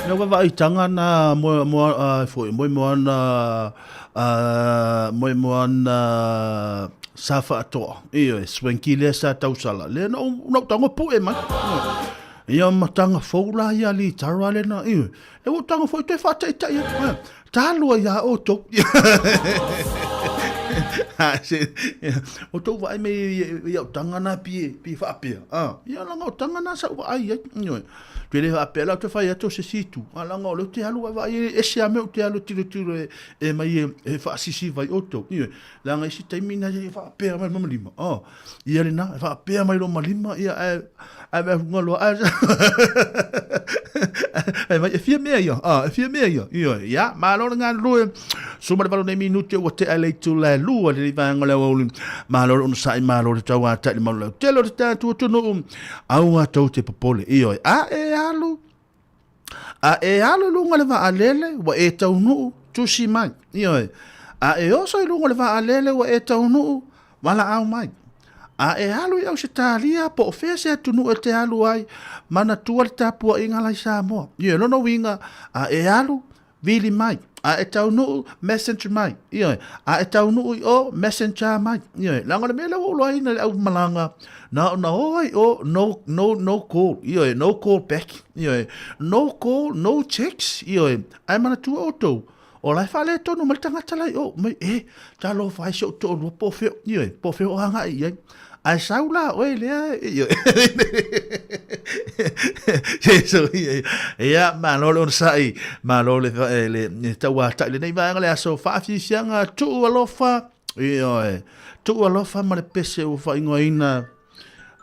Lau vavaitanga na mo mo foi mo moana mo moana sa faatoa. Ioe, swanky lea sa tausala. Lea na na tango pu'e mai. Ia matanga fou la ia li tara le na. Ioe. Le ua tango foi toe faataitai atu. Talua ia outou. O tou vaai me ia o tanga na pie pie faapea. Ah, ia langa o tanga na sa vaai ai. Ioe. Te le faapea la te fai atu se situ. A langa o le te alu vaai e ese a me o te alu tiro tiro e e mai e, e faasisi vai outou. Ioe. Langa isi taimi na ia faapea mai mama lima. Ah, ia le na e faapea mai lo malima ia ae ae mea hunga loa ae e mai e fia mea ia ah e fia mea ia ia ia malo le galulue suma le valo nei minute ua tea le itu le lua le vaega le aoauli malo le onosai malo le tauatai le malo le tele o le tatou atunuu aua tou te popole ioe a e alu A e alu i luga o le vaalele, ua e taunuu, tusi mai. Ioe. A e oso i luga o le vaalele, ua e taunuu, valaau mai. A e alu i Ausetalia, po o fea se atunuu e te alu ai, manatua le tapuaiga la i Samoa. Ioe, lona uiga, a e alu, vili mai. A e taunuu, message mai. Ioe. A e taunuu i o, messenger mai. Ioe. Leaga o le mea lea ua ou iloaina i le aumalaga, na ona o ai o, no, no, no call. Ioe, no call back. Ioe. No call, no text. Ioe. Ae manatua outou, o la e faaletonu mai le tagata la i o, mai, e, talofa ai si ou toalua po o fea, ioe, po o fea o agai i ai. Ae sau la oe lea, ioe. Jesu, ia, malo le onosai, malo le, le, le tauatai lenei vaega le aso faafiafiaga, tuu alofa, ioe, tuu alofa ma le pese ua faaigoaina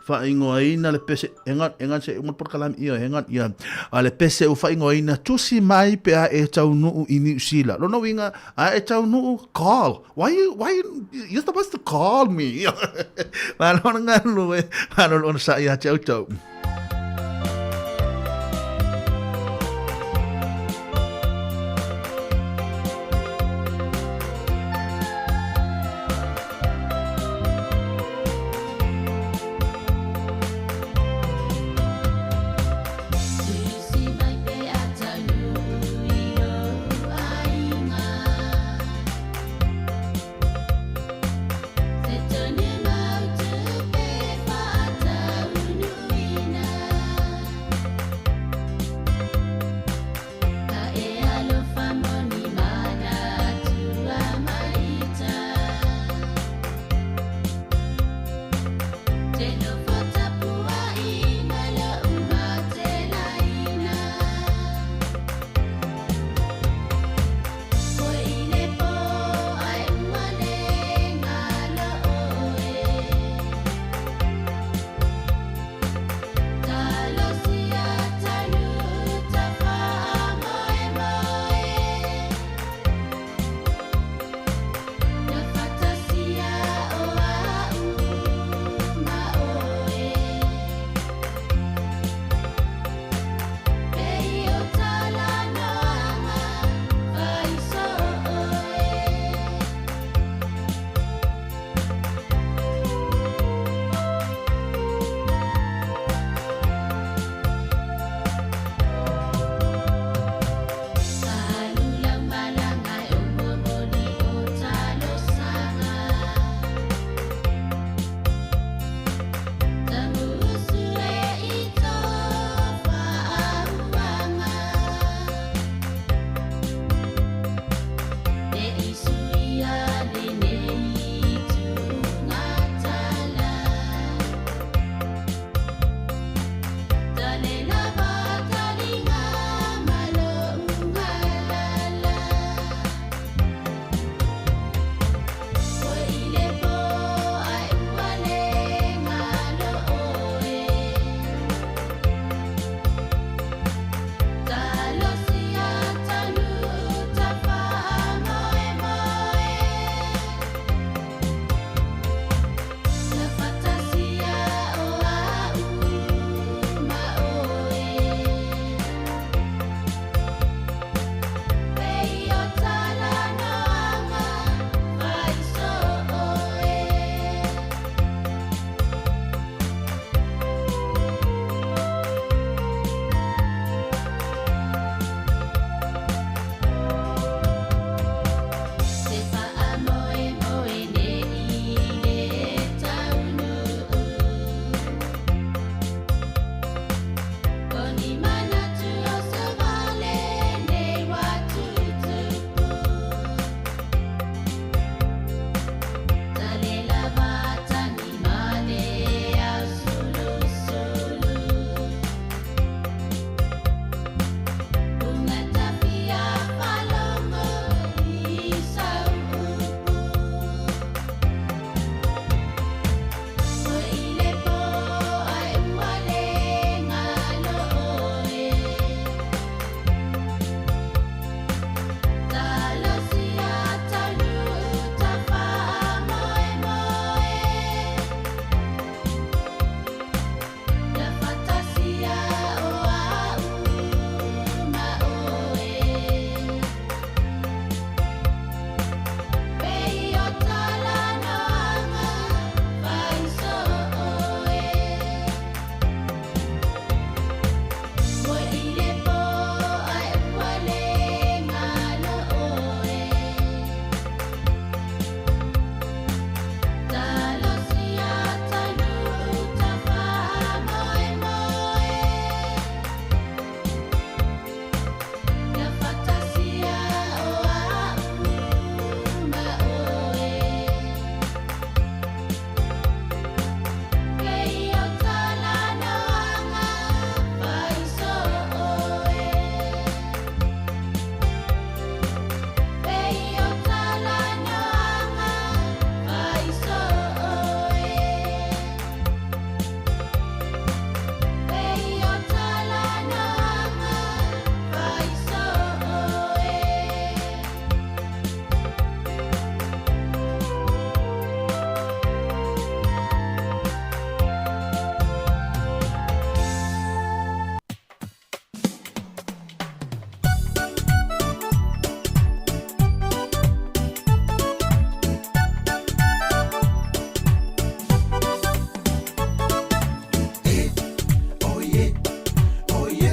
faaigoaina le pese engan engan se uma polokalame ia engan ia a le pese ua faaigoaina tusi mai pe a e taunuu i New Zealand lona uiga a e taunuu call why you why you, you're supposed to call me malo le galulue malo le onosai ia te outou.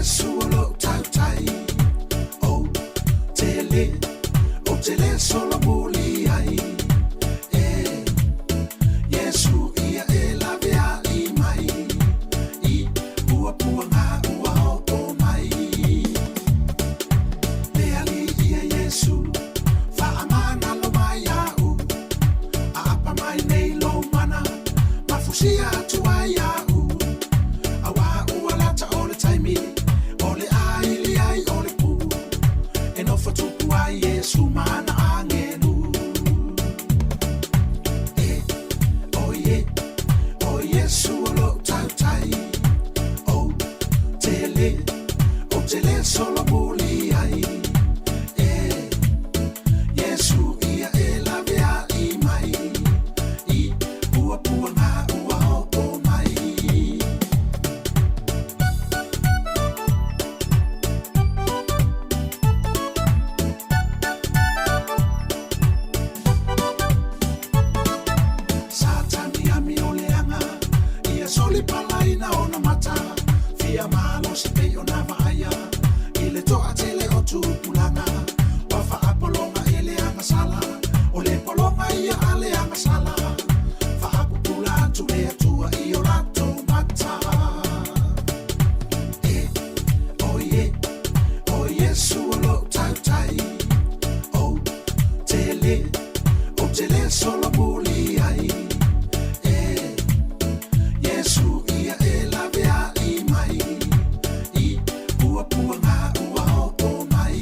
Iesu o lou tautai. Ou te le, ou te le solomuli ai. E, Iesu ia e laveai mai. I puapuaga ua oo mai. Le Alii ia Iesu, faamanalo mai a'u. Aapa mai nei lou mana, mafusia atu ai a'u. Auā ua lata o le taimi, o le aili ai o le pu. E nofo tupu ai Iesu ma ana agelu. E, o ie, o Iesu o lou tautai. Ou te le, ou te le solomuli ai. E, Iesu ia e laveai mai. I puapuaga ua oo mai. Satani amioleaga ia solipalaina ona mata fia malosi pei ona vaaia i le toatele o tupulaga ua faapologa e le agasala o le pologa ia a le agasala faapupula atu le Atua i o latou mata. E, o ie, o Iesu o lou tautai. Ou te le, ou te le solomuli ai. E, Iesu ia e laveai mai. I puapuaga ua oo mai.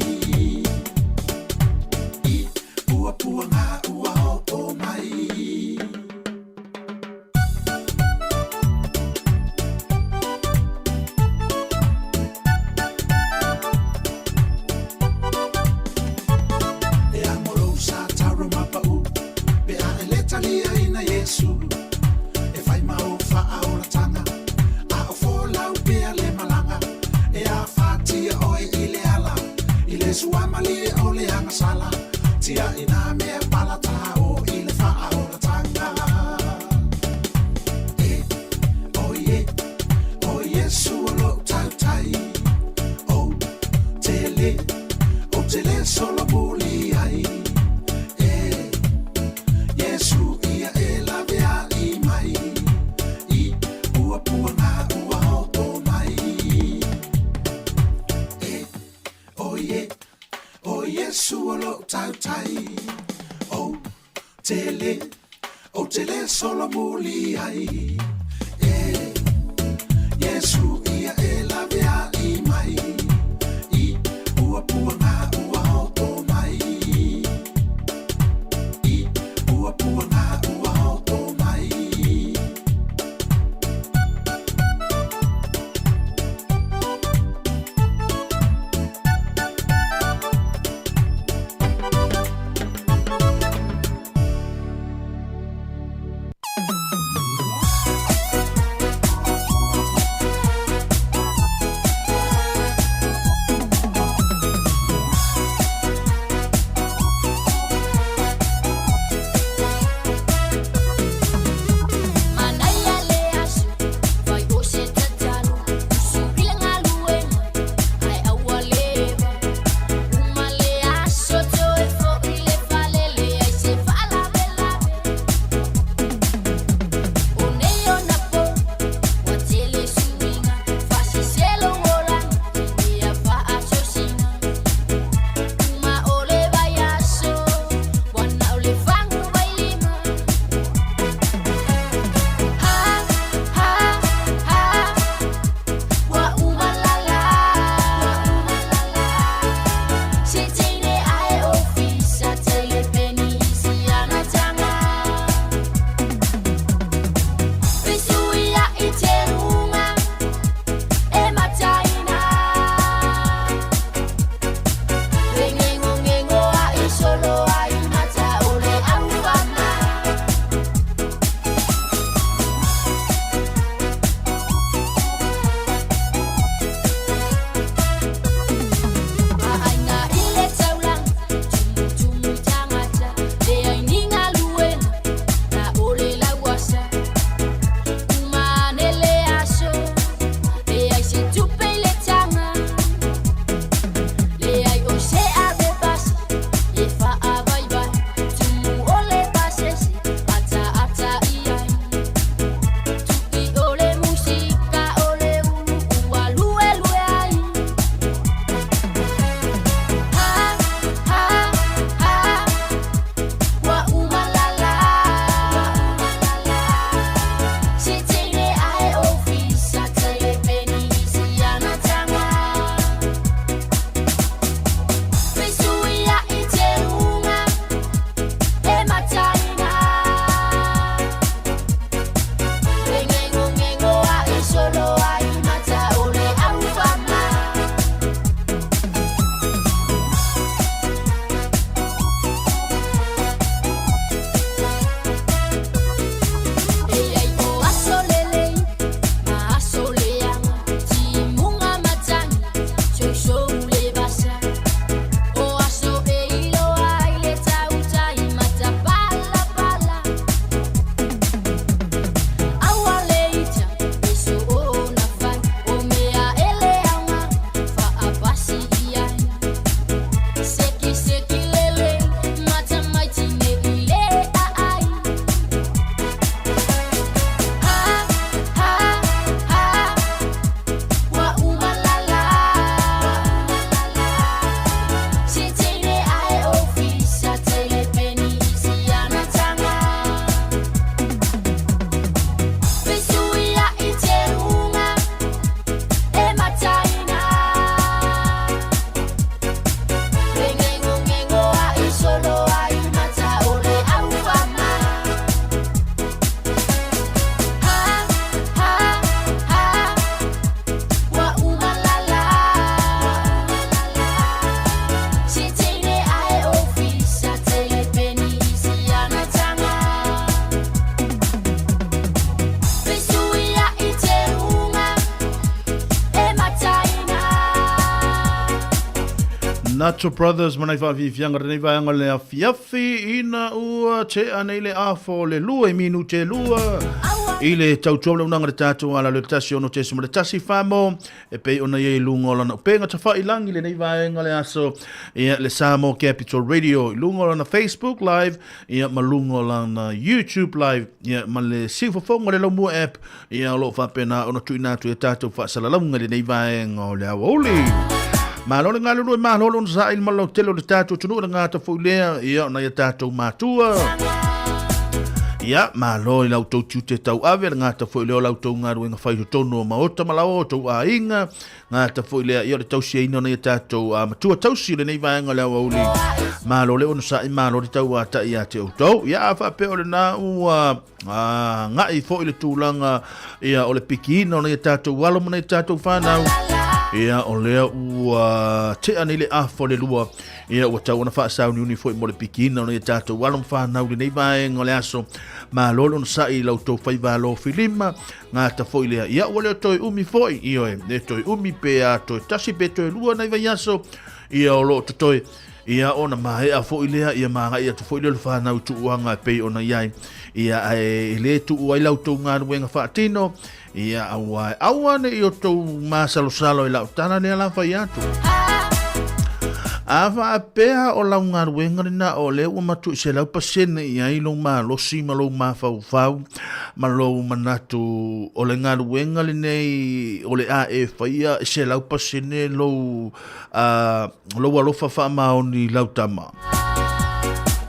I puapuaga ua oo mai. E amo lou sa taro mapa'u pe a e le taliaina Iesu. E fai ma ou faaolataga a o folau pea le malaga. E afatia oe i le ala i le suamalie o le agasala. Tiaʻina mea palata o i le faaolataga. E, o ie, o Iesu o lou tautai. Ou te le, ou te le solomuli ai. E, Iesu ia e laveai mai. I puapuaga ua oo mai. E, o ie, o Iesu o lou tautai. Ou te le, ou te le solomuli ai. E, Iesu ia e laveai mai. I puapuaga ua oo mai. I puapuaga ua oo mai. Nacho Brothers ma nai faafiafiaga lenei vaega o le afiafi ina ua tea nei le afo o le lua i minute e lua i le tautua le unaga le tatou ala le 1 6.1 famo e pei ona i ai i luga o lana upega tafailangi lenei vaega o le aso ia le Samoa Capital Radio i luga o lana Facebook Live ia ma luga o lana YouTube Live ia ma le siufofoga o le Laumua app ia o lo o faapena ona tuuina atu e tatou faasalalauga i lenei vaega o le aoauli. Malo le galulue, malo le onosai le malautele o le tatou atunuu le gata foi lea ia ona ia tatou matua. Ia, malo i la outou tiute tauave, le gata foi lea o la outou galuega fai i totonu o maota ma la outou aiga, gata foi lea ia o le tausiaina o nai a tatou matua tausi o lenei vaega o le aoauli. Malo le onosai, malo le tauatai ia te outou. Ia, a faapea o lena ua agai foi le tulaga ia o le pikiina o nai a tatou alo ma nai a tatou fanau, ia o lea ua tea nei le afa o le lua, ia ua tau ona faasauniuni foi mo le pikiina o nai a tatou alo ma fanau i lenei vaega o le aso. Malo le onosai i la outou faiva alofilima, gata foi lea, ia ua le toe umi foi, ioe, le toe umi pe a toe tasi pe toe lua nai vaiaso, ia o lo o totoe. Ia ona maea foi lea, ia magai atu foi lea o le fanau i tuuaga e pei ona i ai. Ia ae e le tuu ai la outou galuega faatino, ia aua e aua ne i outou masalosalo i lau tala lea la fai atu. A faapea o lau galuega lena o lea ua matuai 100% i ai lou malosi ma lou mafaufau ma lou manatu o le galuega lenei o le a e faia e 100% lou a lou alofa faamaoni i lau tama.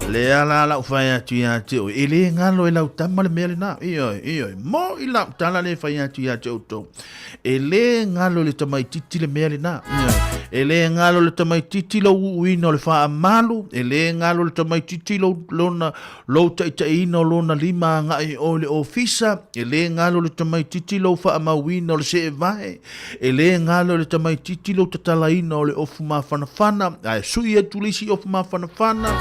Lea la lau fai atu ia te oe, e le galo e lau tama le mea lena. Ioe, ioe, mo i lau tala le fai atu ia te outou. E le galo i le tamaitiiti le mea lena. Ioe, e le galo i le tamaitiiti lou uuina o le faamalu, e le galo i le tamaitiiti lou, lona, lou taitaiina o lona lima agai i o i le ofisa, e le galo i le tamaitiiti lou faamauina o le seevae, E le galo i le tamaitiiti lou tatalaina o le ofu mafanafana, ae sui atu le isi ofu mafanafana.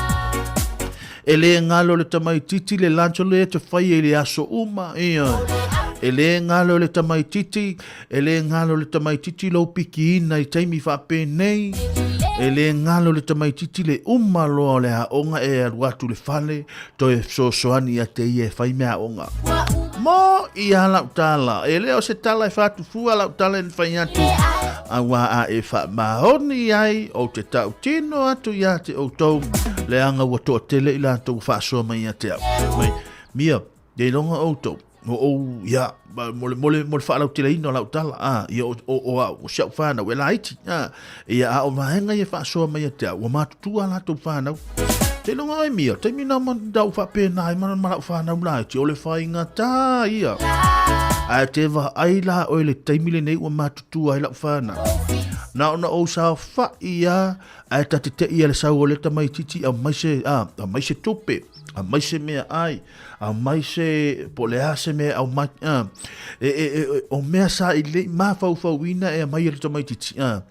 E le galo i le tamaitiiti le lunch lea e te faia i le aso uma, ioe. E le galo i le tamaitiiti, e le galo i le tamaitiiti lou pikiina i taimi faapenei. E le galo i le tamaitiiti le uma loa o le aoga e alu atu i le fale, toe fesoasoani ia te ia e fai meaaoga. Mo ia lau tala, e le o se tala e faatufua lau tala e fai atu, auā a e faamaoni ai, ou te tautino atu ia te outou, leaga ua toatele i latou ua faasoa mai ia te au. Mai, mia, iloga outou, o ou, ia, mo le, mo le, mo le faalauteleina o lau tala, a, ia, o, o, o au, o si au whanau, e laiti, a, ia, a o vaega ia faasoa mai ia te au, ua matutua a latou whanau. Te longa oe mia, taimi nā ma dau whaapēnā ai ma, ma lau whanau laiti, o le whainga tā ia. Ae te vaai la oe le taimi lenei ua matutua ai lau whanau. Na ona ou saofai ia, ae ta te te ia le sau o le tamaitiiti aumai se, a, aumai se tupe, aumai se mea ai, Aumai se, po o le a se mea e aumai, a, e, e, e, o mea sa i lei mafaufauina e aumai e le tamaitiiti, a,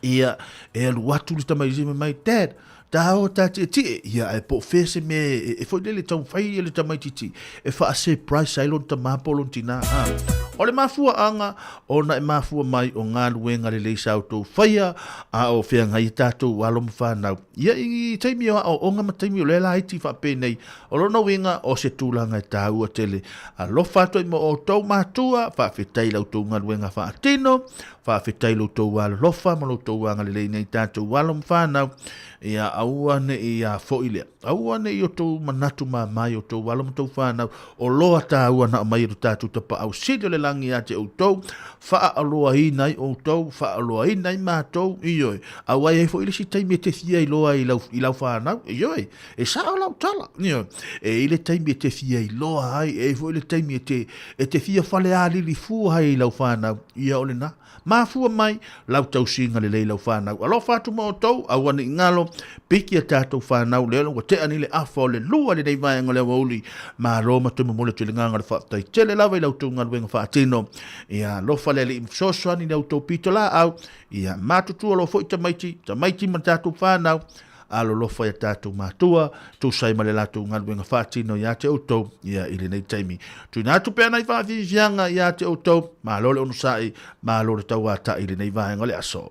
ia, e alu atu le tamaitiiti ma mai, Dad, ta o ta tietie, ia, ae po o fea se mea e, e foi lele taumafai e le tamaitiiti e faa-surprise ai lona tama po o lona tina, a. O le mafuaaga, ona e mafua mai o galuega lelei sa outou faia, a o feagai e tatou alo ma fanau. Ia, i taimi o aoaoga ma taimi o lea laiti faapenei, O lona uiga, o se tulaga e tāua tele. Alofa atu ai mo outou matua, faafetai i la outou galuega faatino, faafetai i lo outou alolofa ma lo outou agalelei nei tatou alo ma fanau. Ia aua ne i a foi lea. Aua ne i outou manatu mama i outou alo ma outou fanau, o loa tāua na aumai e lo tatou Tapaau Sili o le lagi ia te outou, faaaloaina ai outou, faaaloaina ai matou, ioe. Aua e i ai foi le isi taimi e te fia iloa ai i lau fanau, ioe. E sao lau tala, ioe. E i ai le taimi e te fia iloa ai, e i ai foi le taimi e te, e te fia falealili fua ai i lau fanau, ia o lena. Mafua mai lau tausiga lelei i lau fanau. Alofa atu ma outou, aua ne i galo, piki a tatou fanau, lea ua tea nei le afa o le lua i lenei vaega o le aoauli. Malo ma toe momoli atu i le agaga o le faafetai tele lava i la outou galuega faatino. Ia alofa le Alii ma fesoasoani i la outou pitolaau. Ia matutua loa foi tamaiti, tamaiti ma tatou fanau. Alolofa i a tatou matua, tusa ai ma le latou galuega faatino ia te outou ia i lenei taimi. Tuuina atu pea nai faafiafiaga ia te outou, malo le onosai, malo le tauatai i lenei vaega o le aso.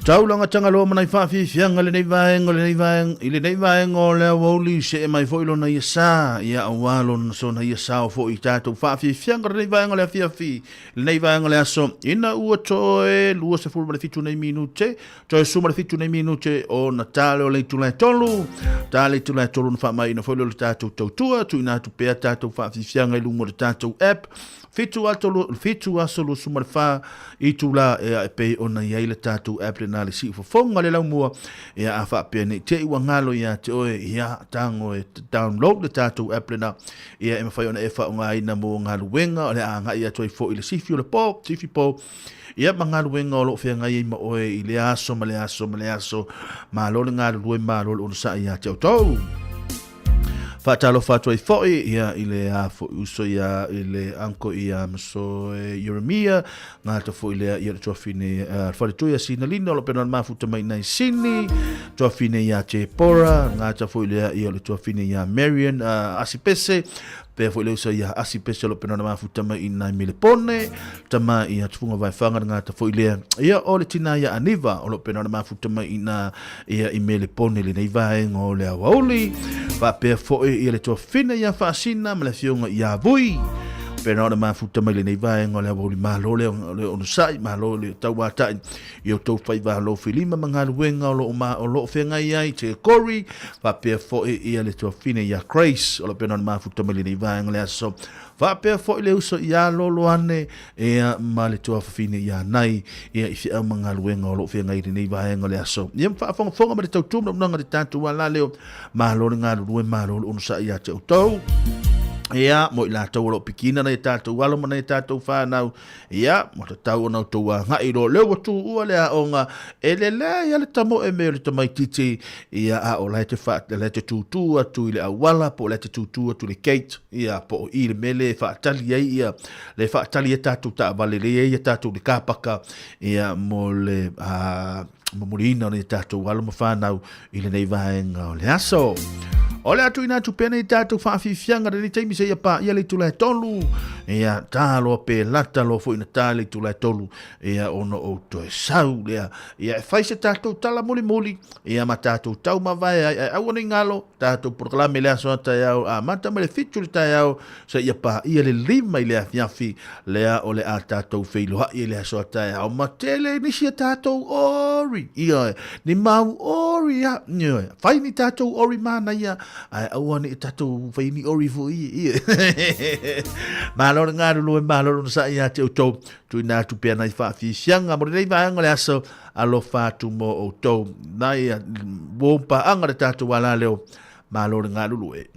Taulaga Tagaloa ma nai faafiafiaga i lenei vaega o lenei vaega i lenei vaega o le aoauli see mai foi lona ia sa ia auā lona sona ia sao foi i tatou faafiafiaga lenei vaega o le afiafi lenei vaega o le aso ina ua toe 27 nei minute toe 17 nei minute ona tale o le itula e tolu tale itula e tolu na faamaiina foi lea o le tatou tautua tuuina atu pea tatou faafiafiaga i luga o le tatou app 7 ato 7 aso 24 itula ea e pei ona i ai le tatou app lena le siufofoga le laumua ea a faapea nei te i ua galo ia te oe ia tago e download le tatou app lena ia e mafai ona e faaaogaina mo galuega o le a agai atu ai foi i le sifi o le po sifi po ia ma galuega o lo o feagai ai ma oe i le aso ma le aso ma le aso. Malo le galulue, malo le onosai ia te outou. Faatalofa atu ai foi ia i le a foi uso ia i le uncle ia Masoe Jeremia, gata foi lea ia le tuafine le faletui a Sinalina o lo pena mafuta mai nai Sini, tuafine ia Tepora, gata foi lea ia le tuafine ia Marion Asipese, pea foi le uso ia Asipese o lo pena mafuta mai nai Melepone, tama ia tufunga vaefanga gata foi lea ia o le tina ia Aniva o lo pena mafuta mai na ia i Melepone lenei vaega o le aoauli. Faapea foi ia le tuafine ia Faasina ma le afioga ia Vui. Pena o le mafuta mai lenei vaega o le aoauli malo le le onosai, malo le tauatai i o tou faiva alofilima ma galuega o lo o ma o lo o feagai ai te Kori. Faapea foi ia le tuafine ia Grace o lo pena o le mafuta mai lenei vaega o le aso. Faapea foi le uso ia Loloane ia ma le tuafafine ia Nai ia i feau ma galuega o lo o feagai i lenei vaega o le aso. Ia ma faafogafoga ma le tautu ma unaga le tatou ala leo, malo le galulue, malo le onosai ia te outou. Ia, mo i latou o lo o pikina nai a tatou alo ma nai a tatou whanau, ia, mo tatau ona outou agai loa lea ua tuua le aoga, e lelei a le tamoe me o le tamaititi, ia, a o la e te wha, la e te tūtū atu i le auala, po o la e te tūtū atu i le gate, ia, po o i le mea lea e whaatali ai, ia, le faatali ai tatou taavale le i ai tatou i le kapaka ia mo le momoliina o nei tatou alo ma whanau i lenei vaega o le aso. O le atu ina atu pea nei tatou whaafifianga lenei taimi se ia pā ia le itula e tolu. Ia tā loa pe lata loa foi na tā le itula e tolu. Ia ona o toe sau lea. Ia e whai se tatou tala muli muli. Ia ma tatou tau mavae ai. Ai aua nei ngalo tatou polokalame le aso a taeao a mata mai le 7 le taeao seia paia le 5 i le afiafi, lea o le a tatou feiloai i le aso a taeao ma tele nisi a tatou ori, ioe, ni mau ori a, ioe, fai ni tatou ori manaia, ae aua ne i tatou fai ni ori foi, ioe. Malo le galulue, malo le onosai ia te outou, tuuina atu pea nai faafiafiaga mo lenei vaega o le aso, alofa atu mo outou, nai uo paaga le tatou ala leo, malo le galulue.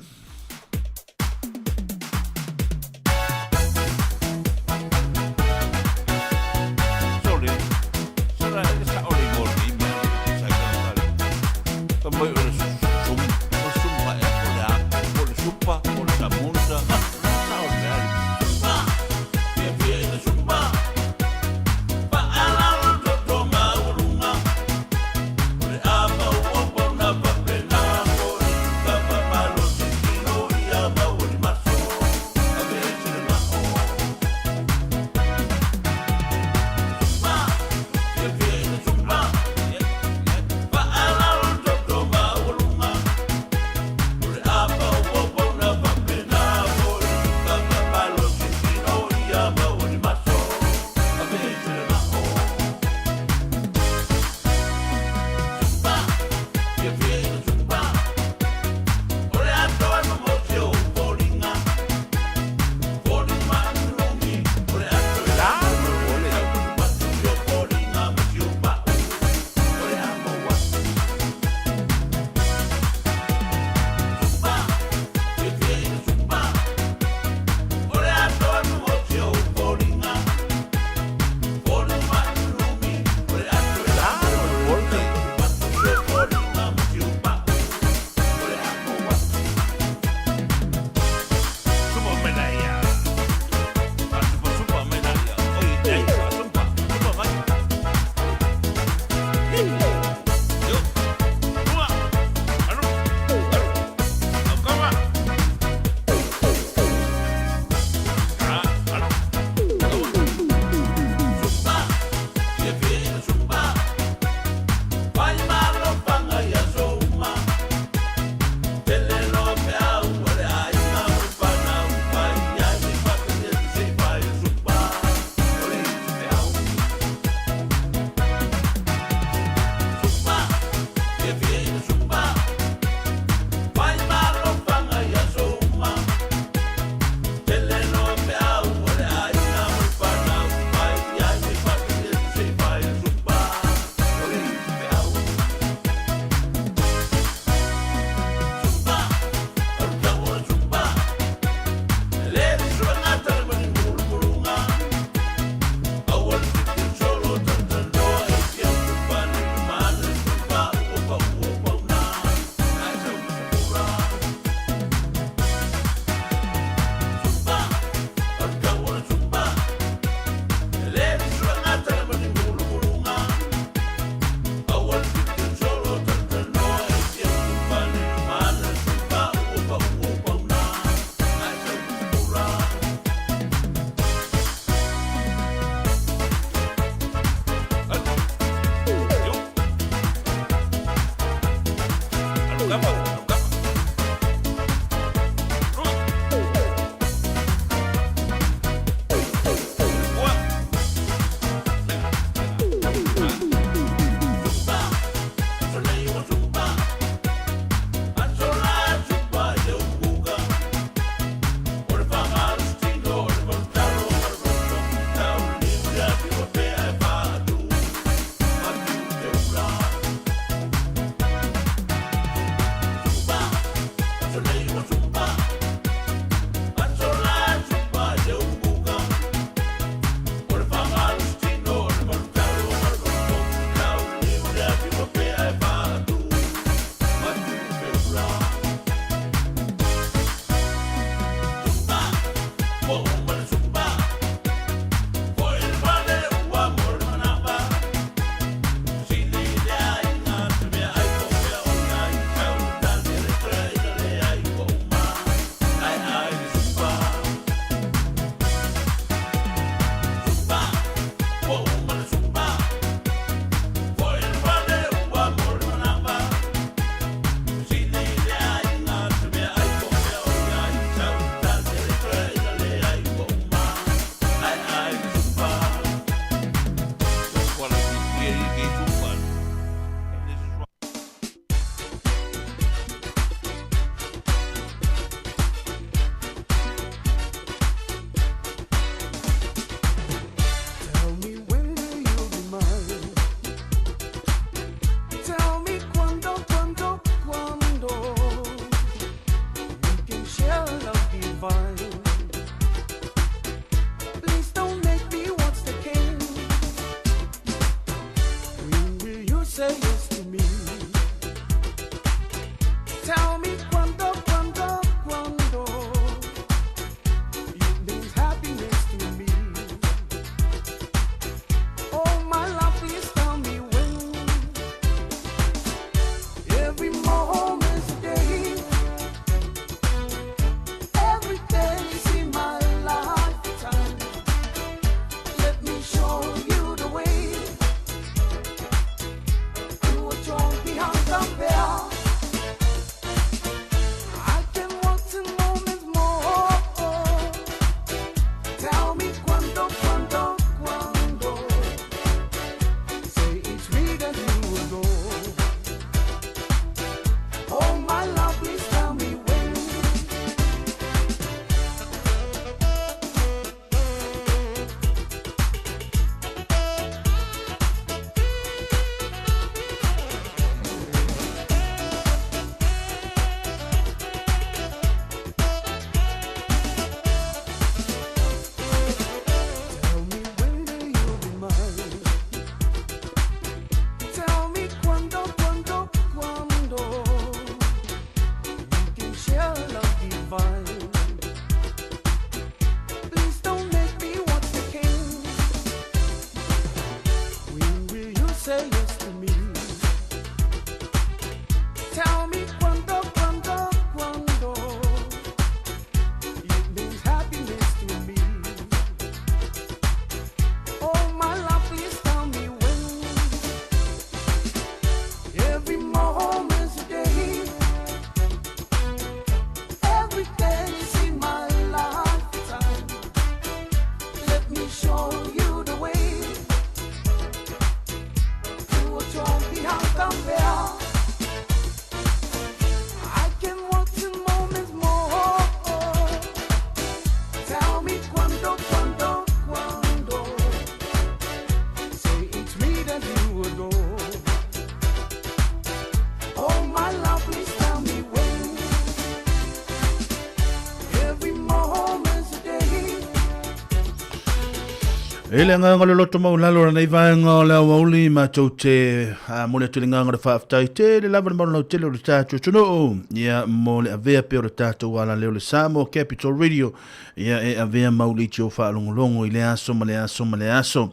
I le agaga o le loto maualalo o lenei vaega o le aoauli, matou te momoli atu i le agaga o le faafetai tele lava le maulaulau tele o le tatou atunuu, ia, mo le avea pea o le tatou alaleo le Samoa Capital Radio, ia, e avea mauli i o faalogologo i le aso ma le aso ma le aso.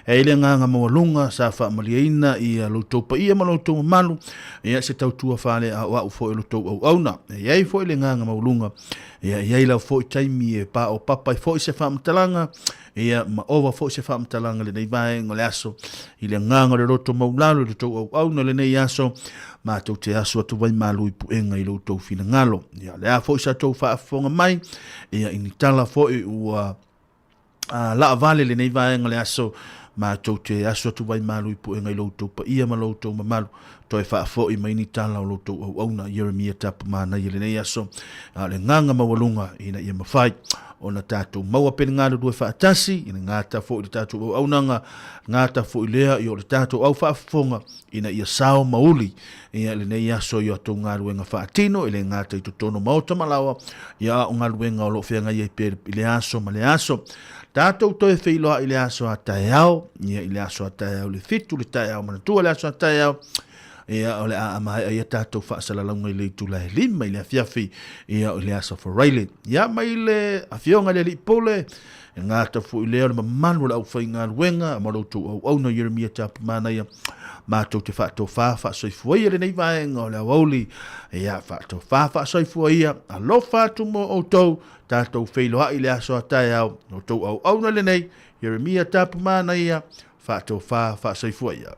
E i le agaga maualuga sa faamalieina ia lo outou paia ma lo outou mamalu, ia, se tautua faaleaoao foi o lo outou auauna. E i ai foi le agaga maualuga, ia, e i ai lava foi taimi e paopapa ai foi se faamatalaga, ia, ma ova foi se faamatalaga i lenei vaega o le aso, i le agaga o le loto maualalo i le tou auauna i lenei aso, matou te aso atu ai malu i puega i lo outou finagalo. Ia, o le a foi sa tou faafofoga mai, ia, i ni tala foi ua laavale i lenei vaega o le aso, matou te aso atu ai malu i puega i lo outou paia ma lo outou mamalu, toe faafoi mai ni tala o lo outou auauna, Ieremia Tapumanaia i lenei aso, a o le agaga maualuga ina ia mafai ona tatou maua pea le galulue faatasi, i le gata foi i le tatou auaunaga, gata foi lea i o le tatou au faafofoga, ina ia sao ma uli ia lenei aso i o atou galuega faatino, e le gata i totonu o maota ma laoa, ia a o galuega o lo o feagai ai pea i le aso ma le aso. Tatou toe feiloai i le aso a taeao, ia i le aso a taeao i le 7 le taeao manatua le aso a taeao, Ia, o le a maea ia tatou faasalalauga i le itula e 5 i le afiafi, ia, o le aso Faraile. Ia, mai le afioga i le Alii Pule, e gata foi lea o le mamalu o le aufaigaluega ma lo outou auauna Ieremia Tapumanaia, matou te faatofa faasoifua ia lenei vaega o le aoauli. Ia, faatofa faasoifua ia, alofa atu mo outou, tatou feiloai i le aso a taeao, lo outou auauna lenei, Ieremia Tapumanaia, faatofa faasoifua ia.